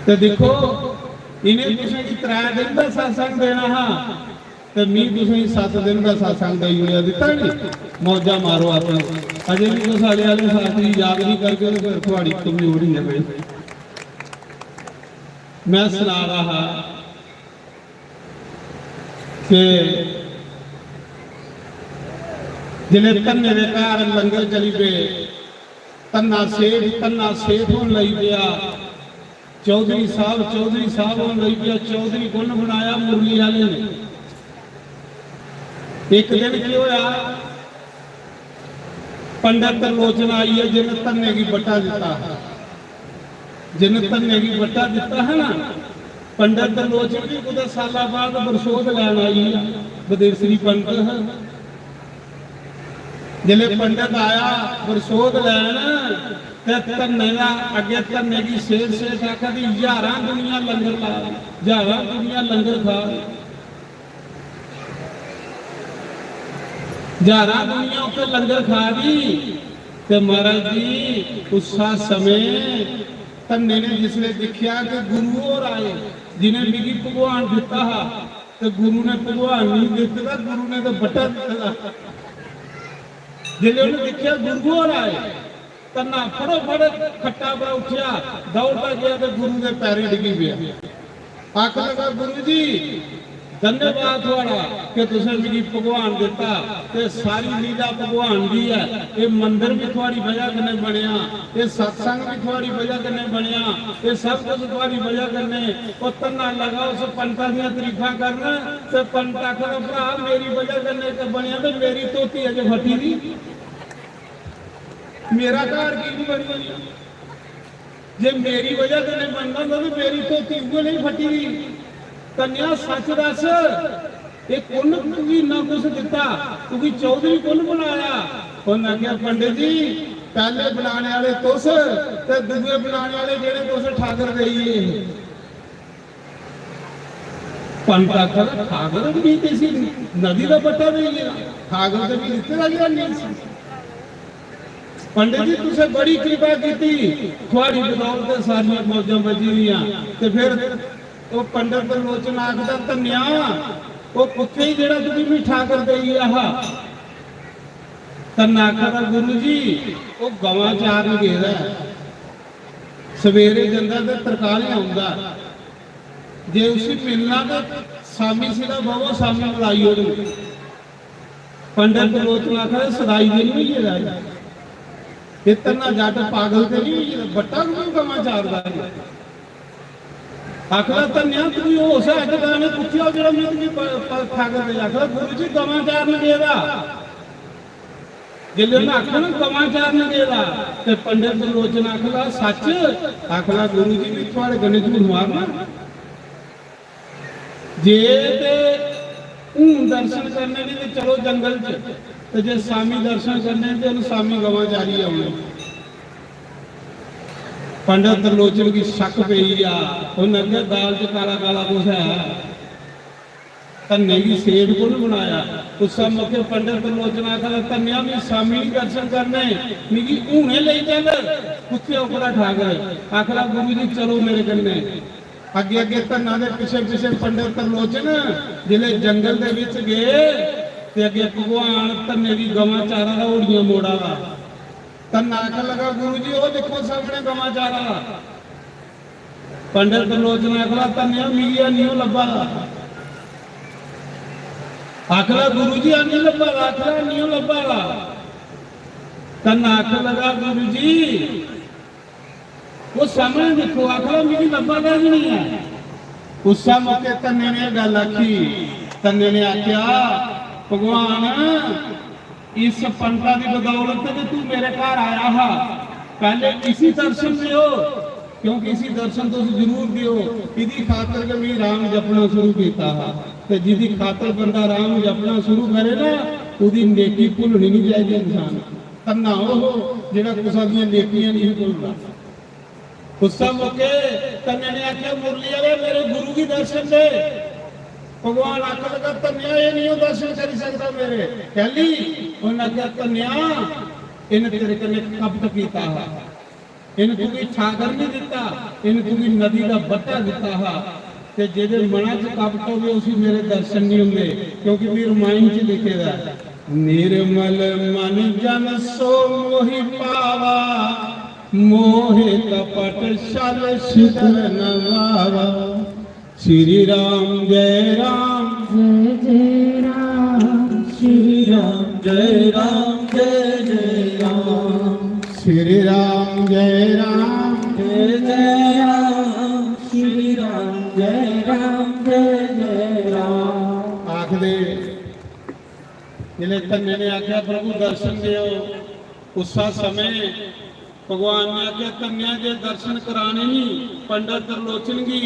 ते दिक्खो, इ'नें तुसें गी त्रै दिन दा सत्संग देना हा, ते मी तुसें गी सत्त दिन दा सत्संग देई ओड़ेआ, दित्ता नी? मौजां मारो अपने। अजे बी तुस अगले आह्ले शास्त्री याद नहीं करगे, तो फिर थुआड़ी कमजोरी है भाई। मैं सना रहा हा कि जिसलै धन्ने दे घर लंगर चली पे, धन्ना सेठ, धन्ना सेठ होन लगी पेआ, चौधरी साहब, चौधरी साहब होन लगी पेआ। चौधरी कु'न बनाया? मुरली आह्ले ने। इक दिन केह् होआ, पंडत त्रिलोचन आई ऐ, जिन्न धन्ने गी बट्टा दित्ता हा। जिन्न धन्ने गी बट्टा दित्ता हा ना, पंडत त्रिलोचन बी कुतै साला बाद बरसोध लैन आई आ, बदेसरी पंत हा। जिसलै पंडत आया बरसोध लैन, ते धन्ने दा अग्गें धन्ने गी सेठ सेठ आखा दी, "ज्हारां दुनिया लंगर ला दी, ज्हारां दुनिया लंगर खा दी।" ज्हारां दुनिया उत्थै लंगर खा दी। ते महाराज जी, उस्सा समें धन्ने ने जिसलै दिक्खेआ कि गुरु होर आए, जिनें मिगी भगवान दित्ता हा, ते गुरु ने भगवान नहीं दित्ते दा, गुरु ने तो बट्टा दित्ते दा। जिसलै उन्हें दिक्खेआ गुरु होर आए, धन्ना फटोफट खट्टा परा उट्ठेआ, दौड़दा गेआ ते गुरु दे पैरें डिग्गी पेआ। आखन लगा, "गुरु जी, धन्यवाद थुआड़ा कि तुसें मिगी भगवान दित्ता, ते सारी लीला भगवान दी ऐ। एह् मंदर बी थुआड़ी बजह कन्नै बनेआ, एह् सत्संग बी थुआड़ी बजह कन्नै बनेआ, एह् सब कुछ थुआड़ी बजह कन्नै।" ओह् धन्ना लगा उस पंता दियां तरीफां करन, ते पंत आखदा, "भ्रा, मेरी बजह कन्नै ते बनेआ, ते मेरी धोती अजें फटी दी।" मेरा घर की नहीं बनी? जे मेरी वजह कन्नै बनदा होंदा ते मेरी धोती उ'ऐ नेही फट्टी दी। कन्या, सच दस, एह् कु'न तुगी इन्ना कुछ दित्ता? तुगी चौधरी कु'न बनाया? उ'न्नै आखेआ, "पंडित जी, पैह्ले बनाने आह्ले तुस ते दूए बनाने आह्ले जेह्ड़े तुस ठाकर देई गे हे।" पंत आखदा, "ठाकर भी ते इसी नदी दा पट्टा देई गेआ, ठाकर ते भी दित्ते दा गै नेईं सी।" "पंडित जी, तुसें बड़ी कृपा कीती, थुआड़ी बदौलत सारियां मौजां बची दियां।" ते फिर ओह् पंडित त्रिलोचन आखदा, "धन्नेआ, ओह् कुत्थै जेह्ड़ा तुगी भी ठाकर देई गेआ हा?" धन्ना आखदा, "गुरु जी, ओह् गवां चारन गेदा ऐ, सवेरे जंदा ते तरकालें औंदा ऐ।" जे उसी मिलना ते सामी सिरा बवो, सामी मलाई ओड़ो। पंडित त्रिलोचन आखा दे, "सदाई दे नहीं होई गेदा ऐ। एह् धन्ना जट पागल ते नहीं होई गेदा, बट्टा क्यों गवां चारदा ऐ?" आखदा, "धन्नेआ, तुगी होश है, अज्ज गाने कुत्थै हो जेह्ड़ा में तुगी प-, प-, पागल ते?" आखदा, "गुरु जी, गवां चारन गेदा।" जिसलै उन्नै आखेआ ना, "गवां चारन गेदा," ते पंडित त्रिलोचन आखदा, "सच्च?" आखदा, "गुरु जी, भी थुआड़े कन्नै झूठ मारना?" जे ते हून दर्शन करने ने ते चलो जंगल च, ते जे सामी दर्शन करने ते हून सामी गवां चारी औने। पंडत त्रिलोचन गी शक पेई गेआ, उन्न आखेआ, "दाल च काला काला कुछ है?" धन्ने गी सेठ कु'न बनाया? उस्सै मौके पंडत त्रिलोचन आखदा, "धन्नेआ, मी सामी निं दर्शन करने, मिगी हुने लेई चल कुत्ते ओकड़ा ठाकर।" आखदा, "गुरु जी, चलो मेरे कन्नै।" अग्गे अग्गे धन्ना दे पिच्छे पिच्छे पंडत त्रिलोचन जिसलै जंगल दे बिच गे ते अग्गे भगवान धन्ने दी गवां चारा दा होड़ियां मोड़ा दा। धन्ना आखन लगा, "गुरु जी, ओह् दिक्खो सामने गवां चारा दा।" पंडत त्रिलोचन आखदा, "धन्नेआ, मिगी है निं ओह् लब्भा दा।" आखदा, "गुरु जी, है निं लब्भा दा।" आखदा, "है निं ओह् लब्भा दा।" धन्ना आखन लगा, "गुरु जी, ओह् सामने दिक्खो।" आखदा, "मिगी लब्भा दा गै निं ऐ।" उस्सै मौके धन्ने ने एह् गल्ल आखी। धन्ने ने आखेआ, "भगवान, इस पंडता दी बदौलत ते तू मेरे घर आया हा, पैह्ले इसी दर्शन देओ, क्योंकि इसी दर्शन तुस जरूर देओ, इदी खातर गै में राम जपना शुरू कीता हा।" ते जिदी खातर बंदा राम जपना शुरू करे ना, ओह्दी नेकी भुल्लनी निं चाहिदी इंसान। धन्ना ओह् जेह्ड़ा कुसै दियां नेकियां निं भुल्लदा। उस्सै मौके धन्ने ने आखेआ, "मुरली आह्ले, मेरे गुरु गी दर्शन दे।" भगवान आखन लगा, "धन्नेआ, एह् निं ओह् दर्शन करी सकदा मेरे।" कैली? उन्न आखेआ, "धन्नेआ, इन्न तेरे कन्नै कपट कीता हा, इन्न तुगी ठाकर निं दित्ता, इन्न तुगी नदी दा बट्टा दित्ता हा, ते जेह्दे मना च कपट होवे, उसी मेरे दर्शन निं होंदे, क्योंकि मी रामायण च लिखे दा ऐ, 'निर्मल मन जन सो मोहि पावा।'" मोहे कपट छल छिद्र न भावा। श्री राम जय राम। जय जय राम। श्री राम जय राम। जय जय राम। श्री राम जय राम। जय जय राम। श्री राम जय राम। जय जय राम। आखदे जिसलै धन्ने ने आखेआ, "प्रभु दर्शन देओ," उस्सा समें भगवान ने आखेआ, "धन्नेआ, जे दर्शन कराने नी पंडत त्रिलोचन गी,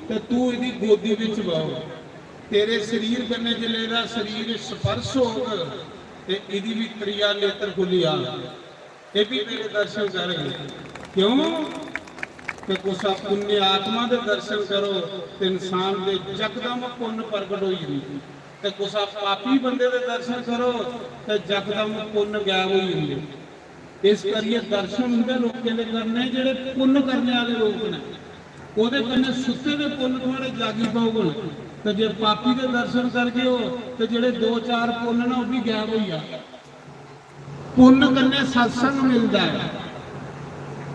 ते तू इदी गोदी बिच बहो। तेरे शरीर कन्नै जिसलै एदा शरीर स्पर्श होग, ते इदी बी त्रिया नेत्र खुल्ली जाग।" एह् बी मेरे दर्शन करग। क्यों? ते कुसै पुण्य आत्मा दे दर्शन करो ते इंसान दे यकदम पुन्न प्रगट होई जंदी, ते कुसै पापी बंदे दे दर्शन करो ते यकदम पुन्न गायब होई जंदे। इस करियै दर्शन उंदे लोकें दे करने जेह्ड़े पुन्न करने आह्ले लोक न, ओह्दे कन्नै सुत्ते दे पुन्न थुआढ़े जागी पौङन। ते जे पापी दे दर्शन करगे ओ ते जेह्ड़े दो चार पुन्न न ओह् बी गायब होई जाङन। पुन्न कन्नै सत्संग मिलदा ऐ,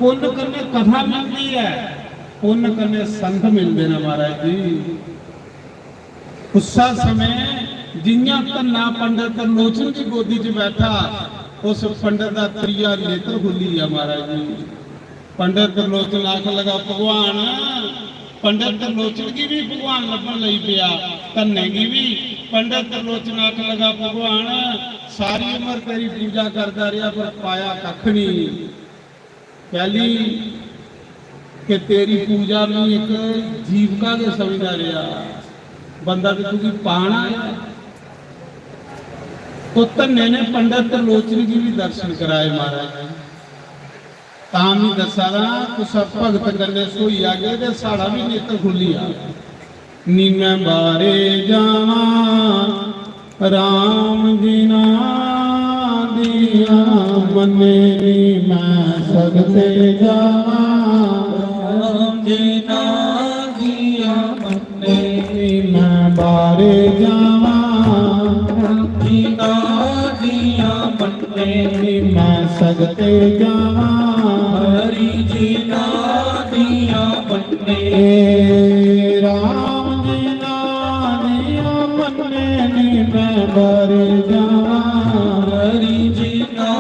पुन्न कन्नै कथा मिलदी ऐ, पुन्न कन्नै संत मिलदे न महाराज जी। उस्सा समें जि'यां धन्ना पंडत त्रिलोचन दी गोदी च बैठा, उस पंडत दा त्रिया नेत्र खुल्ली गेआ महाराज जी। पंडत त्रिलोचन आखन लगा, "भगवान।" पंडत त्रिलोचन गी बी भगवान लब्भन लगी पेआ, धन्ने गी बी। पंडत त्रिलोचन आखन लगा, "भगवान, सारी उम्र तेरी पूजा करदा रेहा, पर पाया कक्ख निं। कैली कि तेरी पूजा में इक जीविका गै समझदा रेहा, बंदा ते तुगी पाना ऐ।" तो धन्ने ने पंडत त्रिलोचन गी बी दर्शन कराए महाराज। तां बी दस्सा दा, कुसै भगत कन्नै स्होई जागे ते साढ़ा बी नेत्र खुल्ली जा। नी मैं बारे जावां राम जी ना दिया मन्ने, नी मैं सगते जावां राम जी ना दिया मन्ने, नी मैं बारे जावां राम जी ना दिया मन्ने, नी मैं सगते जावां हरि जी ना दिया मन्ने। ए राम जी ना दिया मन्ने, नी मैं बारे जावां हरि जी ना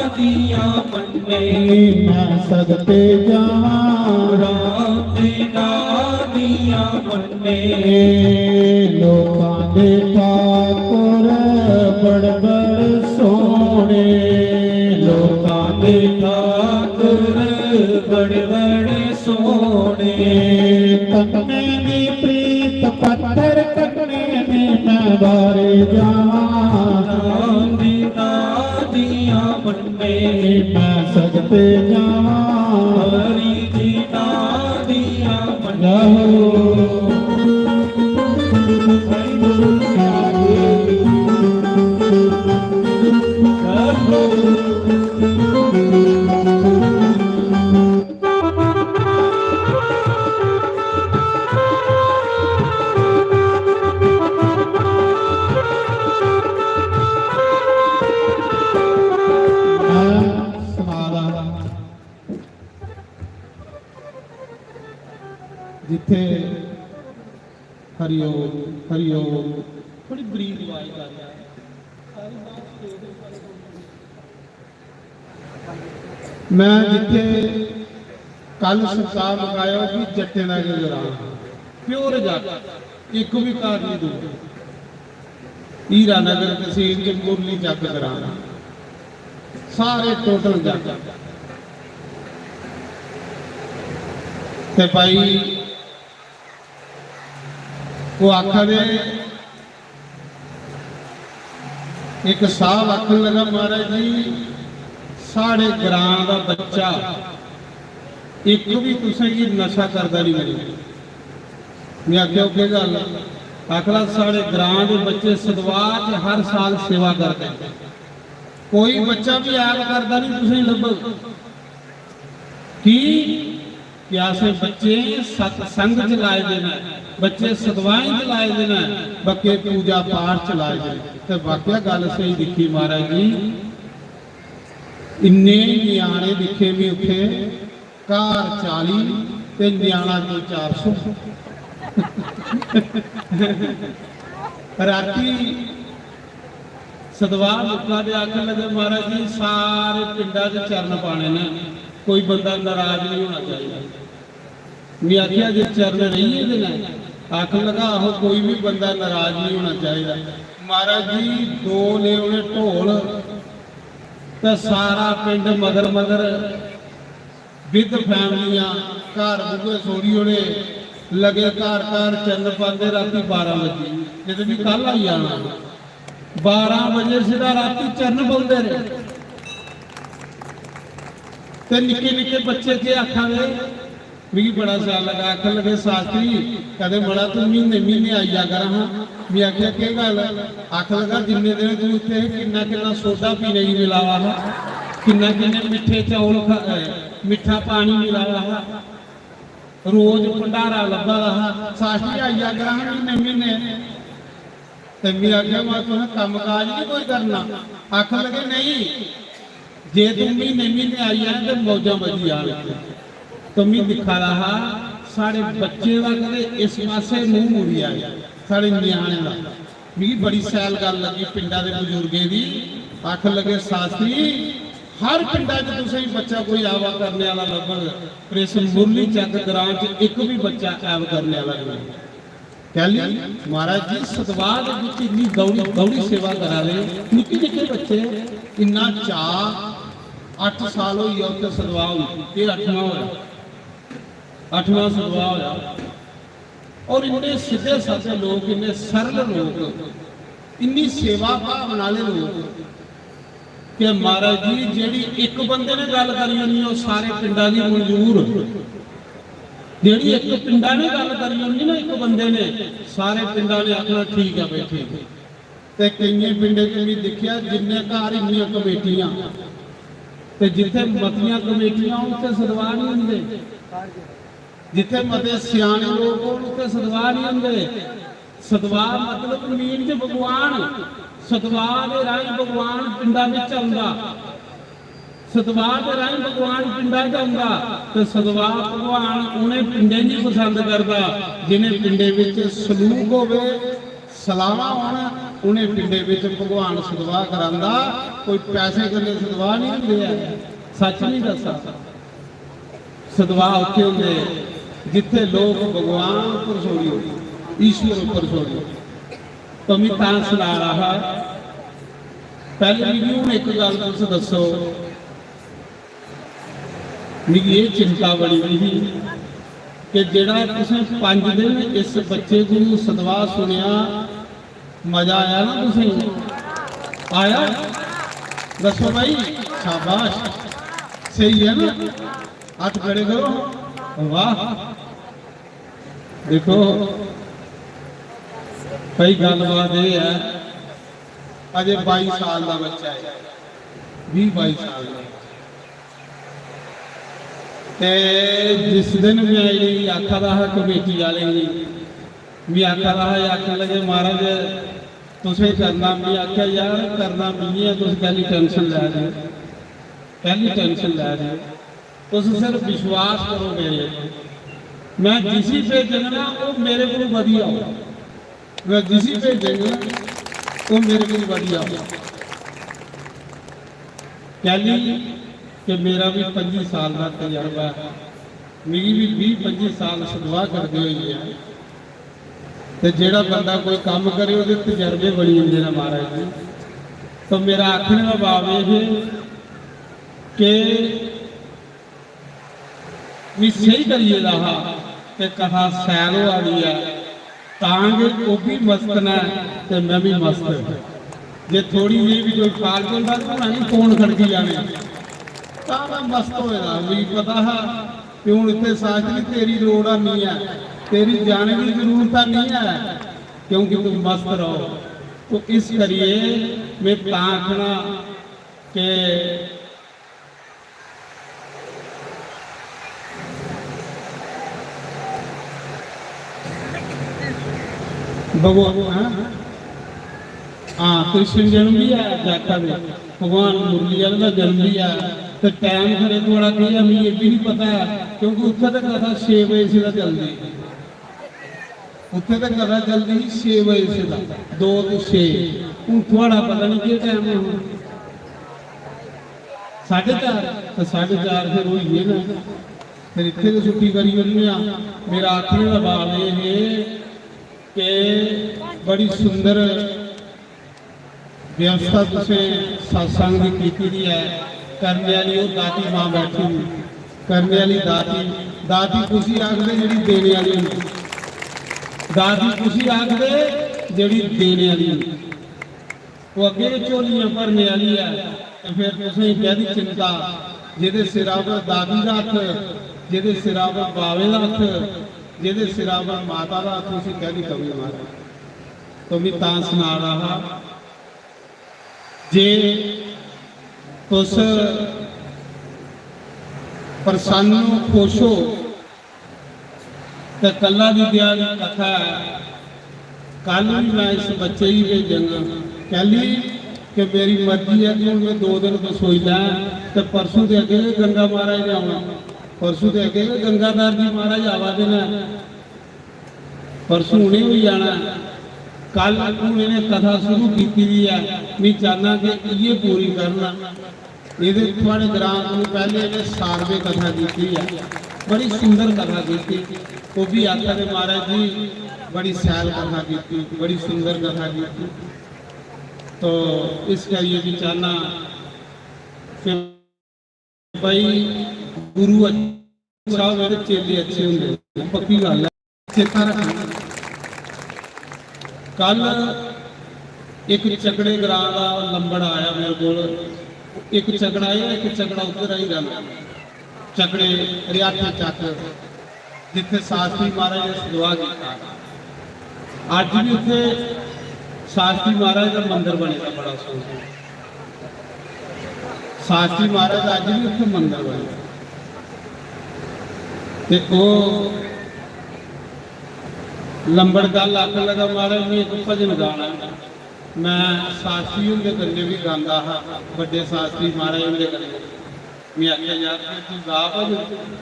दिया मन्ने, नी मैं सगते जावां राम जी ना दिया मन्ने। लोकां दे ठाकुर बड़ बड़ सोहणे, लोकां दे ठाकुर बड़ बड़ सोहणे। तन्ने दी प्रीत पत्थर मैं बारे जावां, राम जी दा दिया मन्ने। मैं सजते जावां, हरी जी दा दिया मन्ने। जिथे हरिओम, हरिओम, थोड़ी बरीक आवाज कर। मैं जिथे कल सप्ताह मकाया कि जट्टें दा गै ग्रां, प्योर जट, इक भी घर नहीं दूर। हीरानगर तहसील च मुरली जट ग्रां, सारे टोटल जट। ते भाई, वो आखा दे, एक साहब आखन लगा, महाराज जी, साढ़े ग्रां दा बच्चा इक भी तुसें गी नशा करदा नहीं मिलेगा। मैं आखेआ, "ओह् केह् गल्ल?" आखदा, "साढ़े ग्रां दे बच्चे सतवाह च हर साल सेवा करदे न, कोई बच्चा भी ऐब करदा नहीं तुसें गी लब्भग।" की? कि असें बच्चे सतसंग च लाए दे न, बच्चे सतवाएं च लाए दे न, बच्चे पूजा पाठ च लाए दे न। ते वाकया गल्ल स्हेई दिक्खी महाराज जी, इन्ने ञ्याणे दिक्खे में उत्थे, घर चाली ते ञ्याणा कोई चार सौ। राती सतवाह मुक्का ते आखन लगे, "महाराज जी, सारे पिंडा च चरण पाने न, कोई बंदा नाराज नहीं होना चाहिए।" मैं आखेआ, "जे चरण रेही गेदे न?" आखन लगा, "आहो, कोई भी बंदा नाराज नहीं होना चाहिए।" महाराज जी, दो ले उ'नें ढोल ते सारा पिंड मगर मगर, विद फैमिलियां, घर बूहे सोड़ी ओड़े, लगे घर घर चन्न पांदे। राती बारां बजे, जित्थै भी कल आई जाना, बारां बजे सिद्धा राती चन्न पौंदे रेह्। ते निक्के निक्के बच्चे केह् आखा दे, मिगी बड़ा शैल लगा। आखन लगे, "शास्त्री, कदें मड़ा तू म्हीने म्हीने आई जा कर हां।" मैं आखेआ, "केह् गल्ल?" आखन लगा, "जिन्ने दिन तू इत्थे हे, किन्ना किन्ना सोडा पीने गी मिला दा हा, किन्ना किन्ने मिट्ठे चौल खा-, अ, मिट्ठा पानी मिला दा हा, रोज भंडारा लब्भा दा हा। शास्त्री, आई जा कर हां म्हीने म्हीने।" ते मैं आखेआ, "मैं तुसें कम्म काज नहीं कोई करना?" आखन लगे, "नहीं, जे तू म्हीने म्हीने आई जाए ते मौजां बजी जान।" तो मैं दिक्खा दा हा, साढ़े बच्चे दा कदें इस पासे मुंह मुड़ी आए, साढ़े ञ्याणे दा। मिगी बड़ी शैल गल्ल लगी पिंडा दे बजुर्गें दी। आखन लगे, "शास्त्री, हर पिंडा च तुसें बच्चा कोई ऐवा करने आह्ला लब्भग, पर इस मुरली चक ग्रां च इक बी बच्चा ऐव करने आह्ला नेईं।" कैली? महाराज जी, सतवाह दे बिच इन्नी दौड़ी, दौड़ी सेवा करा दे, निक्के निक्के बच्चे, इन्ना चाऽ। अट्ठ साल होई गेआ उत्थै सतवाह होई, एह् अठमां होआ, अठमां सतवाह होआ। और इन्ने सिद्धे सादे लोक, इन्ने सरल लोक, इन्नी सेवा भावना आह्ले लोक, कि महाराज जी, जेह्ड़ी इक बंदे ने गल्ल करी ओड़नी, ओह् सारे पिंडा दी मंजूर। जेह्ड़ी इक पिंडा ने गल्ल करी ओड़नी ना इक बंदे ने, सारे पिंडा ने आखना, "ठीक ऐ भाई, ठीक ऐ।" ते केइयें पिंडें च में दिक्खेआ, जिन्ने घर इन्नियां कमेटियां, ते जित्थै मतियां कमेटियां होन, उत्थै सतवाह निं होंदे। जित्थै मते स्याने लोक होन, उत्थै सतवाह निं होंदे। सतवाह मतलब मीन च भगवान, सतवाह दे राहें भगवान पिंडा बिच औंदा, सतवाह दे राहें भगवान पिंडा च औंदा। ते सतवाह भगवान उ'नें पिंडें गी पसंद करदा, जि'नें पिंडें बिच सलूक होवे, सलावां होन, उ'नें पिंडें बिच भगवान सतवाह करांदा। कोई पैसे कन्नै सतवाह नहीं होंदे ऐ, सच नहीं दस्सा। सतवाह उत्थे होंदे जित्थे लोक भगवान उप्पर छोड़ी ओड़े, ईश्वर उप्पर छोड़ी ओड़े। तो मैं तां सना रहा हा, पैहले मिगी हून इक गल्ल तुस दस्सो, मिगी एह् चिंता बड़ी दी ही कि जेह्ड़ा तुसें पंज दिन इस बच्चे को सतवाह सुनेआ, मजा आया ना तुसें? आया? दसो भाई, शाबाश। सही है ना? हाथ खड़े करो। वाह। देखो भाई, गल्लबात ये है, अजे बाई साल का बच्चा है, बीह बाई साल का। ते जिस दिन मैं इ'नेंगी आखा दा हा कमेटी आह्लें गी, मैं आखा दा हा, एह् आखन लगे, "महाराज, तुसें करना।" मैं आखेआ, "यार, करना मिगी ऐ, तुस कैह्ली tension लै दे ओ? कैह्ली tension लै दे ओ? तुस सिर्फ विश्वास करो मेरे पर। मैं जिसी भेजङ ना, ओह् मेरे कोलू बधिया होग। मैं जिसी भेजङ ना, ओह् मेरे कोलू बधिया होग।" कैह्ली कि मेरा भी पंजी साल दा तजर्बा ऐ, मिगी भी बीह पंजी साल सदवाह करदे होई गेआ। ते जेह्ड़ा बंदा कोई कम्म करे, ओह्दे तजर्बे बनी जंदे न, महाराज जी। तो मेरा आखने दा भाव एह् हे कि मी स्हेई करी गेदा हा कि कथा शैल होआ दी ऐ, तां गै ओह् बी मस्त न ते में बी मस्त। जे थोड़ी जेही बी कोई फाल्ट होंदा ते भला जी फोन खड़की जाने। तां में मस्त होए दा, मिगी पता हा कि हून इत्थै शास्त्री तेरी लोड़ निं ऐ, तेरी जाने दी जरूरत निं ऐ, क्योंकि तू मस्त रहो। तो इस करियै में तां आखना कि भगवान, हाँ? हाँ, कृष्ण जन्म भी है, जाखा दे। भगवान मुरली आह्ले दा जन्म भी है। ते टैम खरे थुआढ़ा केह् ऐ, मिगी एह् बी निं पता ऐ, क्योंकि उत्थै ते कथा छे बजे सिद्धा चलदी। उत्थै ते कथा चलदी ही छे बजे सिद्धा, दो ते छे। हून थुआढ़ा पता निं केह् टैम ऐ हून। साढ़े चार, ते साढ़े चार फिर होई गे न। फिर इत्थै गै छुट्टी करी ओड़ने आं। मेरा आखने दा भाव एह् हे कि बड़ी सुंदर व्यवस्था तुसें सत्संग दी कीती दी ऐ। करने आह्ली ओह् दाती मां बैठी दी, करने आह्ली दाती। दाती कुसी आखदे? जेह्ड़ी देने आह्ली होंदी। दाती कुसी आखदे? जेह्ड़ी देने आह्ली होंदी। ओह् अग्गें गै झोलियां भरने आह्ली ऐ, ते फिर तुसें कैह्दी चिंता? जेह्दे सिरा पर दादी दा हत्थ, जेह्दे सिरा पर बावे दा हत्थ, जेह्दे सिरा पर माता दा हत्थ, उसी कैह्दी कमी, महाराज? तो मैं तां सना रहा हा जे तुस प्रसन्न हो, खुश हो, ते कल्ला दी देआ दी कथा ऐ। कल भी मैं इस बच्चे गी भेजंगा, कैली कि मेरी मर्जी ऐ कि हून मैं दो दिन बसोई लैं, ते परसों दे अग्गें गै गंगा महाराज ने आवां, परसों दे अग्गें गै गंगाधर जी महाराज आवा दे न। परसों उ'नें बी जाना ऐ। कल हून इ'नें कथा शुरू कीती दी ऐ, मी चाहना कि इ'यै पूरी करन। एह्दे थुआढ़े ग्रां कोलू पैह्ले इ'नें सारवे कथा कीती ऐ, बड़ी सुंदर कथा कीती। ओह् बी आखा दे, "महाराज जी, बड़ी शैल कथा कीती, बड़ी सुंदर कथा कीती।" तो इस करियै बी चाहना कि भाई, गुरु अच्छा होवे ते चेले अच्छे होंदे, पक्की गल्ल ऐ, चेता रखना। कल इक चकड़े ग्रां दा लंबड़ आया मेरे कोल, इक चकड़ा एह्, इक चकड़ा उद्धर आई गल्ल, चकड़े रियाठे चक, जित्थे शास्त्री महाराज ने सदवा कीता। अज्ज भी उत्थे शास्त्री महाराज दा मंदर बने दा, बड़ा सोहना। शास्त्री महाराज दा अज्ज भी उत्थे मंदर बने दा। ते ओह् लंबड़दार आखन लगा, "महाराज, मैं इक भजन गाना ऐ।" मैं शास्त्री हुंदे कन्नै भी गांदा हा, बड्डे शास्त्री महाराज हुंदे कन्नै। मैं आखेआ, "यार, फिर तू गा भजन।"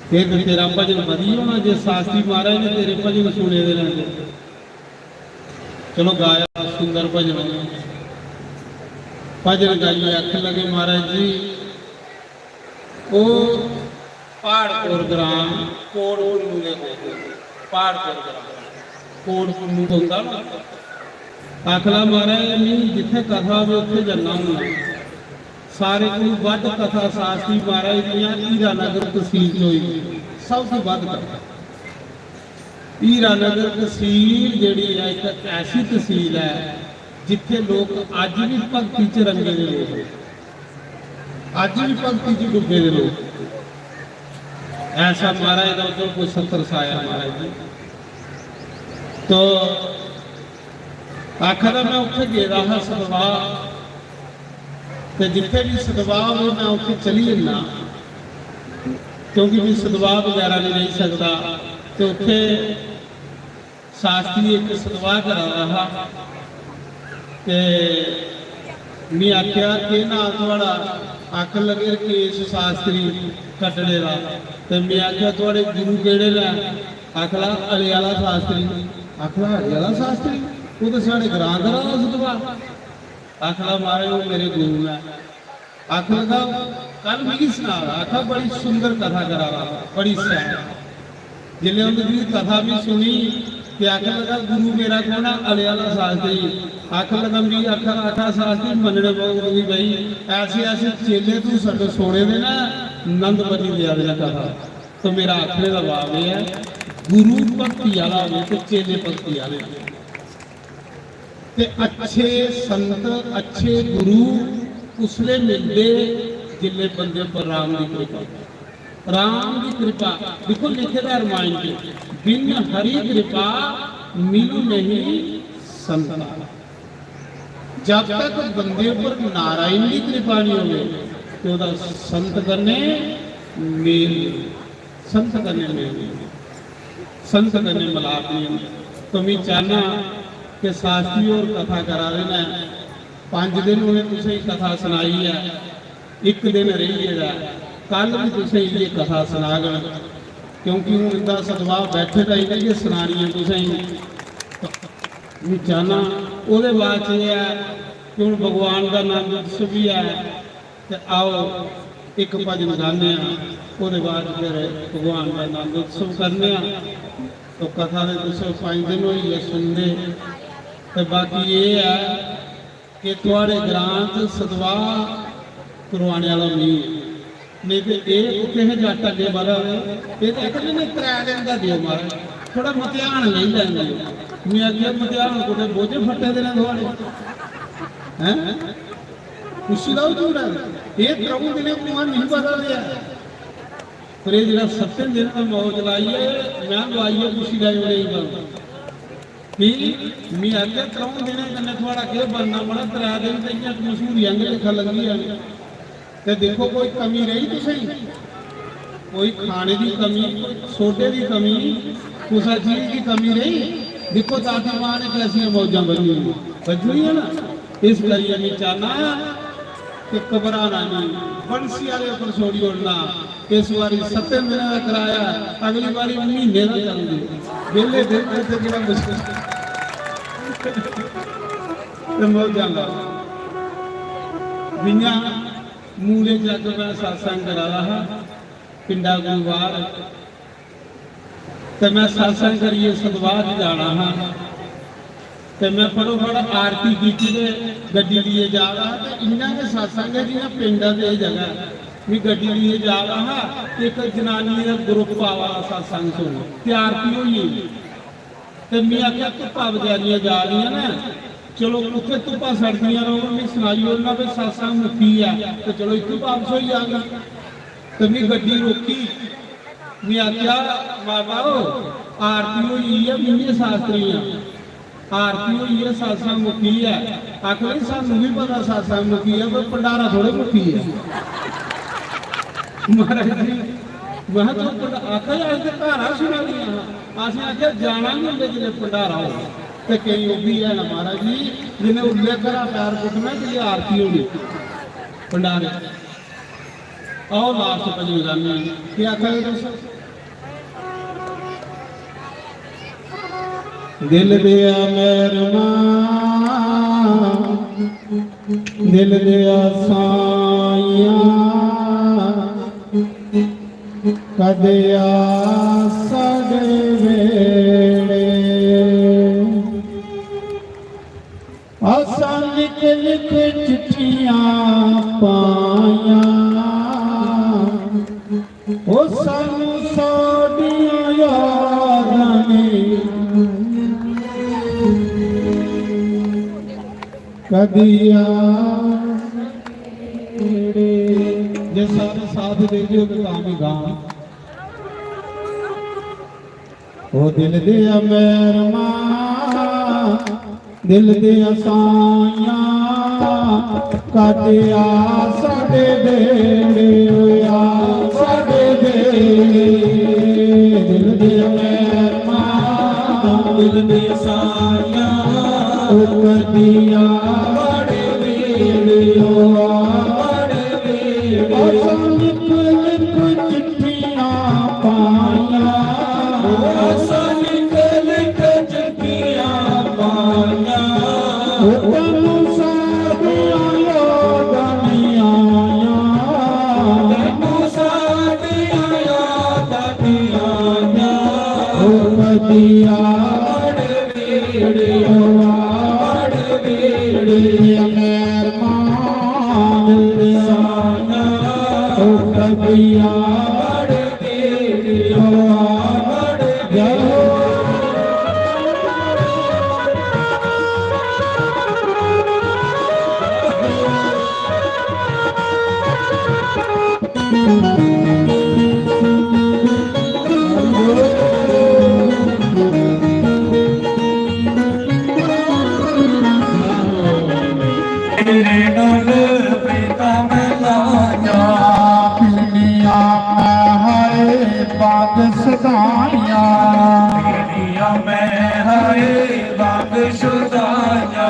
फिर ते तेरा भजन बधी होना जे शास्त्री महाराज ने तेरे भजन सुने दे न ते। चलो, गाया सुंदर भजन। भजन गाइयै आखन लगे, "महाराज जी, ओह् पहाड़पुर ग्रां कोट पुन्नू दे कोल, पहाड़पुर ग्रां कोट पुन्नू पौंदा ना।" आखना, "महाराज, मी जित्थै कथा होवे उत्थै जन्ना होन्ना।" सारे कोलू बद्ध कथा शास्त्री महाराज दियां हीरानगर तसील च होई दी, सब तू बद्ध कथा। हीरानगर तसील जेह्ड़ी ऐ, इक ऐसी तसील ऐ जित्थै लोक अज्ज बी भक्ति च रंगे दे लोक न, अज्ज बी भक्ति च डुब्बे दे लोक। ऐसा महाराज दा उद्धर कोई सत्तर साया महाराज जी। तो आखा दा, में उत्थै गेदा हा सतवाह, ते जित्थै बी सतवाह होऐ, में उत्थै चली जन्ना, क्योंकि मी सतवाह बगैरा नहीं रेही सकदा। ते उत्थै शास्त्री इक सतवाह करा दा हा, ते मी आखेआ, "केह् नांऽ थुआढ़ा?" आखन लगे, "रकेश शास्त्री कटड़े दा।" ते मी आखेआ, "थुआढ़े गुरु केह्ड़े न?" आखला, "अले आह्ला शास्त्री।" आखला, "अले आह्ला शास्त्री? ओह् ते साढ़े ग्रांऽ घरा दा सतवाह।" आखला, "महाराज, ओह् मेरे गुरु न।" आखन लगा, "कल मिगी सना दा।" आखा, "बड़ी सुंदर कथा करा दा, बड़ी शैल।" जिसलै उं'दी कथा बी सुनी ते आखन लगा, "गुरु मेरा कौन ऐ?" अले आह्ला शास्त्री। आखन लगा, "मिगी आखा, आखा शास्त्री मन्नने पौग तुगी भाई, ऐसे ऐसे चेले तू सट छोड़े दे न, नंद बनी देआ दे न कथा।" तो मेरा आखने दा भाव एह् ऐ, गुरु भक्ति आह्ला होवे ते चेले भक्ति आह्ले होन। ते अच्छे संत, अच्छे गुरु उसले मिलदे जिसले बंदे पर राम दी कृपा। राम दी कृपा, दिक्खो लिखे दा रमायण च, "बिन हरि कृपा मिलु नहीं संता।" जब तक बंदे पर नारायण दी कृपा नहीं होवे, ते ओह्दा संत कन्नै मेल नहीं। संत कन्नै मेल नहीं, संत कन्नै मलाप नहीं होंदा। तो मैं चाहना कि शास्त्री होर कथा करा दे न, पंज दिन उ'नें तुसें गी कथा सनाई ऐ, इक दिन रेही गेदा ऐ, कल भी तुसें गी इ'यै कथा सनागन, क्योंकि हून इंदा सतवाह बैठे दा इ'नें गै सनानी ऐ तुसें गी। मैं चाहना ओह्दे बाद च एह् ऐ कि हून भगवान दा नंद उत्सव बी ऐ, ते आओ, इक भजन गाने आं, ओह्दे बाद फिर भगवान दा नंद उत्सव करने आं। तो कथा दे तुस पंज दिन होई गे सुनदे, ते बाकी एह् ऐ कि थुआढ़े ग्रां च सतवाह करवाने आह्ला मी ऐ, नेईं ते एह् कुत्थै हे जट्ट अग्गें बधा दे। एह् ते आखदे, "नहीं, त्रै दिन दा देओ महाराज, थोह्ड़ा मतेहान लेई लैन देओ।" में आखेआ, "मतेहान कुतै बोझे फट्टे दे न थुआढ़े, हैं?" उसी दा बी झूठ ऐ। एह् त्र'ऊं दिनें कु'न नेईं बधा दे ऐ। पर एह् जेह्ड़ा सत्तें दिनें दा मौज लाई ऐ, में लोआई ऐ, पुच्छी लैओ नेईं बंद। की? में आखेआ, "त्र'ऊं दिनें कन्नै थुआढ़ा केह् बनना, मड़ा, त्रै दिन ते इ'यां मशहूरी आंगर लेखा लंघी जाने।" ते दिक्खो, कोई कमी रेही तुसें गी? कोई खाने दी कमी, कोई सोडे दी कमी, कुसै चीज दी कमी रेही? दिक्खो, दादी मां ने कैसियां मौजां बज्जी दियां, बज्जी दियां ना। इस करियै मैं चाहना कि घबराना नहीं, बंसी आह्ले उप्पर छोड़ी ओड़ना। इस बारी सत्तें दिनें दा कराया, अगली बारी म्हीने दा करी देओ। बेल्ले दिन करदे केह्ड़ा मुश्किल। ते मौजां लाओ। जि'यां मूले जग मैं सत्संग करा दा हा पिंडा गुरुवार, ते मैं सत्संग करियै सतवाह च जाना हा, ते मैं फटोफट आरती कीती ते गड्डी लेइयै जा दा हा। ते इन्ना गै सत्संग ऐ जि'यां पिंडा ते एह् जगह ऐ। मैं गड्डी लेइयै जा दा हा, ते इक जनानियें दा ग्रुप आवा दा सत्संग सुनन, ते आरती होई गेई। ते में आखेआ, "धुप्पा बचैरियां जा दियां न, चलो, उत्थै धुप्पा सड़दियां रौह्न, में सनाई ओड़ना भई सत्संग मुक्की गेआ, ते चलो, इत्थूं बापस होई जाङन।" ते में गड्डी रोकी, में आखेआ, "माता ओ, आरती होई गेई ऐ, मिम्मी शास्त्रियां, आरती होई ऐ, सत्संग मुक्की गेआ।" आखन लगी, "सानू बी पता सत्संग मुक्की गेआ, पर भंडारा थोड़े मुक्की गेआ।" महाराज जी, महां, "तूं भंडा-, आखा दे, अस ते घरा सुना दियां हां, असें आखेआ जाना निं होंदा जिसलै भंडारा होग।" ते केईं ओह् बी हैन महाराज जी, जिन्हें उल्लै घरा पैर पुट्टना जिसलै आरती होनी भंडारे। आओ, लास्ट भजन गाने आं। केह् आखा दे तुस? दिल दिया मेहरमा, दिल दिया साइया, कदे आ साढ़े वेड़े। असां लिख लिख चिट्ठियां पाइयां, ओ सानू साडियां यादां ने दिया। जे सारे साथ दे दियो तो तां भी गां। ओ दिल दिया मेहरमा, दिल दिया साइयां, कदिया साडे बेड़े, आ साडे बेड़े। दिल दिया मेहरमा, दिल दिया साइयां, ओ कदिया साडे बेड़े, आ साडे बेड़े। असां लिख लिख चिट्ठियां पाइयां, असां लिख लिख चिट्ठियां पाइयां। ओ तैनू साडियां यादां नी आइयां, तैनू साडियां यादां नी आइयां। ओ कदिया साडे बेड़े, ओ साडे बेड़े। मेहरबान साइयां, ओ कदिया साडे बेड़े, ओ साडे बेड़े। तेरे नाल प्रीतां मैं लाइयां, दुनिया में हाय बाग सदाइयां। दुनिया में हाय बाग सदाइयां।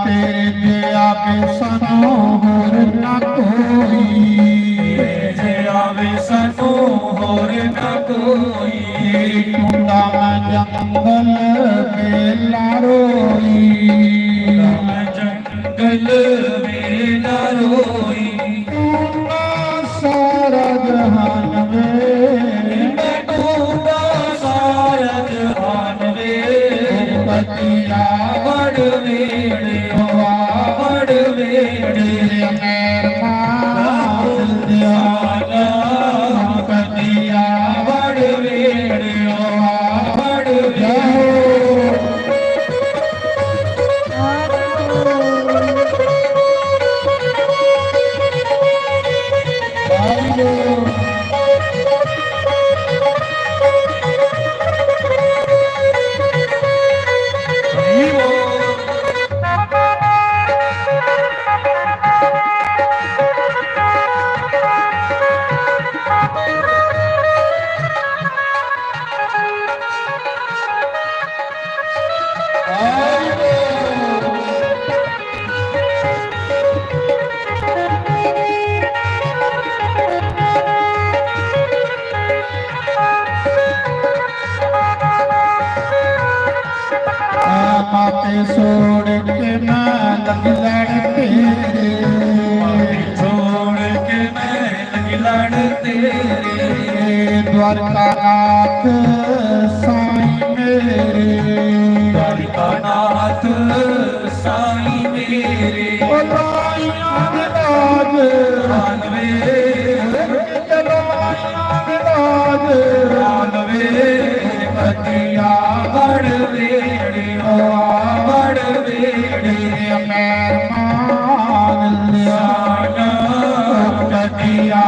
तेरे जैसा होर ना कोई, तेरे जैसा होर ना कोई। टूंडा मैं जंगल बेला रोई, मैं जंगल बेला रोई। टूंडा सारा जहान वे, मैं टूंडा सारा जहान वे। कतिया बड़ वेड़े, हुआ बड़ वेड़े, मेहरबान साला। कतिया बड़ वेड़े, हुआ बड़ वेड़े। माते छोड़ के मैं लग लड़ तेरे, छोड़ के मैं लग लड़ तेरे। द्वारका नाथ साईं मेरे, द्वारका नाथ साईं मेरे। ओ लाइयां दे राज रानवे, ओ लाइयां दे राज रानवे। कतिया बड़ वेड़े, ओ बड़ वेड़े, मेहरबान साया। कतिया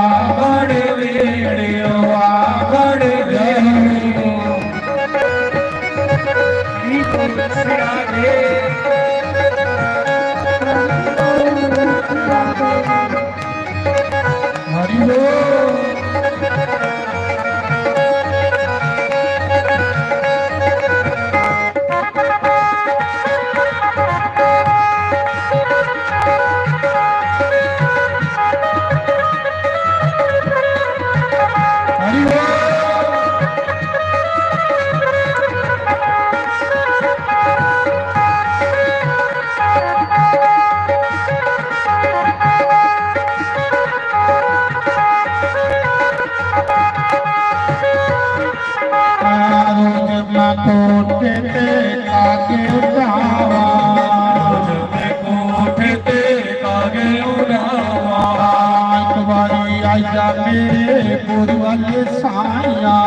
रोज मैं कोठे ते कागे उड़ावा। रोज मैं कोठे ते कागे उड़ावा। एक बारी आई जा मेरे बुरवल साया।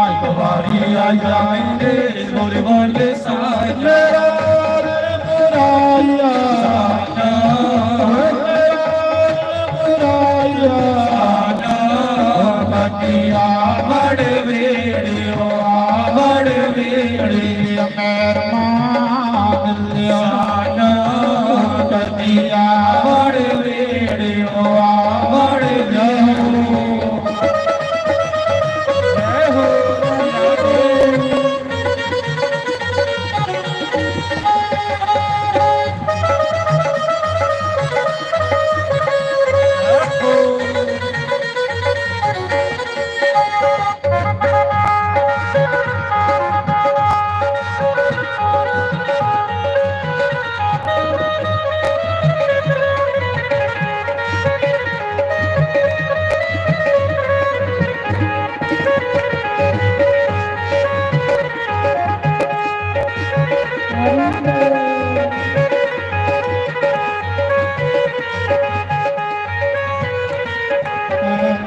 एक बारी आई जा मेरे बुरवल साया। मेरा बुराया। मेरा बुराया। बतिया बड़ वेड़ियो, बड़ वेड़ियो। मेहमान लिया। बतिया बड़ वेड़ियो, बड़ वेड़ियो। जय हो।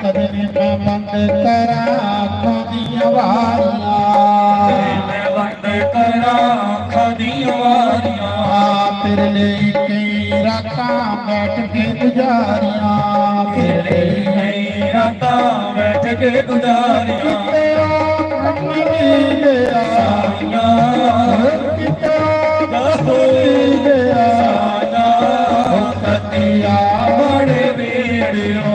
कदे नी मैं बंद करा अखों दियां वारियां। कदे मैं बंद करा अखों दियां वारियां। तेरे लिए कई रातां बैठ के गुजारियां। तेरे लिए कई रातां बैठ के गुजारियां। किते आ कमी दे आ। साइयां। किते आ कमी दे आ। साइयां। कतिया बड़ वेड़ियो,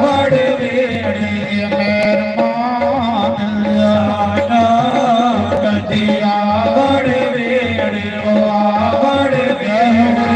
बड़ वेड़ियो। मेहरबान साइयां। कतिया बड़ वेड़ियो, बड़ वेड़ियो।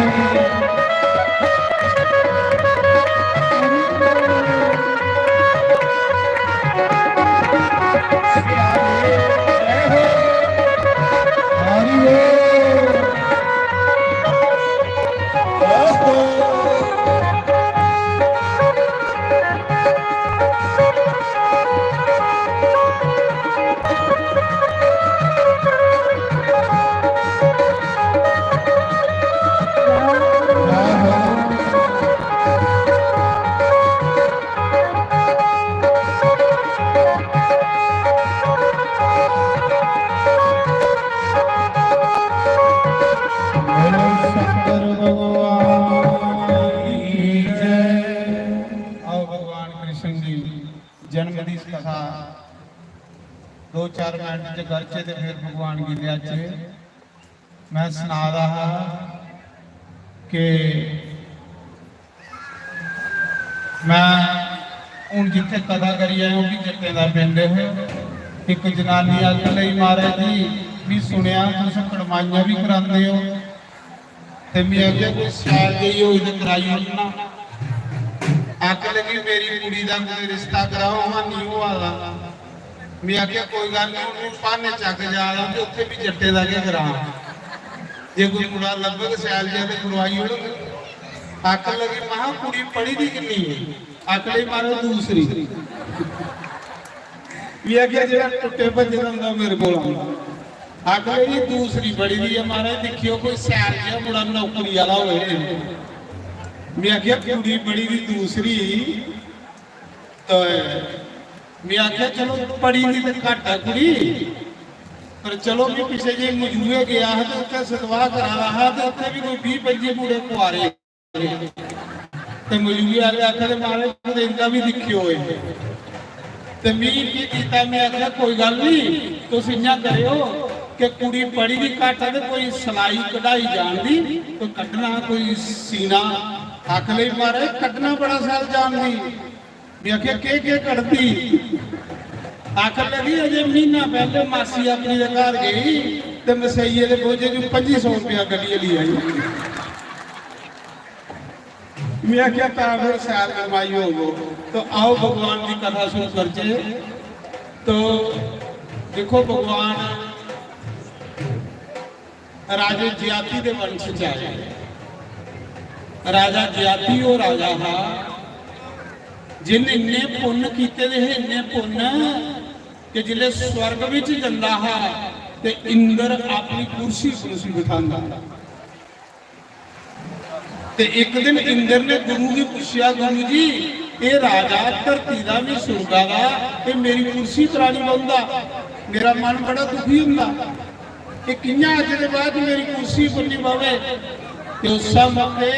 आओ भगवान कृष्ण जी जन्म दी कथा दो चार मिनट च करचे ते फिर भगवान गी ल्याचे। मैं सना दा हा कि मैं हून जित्थे कथा करी आया, ओह् भी जट्टें दा पिंड है। एक जनानी आखन लगी, "महाराज जी, भी सुनेआ तुस कड़माइयां भी करांदे हो, ते मैं आखेआ कोई शैल जेही होई ते कराई ओड़ना।" आखन लगी, "मेरी कुड़ी दा कोई रिश्ता कराओ, हां, नहीं होआ दा।" मैं आखेआ, "कोई गल्ल नहीं, हून ब्हाने चक जा दा ते उत्थे भी जट्टें दा गै ग्रां, जे कोई मुड़ा लब्भग शैल जेहा ते मरवाई ओड़ग।" आखन लगी, "महां, कुड़ी पढ़ी दी किन्नी है?" आखन लगी, "महाराज, दूसरी।" मैं आखेआ, "जेह्ड़ा टुट्टे भज्जे दा होंदा, मेरे कोल आंदा।" आखन लगी, "दूसरी पढ़ी दी ऐ महाराज, दिक्खेओ कोई शैल जेहा मुड़ा नौकरी आह्ला होए।" मैं आखेआ, "कुड़ी पढ़ी दी दूसरी।" तो मैं आखेआ, "चलो, पढ़ी दी ते घट्ट ऐ कुड़ी, पर चलो, मैं पिच्छे जे मजूए गेआ हा ते उत्थै सतवाह् करा दा हा ते उत्थै बी कोई बीह् पंजी मुड़े कुआरे हे। ते मजूए आह्ले आखा दे, 'महाराज, कुतै इंदा बी दिक्खेओ एह्।'" ते मी केह् कीता, मैं आखेआ, "कोई गल्ल निं, तुस इ'यां करेओ कि कुड़ी पढ़ी दी घट्ट ऐ ते कोई सलाई कढ़ाई जानदी, कोई कड्ढना, कोई सीना।" आखन लगी, "महाराज, कड्ढना बड़ा शैल जानदी।" मैं आखेआ, "केह् केह् कड्ढदी?" आखन लगी, "अजें म्हीना पैह्ले मासी अपनी दे घर गेई ते मसेइये दे बोझे च पंजी सौ रपेआ कड्ढियै लेई आई।" मैं आखेआ, "तां फिर शैल कमाई होग।" तो आओ भगवान दी कथा शुरू करचे। तो दिक्खो, भगवान राजे ज्याति दे वंश च आए। राजा ज्याति ओह् राजा हा जिन्न इन्ने पुन्न कीते दे हे, इन्ने पुन्न कि जिसलै स्वर्ग बिच जंदा हा ते इंद्र अपनी कुर्सी पर उसी बिठांदा हा। ते इक दिन इंद्र ने गुरु गी पुच्छेआ, "गुरु जी, एह् राजा धरती दा बी सुर्गा दा, एह् मेरी कुर्सी पर आनी बौंह्दा, मेरा मन बड़ा दुखी होंदा, एह् कि'यां अज्ज दे बाद मेरी कुर्सी पर निं बवै?" ते उस्सै मौके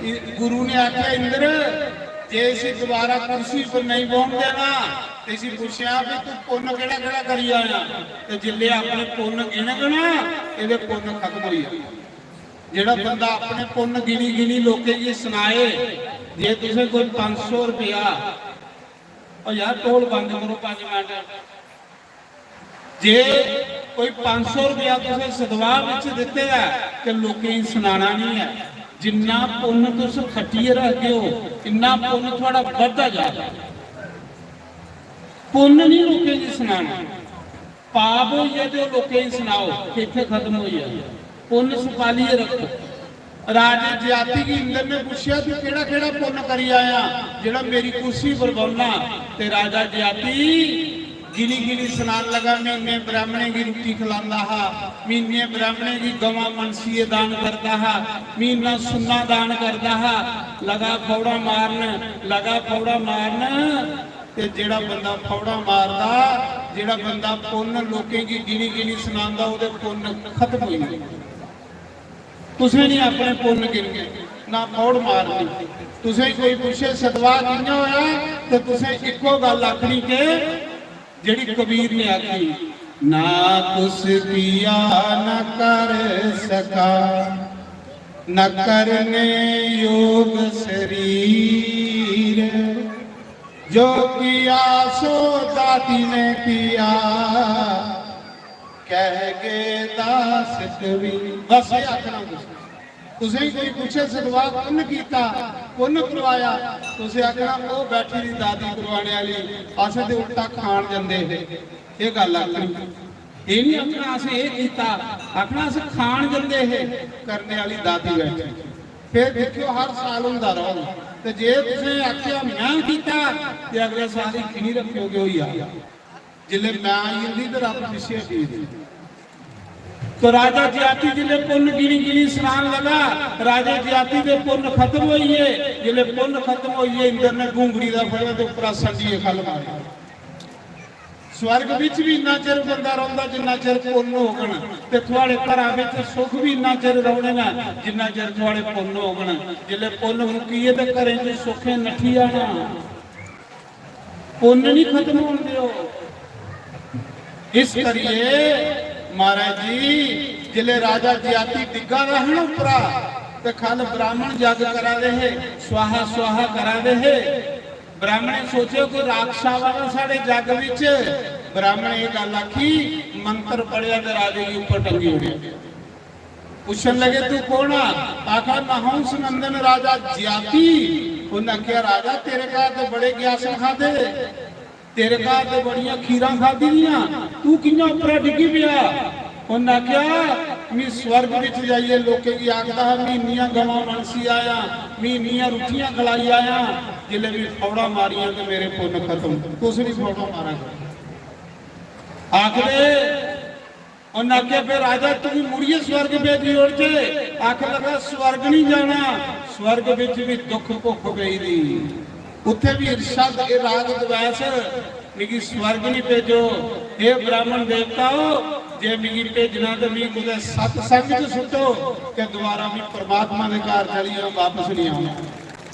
इ-, गुरु ने आखेआ, "इंद्र, जे इसी दोबारा कुर्सी पर नेईं बौह्न देना, ते इसी पुच्छेआ भी तू पुन्न केह्ड़ा केह्ड़ा करी आया?" ते जिसलै अपने पुन्न गिनग ना, एह्दे पुन्न खत्म होई जाने। जेह्ड़ा बंदा अपने पुन्न गिनी गिनी लोकें गी सनाए, जे तुसें कोई पंज सौ रपेआ, ओ यार, ढोल बंद करो पंज मिंट। जे कोई पंज सौ रपेआ तुसें सदवाह बिच दित्ते दा ऐ ते लोकें गी सनाना निं ऐ, जिन्ना पुन्न तुस खट्टियै रखदे ओ, इन्ना पुन्न थुआढ़ा बधदा जा। पुन्न निं लोकें गी सनाना, पाप होई गेआ ते ओह् लोकें गी सनाओ कि इत्थै खत्म होई गेआ। पुन्न छपालियै रक्खो। राजे ज्याति गी इंद्र ने पुच्छेआ, "तू केह्ड़ा केह्ड़ा पुन्न करी आया, जेह्ड़ा मेरी कुर्सी पर बौह्ना?" ते राजा ज्याति गिनी गिनी सनान लगा, "में इन्ने ब्राह्मणें गी रुट्टी खलांदा हा, में इन्ने ब्राह्मणें गी गवां मनसियै दान करदा हा, में इन्ना सुन्ना दान करदा हा।" लगा फौड़ा मारन, लगा फौड़ा मारन। ते जेह्ड़ा बंदा फौड़ा मारदा, जेह्ड़ा बंदा पुन्न लोकें गी गिनी गिनी सनांदा, ओह्दे पुन्न खत्म होई जंदे। तुसें निं अपने पुन्न गिनने, ना फौड़ मारनी। तुसें कोई पुच्छे, "सदवाह कि'यां होया?" ते तुसें इक्को गल्ल आखनी कि जेह्ड़ी कबीर ने आखी, "ना कुछ किया न कर सका, न करने योग शरीर, जो किया सो दाती ने किया, कह गए दास कबीर।" बस ये आखना कुछ। तुसें कोई पुच्छे, "सदवाह कुन्न कीता, कुन्न करवाया?" तुसें आखना, "ओह् बैठी दी दादी करवाने आह्ली, अस ते उल्टा खान जंदे हे।" एह् गल्ल आखनी। एह् निं आखना, "अस एह् कीता", आखना, "अस खान जंदे हे, करने आह्ली दादी बैठी।" फिर दिक्खेओ, हर साल होंदा रौह्ग। ते जे तुसें आखेआ, "में कीता", ते अगले साल ही खिनी रक्खेओ कि होई जा। जिसलै मैं आई जंदी ते रब पिच्छे हटी जंदी। तो राजा ज्याति जिसलै पुन्न गिनी गिनी सनान लगा, राजे ज्याति दे पुन्न खत्म होई गे। जिसलै पुन्न खत्म होई गे, इंद्र ने घूंगड़ी दा फड़ेआ ते उप्परा संडिये खल मारे। स्वर्ग बिच भी इन्ना चिर बंदा रौंह्दा जिन्ना चिर पुन्न होगन, ते थुआड़े घरा बिच सुख भी इन्ना चिर रौह्ने न जिन्ना चिर थुआड़े पुन्न होगन। जिसलै पुन्न मुक्की गे ते घरें च सुखें नट्ठी जाना। पुन्न नहीं खत्म होन दियो। इस करिए महाराज जी, जिले राजा ज्याति डिग्गा दा है ना उपरा, ते खल ब्राह्मण जग करा दे हे, स्वाहा स्वाहा करा दे हे। ब्राह्मणे सोचे कोई राक्षस आवा दा साढ़े जग विच। ब्राह्मणे ये गल आखी, मंत्र पढ़िया ते राजे गी ऊपर टंगी ओड़े। पुछन लगे, "तू कौन आ?" आखा, "नहुंस नंदन राजा ज्याति।" उन्हें आख्या, "राजा, तेरे घर ते बड़े ग्यासन खादे, तेरे घर ते बड़ियां खीरां खादी दियां, तू कियां उपरा डिग्गी पिया?" उन्हें आख्या, "मी स्वर्ग विच जाइए लोकें गी आखदा हा, मी इन्नियां गवां मनसी आया, मी इन्नियां रुट्टियां खलाई आया, जिसले मी फौड़ा मारियां ते मेरे पुन्न खत्म।" कुछ नहीं फौड़ा मारा। आखदे उन्हें आख्या, "फिर राजा, तुगी मुड़ियै स्वर्ग भेजी ओड़चे?" आखन लगा, "स्वर्ग नहीं जाना, स्वर्ग बिच भी दुख भुख पेई दी, उत्थे भी ईर्षा ते राग द्वेष, मिगी स्वर्ग नहीं भेजो। हे ब्राह्मण देवताओ, जे मिगी भेजना ते मिगी कुतै सत्संग च सुट्टो, ते दोबारा मैं परमात्मा दे घर चली जाना, वापस नहीं आना।"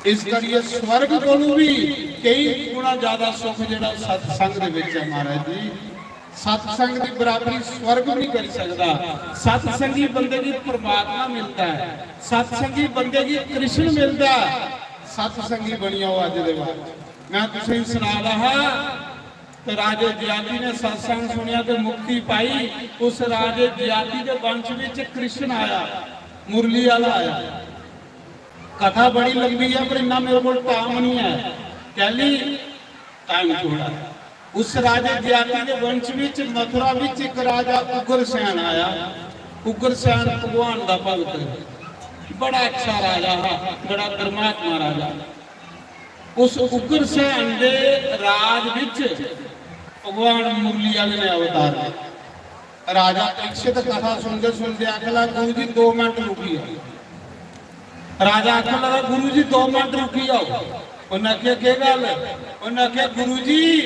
इस करिए स्वर्ग कोलों भी कई गुणा ज्यादा सुख जेड़ा सत्संग दे विच है, महाराज जी। सत्संग दी बराबरी स्वर्ग भी नहीं करी सकदा। सत्संगी बंदे गी परमात्मा मिलदा है, सत्संगी बंदे गी कृष्ण मिलदा है। सत्संगी बनिया हो अज दे बाद। मैं तुसें सना रहा, तो राजे ज्याति ने सत्संग सुनिया तो मुक्ति पाई। उस राजे ज्याति के वंश विच कृष्ण आया, मुरली वाला आया। कथा बड़ी लंबी है, पर इन्ना मेरे को टाइम नहीं है। कैली टाइम थोड़ा। उस राजे ज्याति के वंश विच मथुरा विच एक राजा उग्रसेन आया। उग्रसेन भगवान का भगत है, बड़ा अच्छा राजा हा, बड़ा धर्मात्मा राजा। उस उग्रसेन दे राज विच भगवान मुरली आह्ले ने अवतार लिया। राजा परीक्षित कथा सुनदे सुनदे आखन लगा, "गुरु जी, दो मिनट रुकी जाओ।" राजा आखन लगा, "गुरु जी, दो मिनट रुकी जाओ।" उन्हें आखेआ, "केह् गल्ल?" उन्हें आखेआ, "गुरु जी,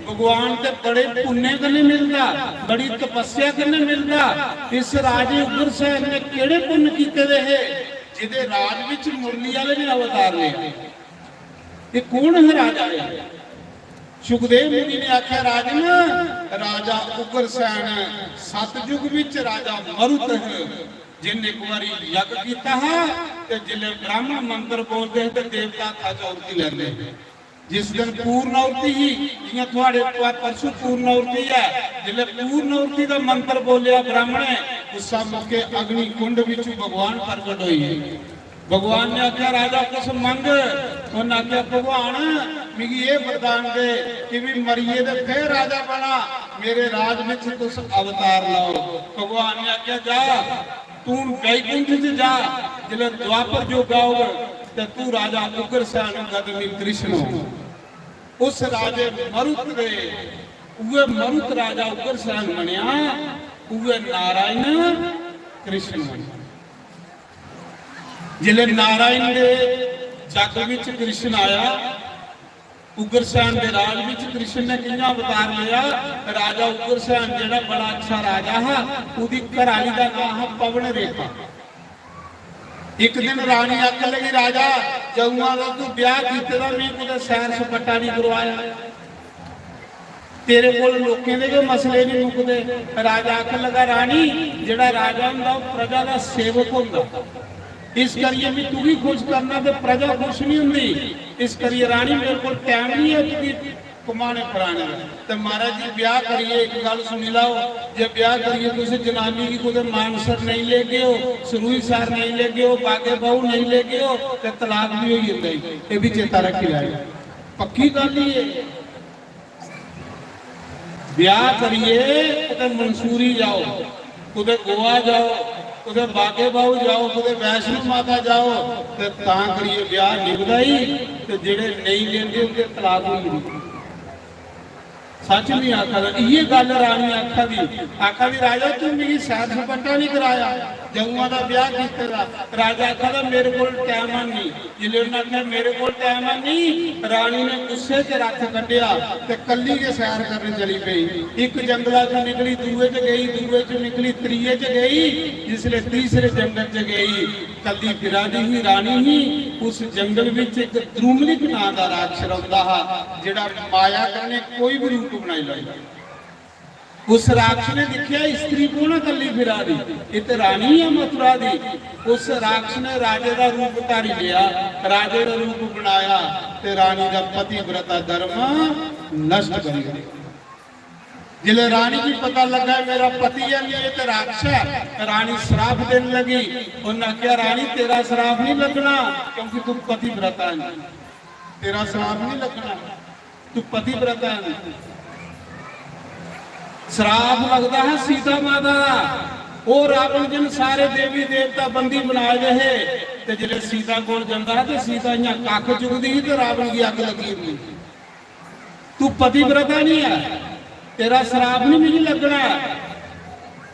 भगवान ते बड़े पुण्य कन्नै मिलदा, बड़ी तपस्या कन्नै मिलदा। इस राजे उग्रसेन ने केह्ड़े पुण्य कीते दे हे, जेह्दे राज विच मुरली आह्ले ने अवतार लिया? एह् कौन है राजा?" सुखदेव मुनि ने आखेआ, "राजन, राजा उग्रसेन सतयुग विच राजा मरुत है, जिन एक बारी यज्ञ कीता हा ते जिसले ब्राह्मण मंत्र बोलदे हे ते देवता हत्था च औरती लैंदे हे। जिस दिन पूर्ण औरती ही, जियां थुआड़े प-, परसों पूर्ण औरती है, जिसले पूर्ण औरती दा मंत्र बोलेआ ब्राह्मण ने, उस्सा मौके अग्नि कुंड विचों भगवान प्रगट होई गे।" भगवान ने आखेआ, "राजा, कुछ मंग।" उन्हें आखेआ, "भगवान, मिगी एह् वरदान दे कि मैं मरियै ते फिर राजा बना, मेरे राज विच तुस अवतार लाओ।" भगवान ने आखेआ, "जा, तू बैकुंठ च जा, जिसलै द्वापर युग औग ते तू राजा उग्रसेन होगा ते मैं कृष्ण होगा।" उस राजे मरुत दे, उए मरुत राजा उग्रसेन बनया, उए नारायण कृष्ण बनया। जिसले नारायण दे जग विच कृष्ण आया, उग्रसेन दे राज विच कृष्ण ने कियां अवतार लिया? राजा उग्रसेन जेड़ा बड़ा अच्छा राजा हा, उदी घराली दा नाम हा पवन रेखा। एक दिन रानी आखन लगी, "राजा, जदुआं दा तू ब्याह कीते दा, मैं कुतै सैर सपाटा नहीं करवाया।" तेरे कोल लोकें दे गै मसले नहीं मुकदे। राजा आखन लगा, "रानी, जेड़ा राजा होंदा, ओह प्रजा दा सेवक होंदा। इस करियै मैं तुगी खुश करना ते प्रजा खुश नहीं होंदी। इस करियै रानी, मेरे कोल टाइम नहीं है तुगी घुमाने फिराने दा।" ते महाराज जी, ब्याह करियै एक गल सुनी लैओ, जे ब्याह करियै तुस जनानी गी कुतै मानसर नहीं लेगे ओ, सरूईसर नहीं लेगे ओ, बागे बाहू नहीं लेगे ओ, ते तलाक भी होई जंदा है। ये भी चेता रखी लैओ, पक्की गल ही है। ब्याह करियै कुतै मंसूरी जाओ, कुतै गोवा जाओ, कुतै बागे बाहू जाओ, कुतै वैष्णो माता जाओ, ते तां करियै ब्याह निभदा ही। ते जेड़े नेईं लेंदे, उं'दे तलाक होई जंदी। सच नहीं आखा दा, इ'यै गल्ल रानी आखा दी। आखा दी, "राजा, तू मिगी सैर सपाटा नहीं कराया, जदुआं दा ब्याह कीते दा।" राजा आखा दा, "मेरे कोल टाइम है नहीं।" जिसलै उन्हें आखेआ, "मेरे कोल टाइम है नहीं," रानी ने गुस्से च रथ कड्ढेआ ते कल्ली गै सैर करन चली पेई। इक जंगला च निकली, दूए च गई, दूए च निकली, त्रिये च गई। जिसलै तीसरे जंगल च गई, कल्ली फिरा दी ही, रानी ही, उस जंगल विच इक द्रुमलिक नां दा राक्षस रौंदा हा, जेड़ा माया कन्नै कोई भी रूप बनाई लैंदा। उस राक्षस ने दिखेआ, "स्त्री कौन है कल्ली फिरा दी? ये ते रानी है मथुरा दी।" उस राक्षस ने राजे दा रूप धारी लिया, राजे दा रूप बनाया ते रानी दा पतिव्रता धर्म नष्ट करी दित्ता। जिसलै रानी गी पता लगा, "मेरा पति है नहीं, ये ते राक्षस है," रानी श्राप देने लगी। उन्हें आखेआ, "रानी, तेरा श्राप नहीं लगना, क्योंकि तू पतिव्रता नहीं, तेरा श्राप नहीं लगना, तू पतिव्रता नहीं।" श्राप लगदा हा सीता माता दा। ओह रावण जिन सारे देवी देवता बंदी बनाए दे हे, ते जिसलै सीता कोल जंदा हा ते सीता इयां कक्ख चुकदी ही ते रावण गी अग्ग लगी जंदी। "तू पतिव्रता नहीं है, तेरा श्राप नहीं मिगी लगना है।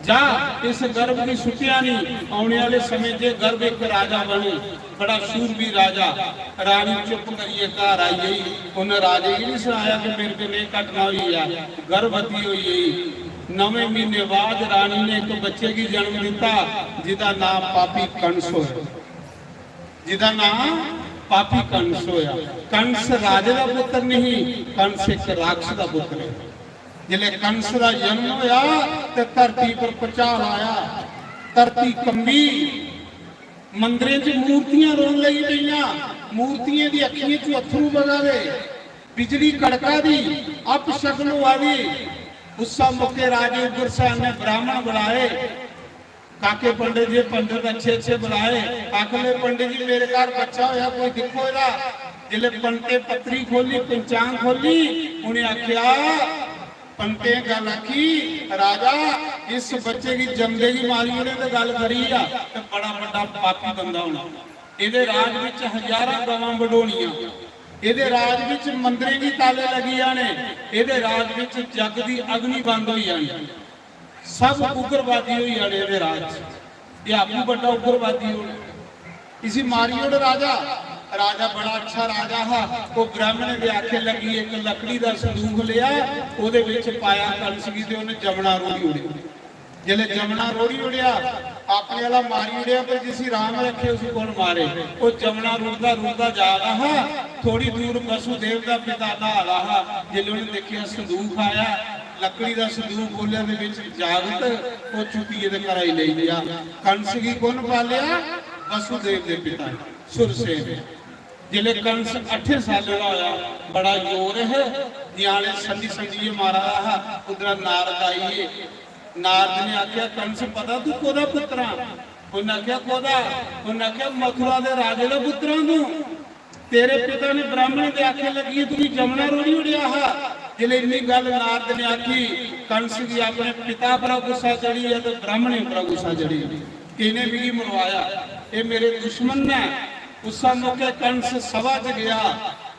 जा, इस गर्भ की सुट्टिया नहीं, आने वाले समय च गर्भ एक राजा बने, बड़ा शूरवीर राजा।" रानी चुप करिए घर आई गई। उन्हें राजे गी नहीं सुनाया कि मेरे कन्नै एह घटना हुई है। गर्भवती हुई गई। नवे महीने बाद रानी ने एक बच्चे की जन्म दिता, जिदा नाम पापी कंस होया। जिदा नाम पापी कंस होया। कंस राजे दा पुत्र नहीं, कंस एक राक्षस दा पुत्र है। जिसलै कंस दा जन्म होया ते धरती पर भुचाल आया, धरती कंबी, मंदिरें च मूर्तियां रोन लगी पेइयां, मूर्तियें दी अक्खियें चों अत्थरू बगा दे, बिजली कड़का दी, अपशगन होआ दी। उस्सा मौके राजे उग्रसेन ने ब्राह्मण बुलाए, काके पंडित जी, पंडित अच्छे अच्छे बुलाए, आखन लगे, "पंडित जी, मेरे घर बच्चा होया, कोई दिक्खो एह्दा।" जिसलै पंडितें पत्री खोली, पंचांग खोली, उ'नें आखेआ, पंडितें गल्ल आखी, "राजा, इस बच्चे गी जमदे गी मारी ओड़े ते गल्ल खरी आ, ते बड़ा बड्डा पापी बंदा होना। एह्दे राज बिच हजारां गवां बडोनियां, एह्दे राज बिच मंदरें गी ताले लगी जाने, एह्दे राज बिच जग दी अग्नि बंद होई जानी, सब उग्रवादी होई जाने एह्दे राज च। एह् आपूं बड्डा उग्रवादी होना। इसी मारी ओड़ राजा। राजा बड़ा अच्छा राजा हा, ओह् ब्राह्मणें दे आखे लगी इक लकड़ी दा संदूख लेआ, ओह्दे बिच पाया कंस गी ते उन्हें जमना रोड़ी ओड़ेआ। जिसले जमना रोड़ी ओड़ेआ, अपने आह्ला मारी ओड़ेआ, पर जिसी राम रखे उसी कौन मारे? ओह् जमना रुड़दा रुड़दा जा रहा हा, थोड़ी दूर वसुदेव का पिता नहा रहा हा। जिसले उन्हें देखिया संदूख आया, लकड़ी का संदूख खोलिया, दे विच जागत, ओह् चुक्कियै ते घरा ही लेई गेआ। कंस गी कौन पालेआ? वसुदेव दे पिता ने, सुरसेन ने। जिसले कंस अठें सालें दा होया, बड़ा जोर है, ञ्याणे संडी संडियै मारा दा हा, उद्धरा नारद आई गे। नारद ने आख्या, "कंस, पता तू कोदा पुत्र आ?" उन्हें आख्या, "कोदा?" उन्हें आख्या, "मथुरा दे राजे दा पुत्र आ तू। तेरे पिता ने ब्राह्मणें दे आखे लगी तुगी जमना रोड़ी ओड़ेआ हा।" जिसले इन्नी गल नारद ने आखी, कंस गी अपने पिता पर गुस्सा चढ़ी है तो ब्राह्मणें पर गुस्सा चढ़ी है कि इन्हें मिगी मरवाया, ये मेरे दुश्मन ने। उस मौके कंस सभा च गया,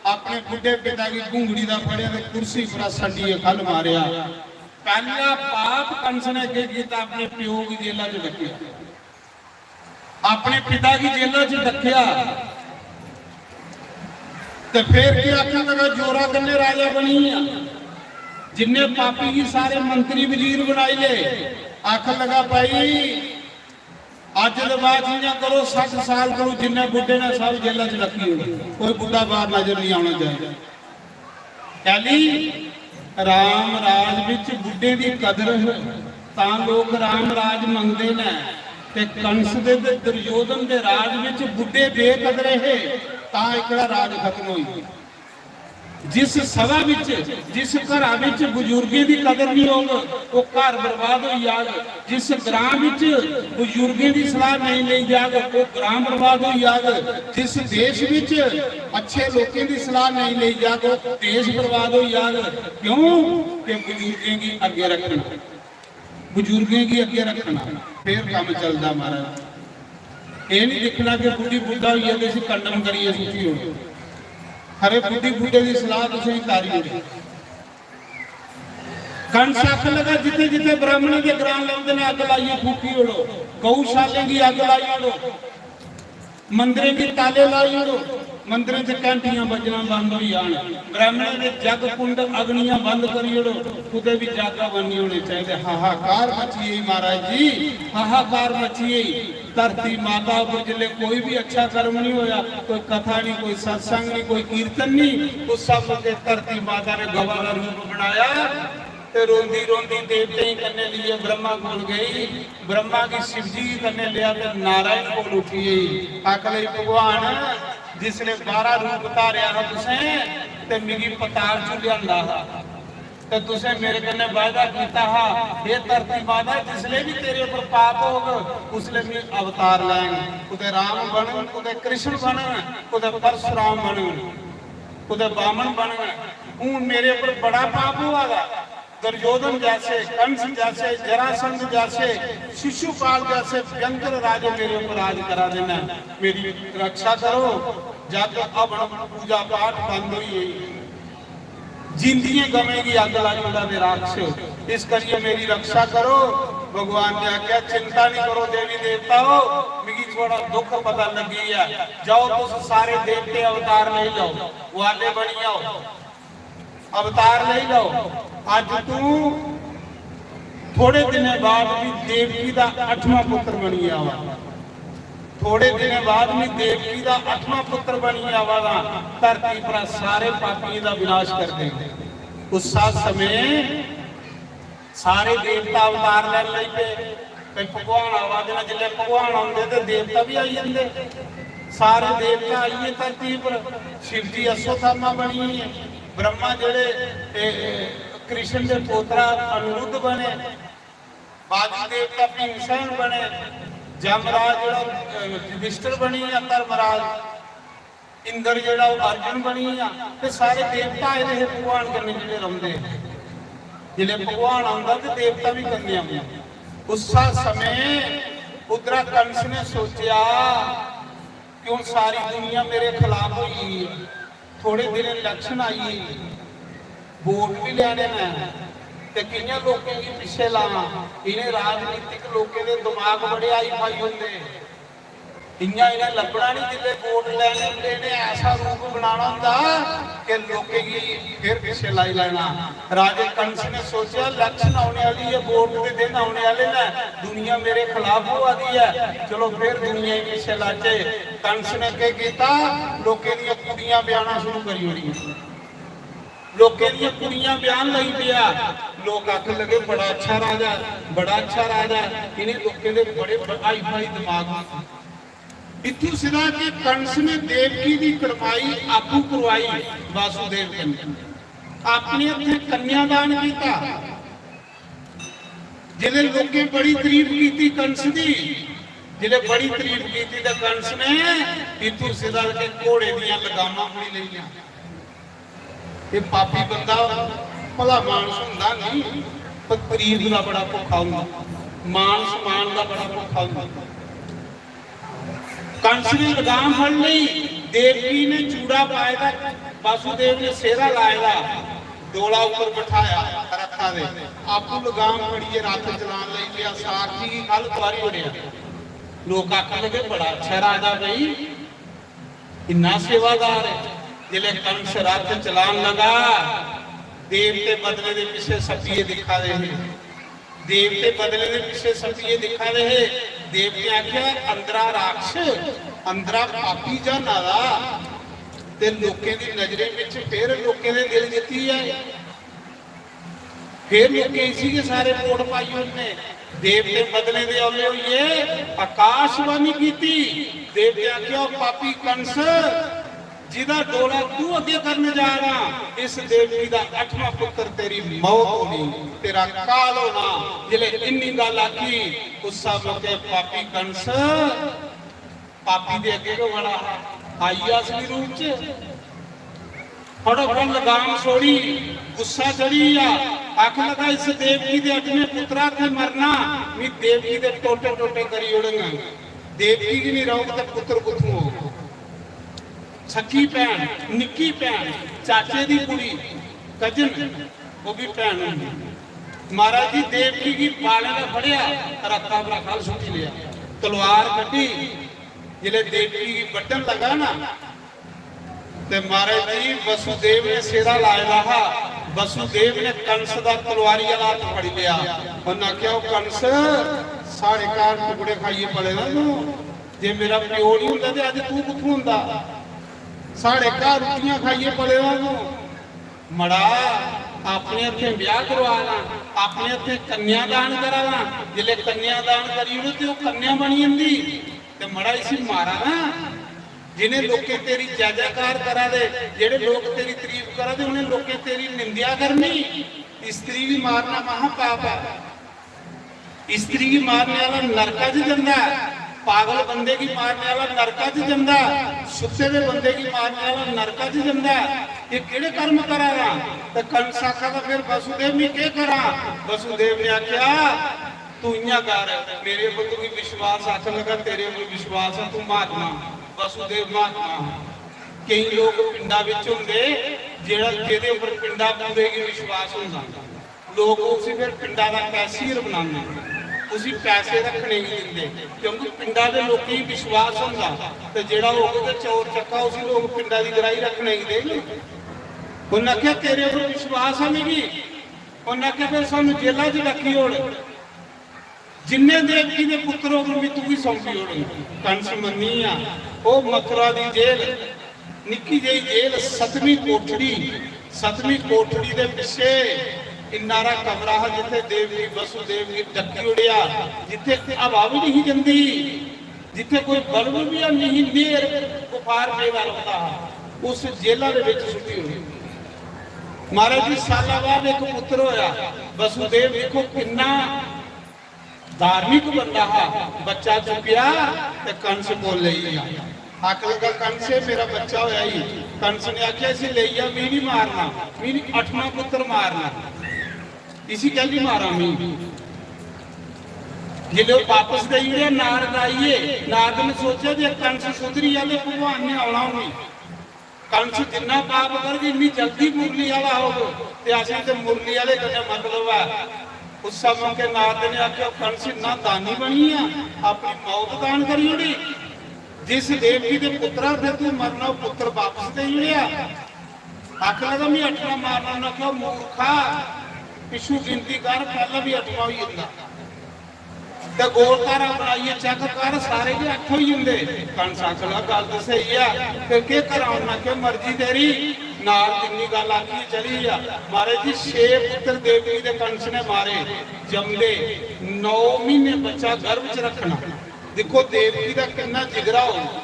अपने बुढ़े पिता की घुंगड़ी दा फड़िया ते कुर्सी पर संडियै खल मारिया। पहला पाप कंस ने के किया? अपने प्यो की जेला च डकिया, अपने पिता की जेला च डकिया। ते फिर के आखन लगा, जोरा कन्ने राजा बनी आ, जिन्ने पापी गी सारे मंत्री वजीर बनाई ले। आखन लगा, भाई, अज दे बाद इयां करो, सठ साल करो, जिन्ने बुड्ढे ने सब जेला च रखी हो, कोई बुड्ढा बाहर नजर नहीं आना चाहिए। कैली? राम राज विच बुड्ढे दी कदर है, तां लोक राम राज मंगदे ने। ते कंस दे ते दुर्योधन दे राज विच बुड्ढे बेकदरे हे, तां एकड़ा राज खत्म होई। जिस सभा विच, जिस घरा विच बुजुर्गें दी कदर नहीं होग, वो घर बर्बाद होई जाग। जिस ग्रां विच बुजुर्गें दी सलाह नहीं लेई जाग, वो ग्रां बर्बाद होई जाग। जिस देश विच अच्छे लोकें दी सलाह नहीं लेई जाग, वो देश बर्बाद होई जाग। क्यों? कि बुजुर्गें गी अग्गे रखना, बुजुर्गें गी अग्गे रखना, फिर काम चलदा महाराज। ये नहीं दिखना कि बुढ़ी बुढ़ा होई है ते इसी कंडम करियै सुट्टी ओड़ो। खरे बुढ़ी बुढ़े दी सलाह तुसें तारी ओड़ी। कंस आखन लगा, जिथे जिथे ब्राह्मणें दे ग्रां लभदे ने, अग्ग लाइयै फूकी ओड़ो, गौशालें गी अग्ग लाई ओड़ो, मंदिरें गी ताले लाई ओड़ो, मंदिरें च घंटियां बजना बंद होई जान, ब्राह्मणें दे जग कुंड अग्नियां बंद करी ओड़ो, कुतै भी जग बंद नहीं होने चाहिए। हाहाकार मची गई महाराज जी, हाहाकार मची गई। धरती माता पर जिसले कोई भी अच्छा कर्म नहीं होया, कोई कथा नहीं, कोई सत्संग नहीं, कोई कीर्तन नहीं, उस सब के धरती माता ने गवा का रूप बनाया। ते रोंदी रोंदी देवतें कन्ने लिए ब्रह्मा कोल गई, ब्रह्मा की शिव जी कन्ने लिया ते नारायण कोल उठी गई। आख लई, "भगवान, जिसले बाहरा रूप धारिया हा तुसें ते मिगी पताल चू लियांदा हा, ते तुसें मेरे कन्ने वायदा कीता हा, हे धरती माता, जिसले भी तेरे उपर पाप होग, उसले मैं अवतार लैंग, कुते राम बनंग, कुते कृष्ण बनंग, कुते परशुराम बनंग, कुते बामन बनंग। हूं मेरे उपर बड़ा पाप हुआ दा।" दुर्योधन जैसे, कंस जैसे, जरासंध जैसे, शिशुपाल जैसे भयंकर राजे मेरे ऊपर राज करा देना, मेरी रक्षा करो। जग हवन पूजा पाठ बंद होई गई, जींदियें गवें गी अग्ग लाई ओड़ा दे राक्षस, इस करिए मेरी रक्षा करो। भगवान ने आख्या, चिंता नहीं करो देवी देवताओ, मिगी थोड़ा दुख पता लगी है, जाओ तुस सारे देवते अवतार नहीं लो, वाले बनी आओ। अवतार ले लो। अज तू थोड़े दिनों बाद भी देवकी का अठवां पुत्र बनी आवा, थोड़े दिनों बाद भी देवकी का अठवां पुत्र बनी आवागा, धरती पर सारे पापियों का विनाश कर देंगे। उस समय सारे देवता अवतार लैन लग पे। भई भगवान आवा दे न, जिसलै भगवान औंदे ते देवता बी आई जंदे। सारे देवता आइयै धरती पर, शिव जी अश्वत्थामा बनी गे, ब्रह्मा जेह्ड़े, ए, ए, कृष्ण दे पोतरा अनिरुद्ध बने, वायु देवता भीमसेन बने, जमराज जेह्ड़ा, अ, युधिष्ठिर बनी गेआ धर्मराज, इंद्र जेह्ड़ा ओह् अर्जुन बनी गेआ, ते सारे देवता आए दे हे भगवान कन्नै जेह्ड़े रौंह्दे हे। जिसलै भगवान औंदा ते देवता बी कन्नै औंदे। उस्सै समें उद्धरा कंस ने सोचेआ कि हून सारी दुनिया मेरे खलाफ होई गेई ऐ, थोड़े दिन इलेक्शन आई, वोट भी लैने न, ते कि'यां लोकें गी पिच्छे लाना? इ'नें राजनीतिक लोकें दे दिमाग बड़े हाई फाई होंदे। इ'यां इ'नें लब्भना नहीं, जिसले वोट लैने होंदे, इ'नें ऐसा रूप बनाना होंदा कि लोकें गी फिर पिच्छे लाई लैना। राजे कंस ने सोचेआ, इलेक्शन औने आह्ली ऐ, वोट दे दिन औने आह्ले न, दुनिया मेरे खिलाफ होआ दी ऐ, चलो फिर दुनिया गी पिच्छे लाचे। कंस ने केह् कीता? लोकें दियां कुड़ियां ब्याहना शुरू करी ओड़ियां। लोकें दियां कुड़ियां ब्याहन लगी पेआ। लोक आखन लगे, "बड़ा अच्छा राजा, बड़ा अच्छा राजा।" इ'नें लोकें दे बड़े हाई फाई दिमाग। इत्थूं सिद्धा कि कंस ने देवकी दी कड़माई आपूं करवाई वासुदेव कन्नै, अपने हत्थें कन्यादान कीता। जिसलै लोकें बड़ी तारीफ कीती कंस दी, जिसलै बड़ी तारीफ कीती, ते कंस ने इत्थूं सिद्धा कि घोड़े दियां लगामां फड़ी लेइयां। एह् पापी बंदा, भला मानस होंदा नहीं, पर तारीफ दा बड़ा भुक्खा होंदा, मान सम्मान दा बड़ा भुक्खा होंदा। कंस ने लगाम फड़ लेई, देवकी ने चूड़ा पाए दा, वासुदेव ने सेहरा लाए दा, डोला उप्पर बठाया रथा दे, आपूं लगाम फड़ियै रथ चलान लगी पेआ, सारथी गी ख'ल्ल तुआरी ओड़ेआ। लोक आखन लगे, "बड़ा अच्छा राजा भाई, इन्ना सेवादार है।" जिसलै कंस रथ चलान लगा, देवते बदले दे पिच्छे सप्पियै दिक्खा दे हे। देवते बदले दे पिच्छे सप्पियै दिक्खा दे हे। देवते आखेआ, "अंदरा राक्षस, अंदरा पापी जाना दा, ते लोकें दी नजरें बिच फिर लोकें दे दिल जित्ती आए।" फिर लोकें इसी गै सारे वोट पाई ओड़ने। देवते बदले दे औले होइये, आकाशवाणी कीती। देवते आखेआ, "ओ पापी कंस, जिदा डोला तू अग्गे करने जा रहा, इस देवकी दा अठवां पुत्र तेरी मौत होनी, तेरा काल होना।" जिसलै इन्नी गल्ल आखी, उस्सा मौके पापी कंस पापी दे अग्गे गै बड़ा हा, आई गेआ असली रूप च। फड़ो फड़ लगाम छोड़ी, गुस्सा चढ़ी गेआ, आखन लगा, "इस देवकी दे अठमें पुत्तरा ते मरना, मी देवकी दे टोटे टोटे करी ओड़ङन।" देवकी गी नहीं रौह्ग ते पुत्तर कुत्थों होग? सक्की भैन, निक्की भैन, चाचे दी कुड़ी, कजन, ओह् भी भैन होंदी। महाराज जी, देवकी गी बालें दा फड़ेआ, रक्खा अपना खल सुट्टी लेआ, तलवार कड्ढी। जिसलै देवकी गी बड्ढन लगा ना, ते महाराज जी, वसुदेव ने सेहरा लाए दा हा, वसुदेव ने कंस दा तलवारी आह्ला हत्थ फड़ी लेआ। उन्नै आखेआ, "ओ कंस, साढ़े घर टुकड़े खाइयै पले दा तूं, जे मेरा प्यो नहीं होंदा ते अज्ज तू कुत्थों होंदा? साढ़े घर रुट्टियां खाइयै पले दा तूं।" मड़ा, अपने हत्थें ब्याह करवा दा, अपने हत्थें कन्यादान करा दा। जिसलै कन्यादान करी ओड़ो ते ओह् कन्या बनी जंदी। ते मड़ा, इसी मारा ना। जिन्हें लोकें तेरी जय जयकार करा दे, जेह्ड़े लोक तेरी तारीफ करा दे, उन्हें लोकें तेरी निंदेआ करनी। स्त्री गी मारना महापाप ऐ। स्त्री गी मारने आह्ला नरका च जंदा ऐ, पागल बंदे गी मारने आह्ला नरका च जंदा ऐ, सुत्ते दे बंदे गी मारने आह्ला नरका च जंदा ऐ। एह् केह्ड़े कर्म करा दा? ते कंस आखा दा, "फिर वसुदेव, में केह् करां?" वसुदेव ने आखेआ, "तू इ'यां कर, मेरे पर तुगी विश्वास, आखन लगा, तेरे पर विश्वास ऐ, तू महात्मा, वसुदेव महात्मा।" केईं लोक पिंडा बिच होंदे, जेह्ड़ा, जेह्दे उप्पर पिंडा पूरे गी विश्वास होंदा, लोक उसी फिर पिंडा दा कैशियर बनांदे, उसी पैसे रखने गी दिंदे, क्योंकि पिंडा दे लोकें गी विश्वास होंदा, ते जेह्ड़ा होग ते चोर चक्का, उसी लोक पिंडा दी ग्राही रखने गी देंगे। उन्नै आखेआ, "तेरे उप्पर विश्वास ऐ मिगी।" उन्नै आखेआ, "फिर सानू जेला च रक्खी ओड़, जिन्ने देवकी दे पुत्र होग, मी तुगी सौंपी ओड़।" कंस मन्नी गेआ। ओह् मथुरा दी जेल, निक्की जेही जेल, सतवीं कोठड़ी, सतवीं कोठड़ी दे पिच्छे इन्ना हारा कमरा हा, जित्थे देवकी वसुदेव गी डक्की ओड़ेआ, जित्थे हवा भी नहीं जंदी, जित्थे कोई बल्ब भी नहीं, नेर बुखार पेदा रौंह्दा हा, उस जेला दे विच सुट्टी ओड़ी। महाराज जी, साला बाद इक पुत्र होया। वसुदेव देखो किन्ना धार्मिक बंदा हा, बच्चा चुक्केआ ते कंस कोल लेई गेआ। आखन लगा, "कंस, एह् मेरा बच्चा होया ही।" कंस ने आखेआ, "इसी लेई जा, मी नहीं मारना, मी नहीं, अठवां पुत्र मारना, इसी कैल्ली मारां मी?" जिसलै ओह् वापस देई ओड़ेआ, नारद आई गे। नारद ने सोचेआ जे कंस सुधरी गेआ ते भगवान ने औना उ'नें। कंस जिन्ना पाप करग, इन्नी जल्दी मुरली आह्ला होग। ते असें ते मुरली आह्ले कन्नै मतलब ऐ। उस्सै मौके नारद ने आखेआ, "कंस इन्ना दानी बनी गेआ, अपनी मौत दान करी ओड़ी। जिस देवकी दे पुत्तरा दे तू मरना, ओह् पुत्तर वापस देई ओड़ेआ।" आखन लगा, "मी अट्ठना मारना।" उन्नै आखेआ, "मूर्खा, पिच्छू गिनती कर, पैह्ला बी अट्ठना होई जंदा।" ते गोल धारा बनाइयै चेक कर, सारे गै अट्ठ होई जंदे। कंस आखन लगा, "गल्ल ते स्हेई ऐ, फिर केह् करां?" उन्नै आखेआ, "मर्जी तेरी।" नारद इन्नी गल्ल आखी चली गेआ। महाराज जी, छे पुत्तर देवकी दे कंस ने मारे, जमदे, नौ म्हीने बच्चा गर्भ च रक्खना। दिक्खो, देवकी दा किन्ना जिगरा होग।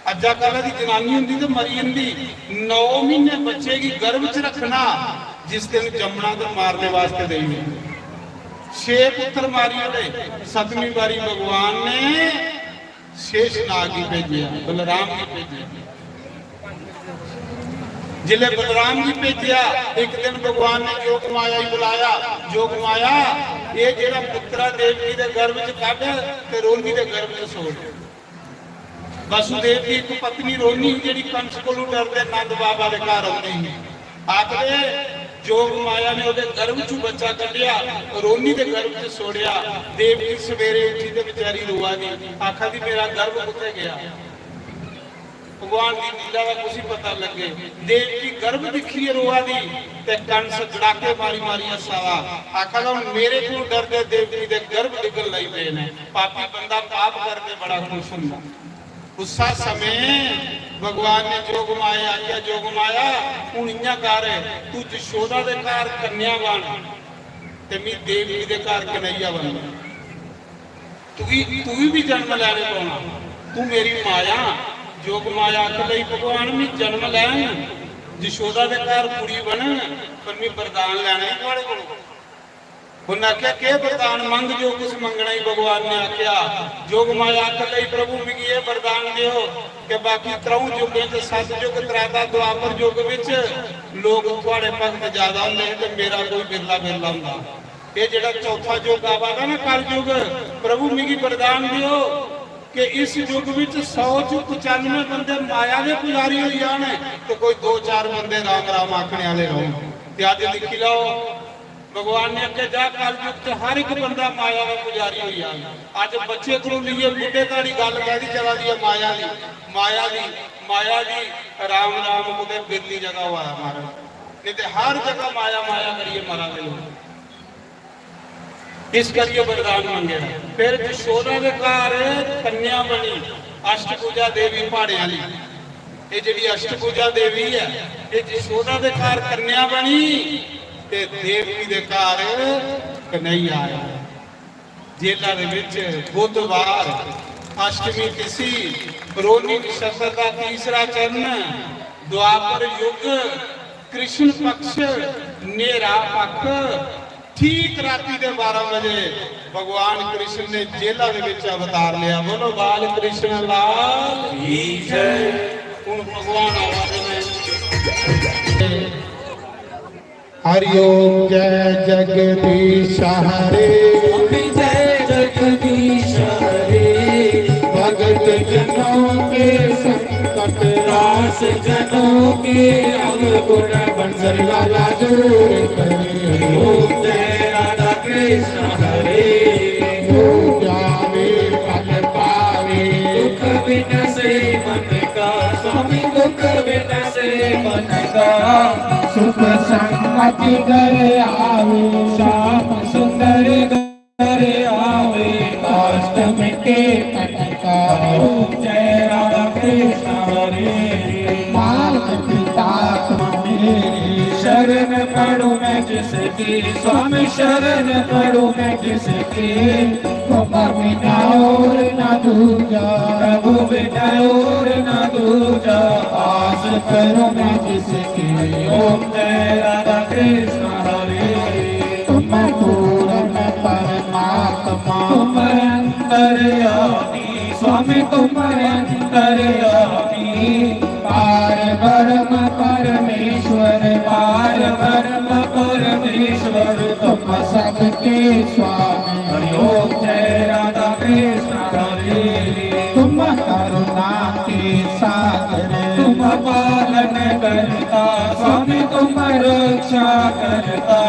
अज्जा कल्ला दी जनानी होंदी ते मरी जंदी। नौ म्हीने बच्चे गी गर्भ च रक्खना, जिस दिन जम्मना ते मारने वास्ते देई ओड़ना। छे पुत्तर मारी ओड़े। सतमीं बारी भगवान ने शेष नाग गी भेजेआ, बलराम गी भेजेआ। जिसलै बलराम गी भेजेआ, इक दिन भगवान ने जोग माया गी बुलाया, "जोग माया, एह् जेह्ड़ा पुत्तरा देवकी दे गर्भ च कड्ढ ते रोहिणी दे गर्भ च छोड़।" वसुदेव दी इक पत्नी रोहिणी ही, जेह्ड़ी कंस कोलू डरदे नंद बाबा दे घर औंदी ही। आखदे, जोग माया ने ओह्दे गर्भ चू बच्चा कड्ढेआ, रोहिणी दे गर्भ च छोड़ेआ। देवकी सवेरे उठी ते बेचारी रोआ दी, आखा दी, "मेरा गर्भ कुत्थै गेआ?" भगवान दी लीला दा कुसी पता लग्गे। देवकी गर्भ दिक्खियै रोआ दी ते कंस गड़ाके मारी मारी हस्सा दा। आखा दा, "हुन मेरे कोलू डरदे देवकी दे गर्भ डिग्गन लगी पे न।" पापी बंदा पाप करदे बड़ा खुश हुंदा। उस्सा समें भगवान ने जोग माया आखेआ, "जोग माया, हुन इ'यां कर, तू जशोदा दे घर कन्या बन ते मी देवकी दे घर कन्हैया बन। तुगी, तुगी भी जन्म लैने पौना। तू मेरी माया।" जोग माया आखन लगी, "भगवान, मी जन्म लैन, जशोदा दे घर कुड़ी बनन, पर मी वरदान लैना ही थुआड़े कोलों।" उन्नै आखेआ, "केह् वरदान मंग, जो कुछ मंगना ही।" भगवान ने आखेआ। जोग माया आखन लगी, "प्रभु, मिगी एह् वरदान देओ कि बाकी त्र'ऊं युगें च, सतयुग, त्रेता, द्वापर युग बिच लोक थुआड़े भक्त ज्यादा होंदे हे ते मेरा कोई बिरला बिरला होंदा। एह् जेह्ड़ा चौथा युग आवा दा ना, कलयुग, प्रभु, मिगी वरदान देओ कि इस युग बिच सौ च पचानुए बंदे माया दे पुजारी होई जान ते कोई दो चार बंदे राम राम आखने आह्ले रौह्न।" ते अज्ज दिक्खी लैओ, भगवान ने आखेआ, "जा, कलयुग च हर इक बंदा माया दा पुजारी होई जाग।" अज्ज बच्चे कोलू लेइयै बुड्ढे धोड़ी गल्ल कैह्दी चला दी ऐ? माया दी, माया दी, माया दी। राम राम कुतै बिरली जगह होआ दा, महाराज, नेईं ते हर जगह माया माया करियै मरा दे लोक। इस करियै वरदान मंगेआ। फिर जशोदा दे घर कन्या बनी, अष्टभुजा देवी प्हाड़े आह्ली। एह् जेह्ड़ी अष्टभुजा देवी ऐ, एह् जशोदा दे घर कन्या बनी ते देवकी दे घर कन्हैया आया। जेला दे विच बुधवार, अष्टमी तिथि, रोहिणी नक्षत्र का तीसरा चरण, द्वापर युग, कृष्ण पक्ष, न्हेरा पक्ष, ठीक राती दे बारह बजे भगवान कृष्ण ने जेला दे विच अवतार लिया। बोलो बाल कृष्ण लाल की जय। हुण भगवान आवा दे ने। हरि ओम। जय जगदीश हरे। जय जगदीश हरे। भगत जनों के संकट, दास जनों के अवगुण, बंसल वाला दूर करे। ओम जय राधा कृष्ण हरे। जो जावे फल पावे। दुख विनसे मन का, स्वामी दुख विनसे मन का। सुख संगति घर आवे। श्याम सुंदर घर आवे। कष्ट मिटे तन का। ओम जय राधा कृष्ण हरे। मात पिता तुम मेरे। शरण पड़ूं मैं जिसकी, स्वामी शरण पड़ूं मैं जिसकी। तुम बिना और ना दूजा। प्रभु बिना और ना दूजा। आस करूं मैं जिसकी। ओम जय राधा कृष्ण हरे। तुम पूर्ण परमात्मा। तुम अंतर्यामी। स्वामी तुम अंतर्यामी। पार ब्रह्म परमेश्वर। पार ब्रह्म परमेश्वर। तुम सबके स्वामी। हरि ओम जय राधा कृष्ण हरे। तुम करुणा के सागर। तुम करता, स्वामी तुम रक्षा करता।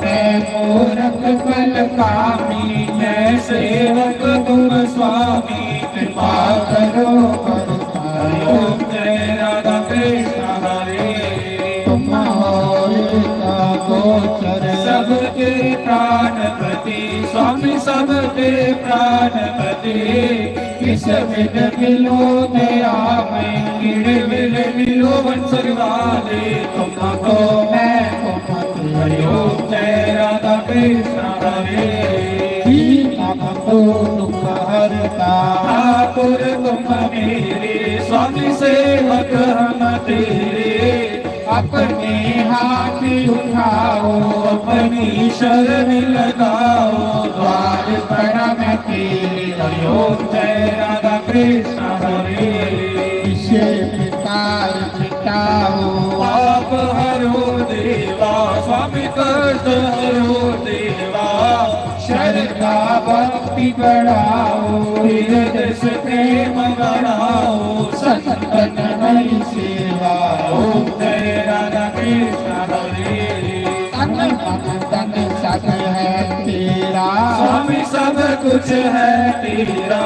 मैं मूरख कलकामी, मैं सेवक तुम स्वामी, कृपा करो करता। ओम जय राधा कृष्ण हरे। तुम हो का गोचर, सबके प्राणपति, स्वामी सबके प्राणपति। किस विध मिलो दया में, किड़े विध मिलो वंशज वाले। तुमको मैं तुमको हरि ओम जय राधा कृष्ण हरे। दीन बंधु दुख हरता, ठाकुर तुम मेरे, स्वामी सेवक हम तेरे। अपने हाथ उठाओ, अपनी शरण लगाओ, द्वार पर मैं तेरे। हरि ओम जय राधा कृष्ण हरे। इसे पितार पिटाओ, पाप हरो देवा, स्वामी कष्ट हरो देवा। श्रद्धा भक्ति बढ़ाओ, हृदय से प्रेम बढ़ाओ, संतन हरि सेवा। ओम जय राधा कृष्ण हरे। तन मन धन सब है तेरा, स्वामी सब कुछ है तेरा।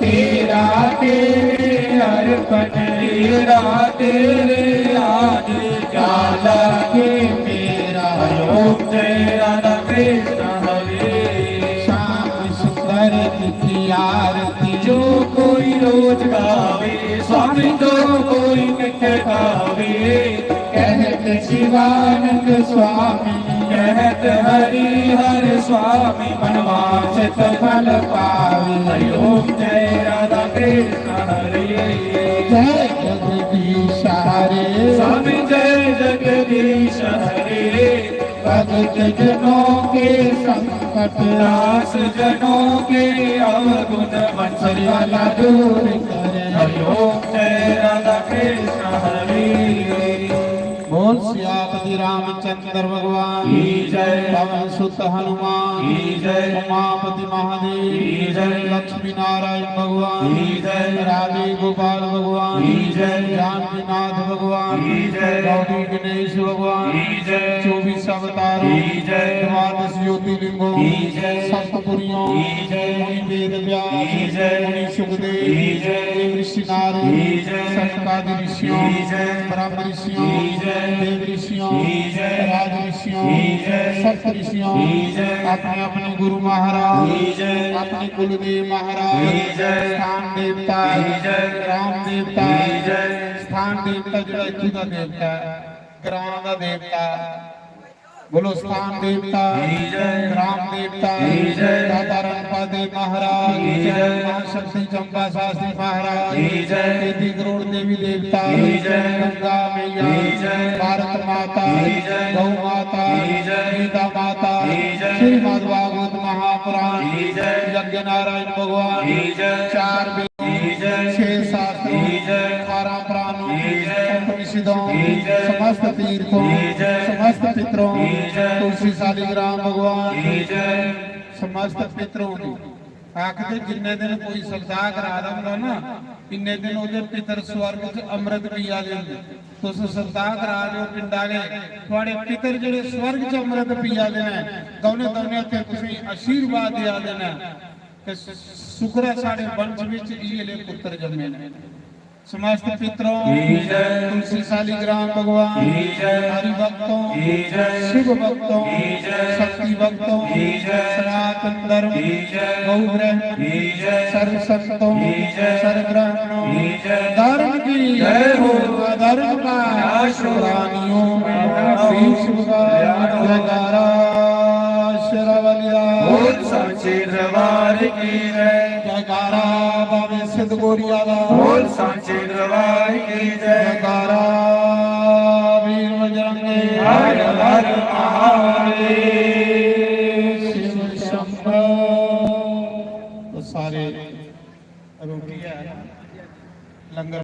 तेरा तेरे अर्पण, तेरा तेरे आगे, क्या लागे मेरा। ओम जय राधा कृष्ण हरे। श्याम सुंदर की आरती, जो कोई रोज गावे, स्वामी जो कोई नित्य गावे। कहत शिवानंद स्वामी, कहत हरि हर स्वामी, मनवांछित फल पावे। हरि ओम जय राधा कृष्ण हरे। जय जगदीश हरे। स्वामी जय जगदीश हरे। भक्त जनों के संकट, दास जनों के अवगुण, मन वाला दूर करे। हरि ओम जय राधा कृष्ण हरे। बोल सियापति रामचंद्र भगवान की जय। पवन सुत हनुमान की जय। उमापति महादेव की जय। लक्ष्मी नारायण भगवान की जय। राधे गोपाल भगवान की जय। जानकीनाथ भगवान की जय। गौरी गणेश भगवान की जय। चौबीस अवतारों की जय। द्वादश ज्योतिर्लिंगों की जय। सप्तपुरियों की जय। मुनि वेद व्यास की जय। मुनि सुखदेव की जय। ऋषि नारद की जय। सनकादि ऋषियों की जय। ब्रह्म ऋषियों की जय। देव ऋषियों की जय। राज ऋषियों की जय। सप्त ऋषियों की जय। अपने अपने गुरु महाराज की जय। अपने कुलदेव महाराज की जय। स्थान देवता की जय। ग्राम देवता की जय। स्थान देवता ਜਿਹੜਾ ਇੱਥੋਂ ਦਾ ਦੇਵਤਾ ਹੈ, ਗ੍ਰਾਮ ਦਾ ਦੇਵਤਾ। बोलो स्थान देवता, की जय। ग्राम देवता, की जय। दाता रणपा देव महाराज, की जय। माँ शक्ति चंपा शास्त्री महाराज, की जय। तेती करोड़ देवी देवता, की जय। गंगा मैया, की जय। भारत माता, की जय। गौ माता, की जय। गीता माता, की जय। श्रीमद् भागवत महापुराण, की जय। यज्ञ नारायण भगवान, की जय। चार वेद, की जय। छह शास्त्रों, की जय। अठारह पुराणों, की जय। उपनिषदों, की जय। समस्त तीर्थों, की जय। समस्त पितरों, की जय। तुलसी शालिग्राम भगवान, की जय। समस्त पितरों की। आखदे जिन्ने दिन कोई सप्ताह करा दा होंदा ना, इन्ने दिन ओह्दे पितर स्वर्ग च अमृत पिया दे होंदे। तुस सप्ताह करा दे हो पिंड आह्ले, थुआढ़े पितर जेह्ड़े स्वर्ग च अमृत पिया दे न, दौने दौने हत्थें तुसेंगी आशीर्वाद देआ दे न। ते शुक्र ऐ साढ़े वंश बिच इयै ले पुत्र जम्मे न। समस्त पितरों, की जय। तुलसी शालिग्राम भगवान, की जय। हरि भक्तों, की जय। शिव भक्तों, की जय। शक्ति भक्तों, की जय। सनातन धर्म, की जय। गौ ब्रह्म, की जय। सर्व संतों, की जय। सर्व ब्राह्मणों, की जय। धर्म की जय हो। अधर्म का नाश हो। प्राणियों में विश्व का जयकारा। शेरावालिया। बोल सांचे दरबार की जय। जयकारा बाबे सिद्ध गोरिया दा। बोल सांचे दरबार की जय। जयकारा वीर बजरंगे। हर हर महादेव।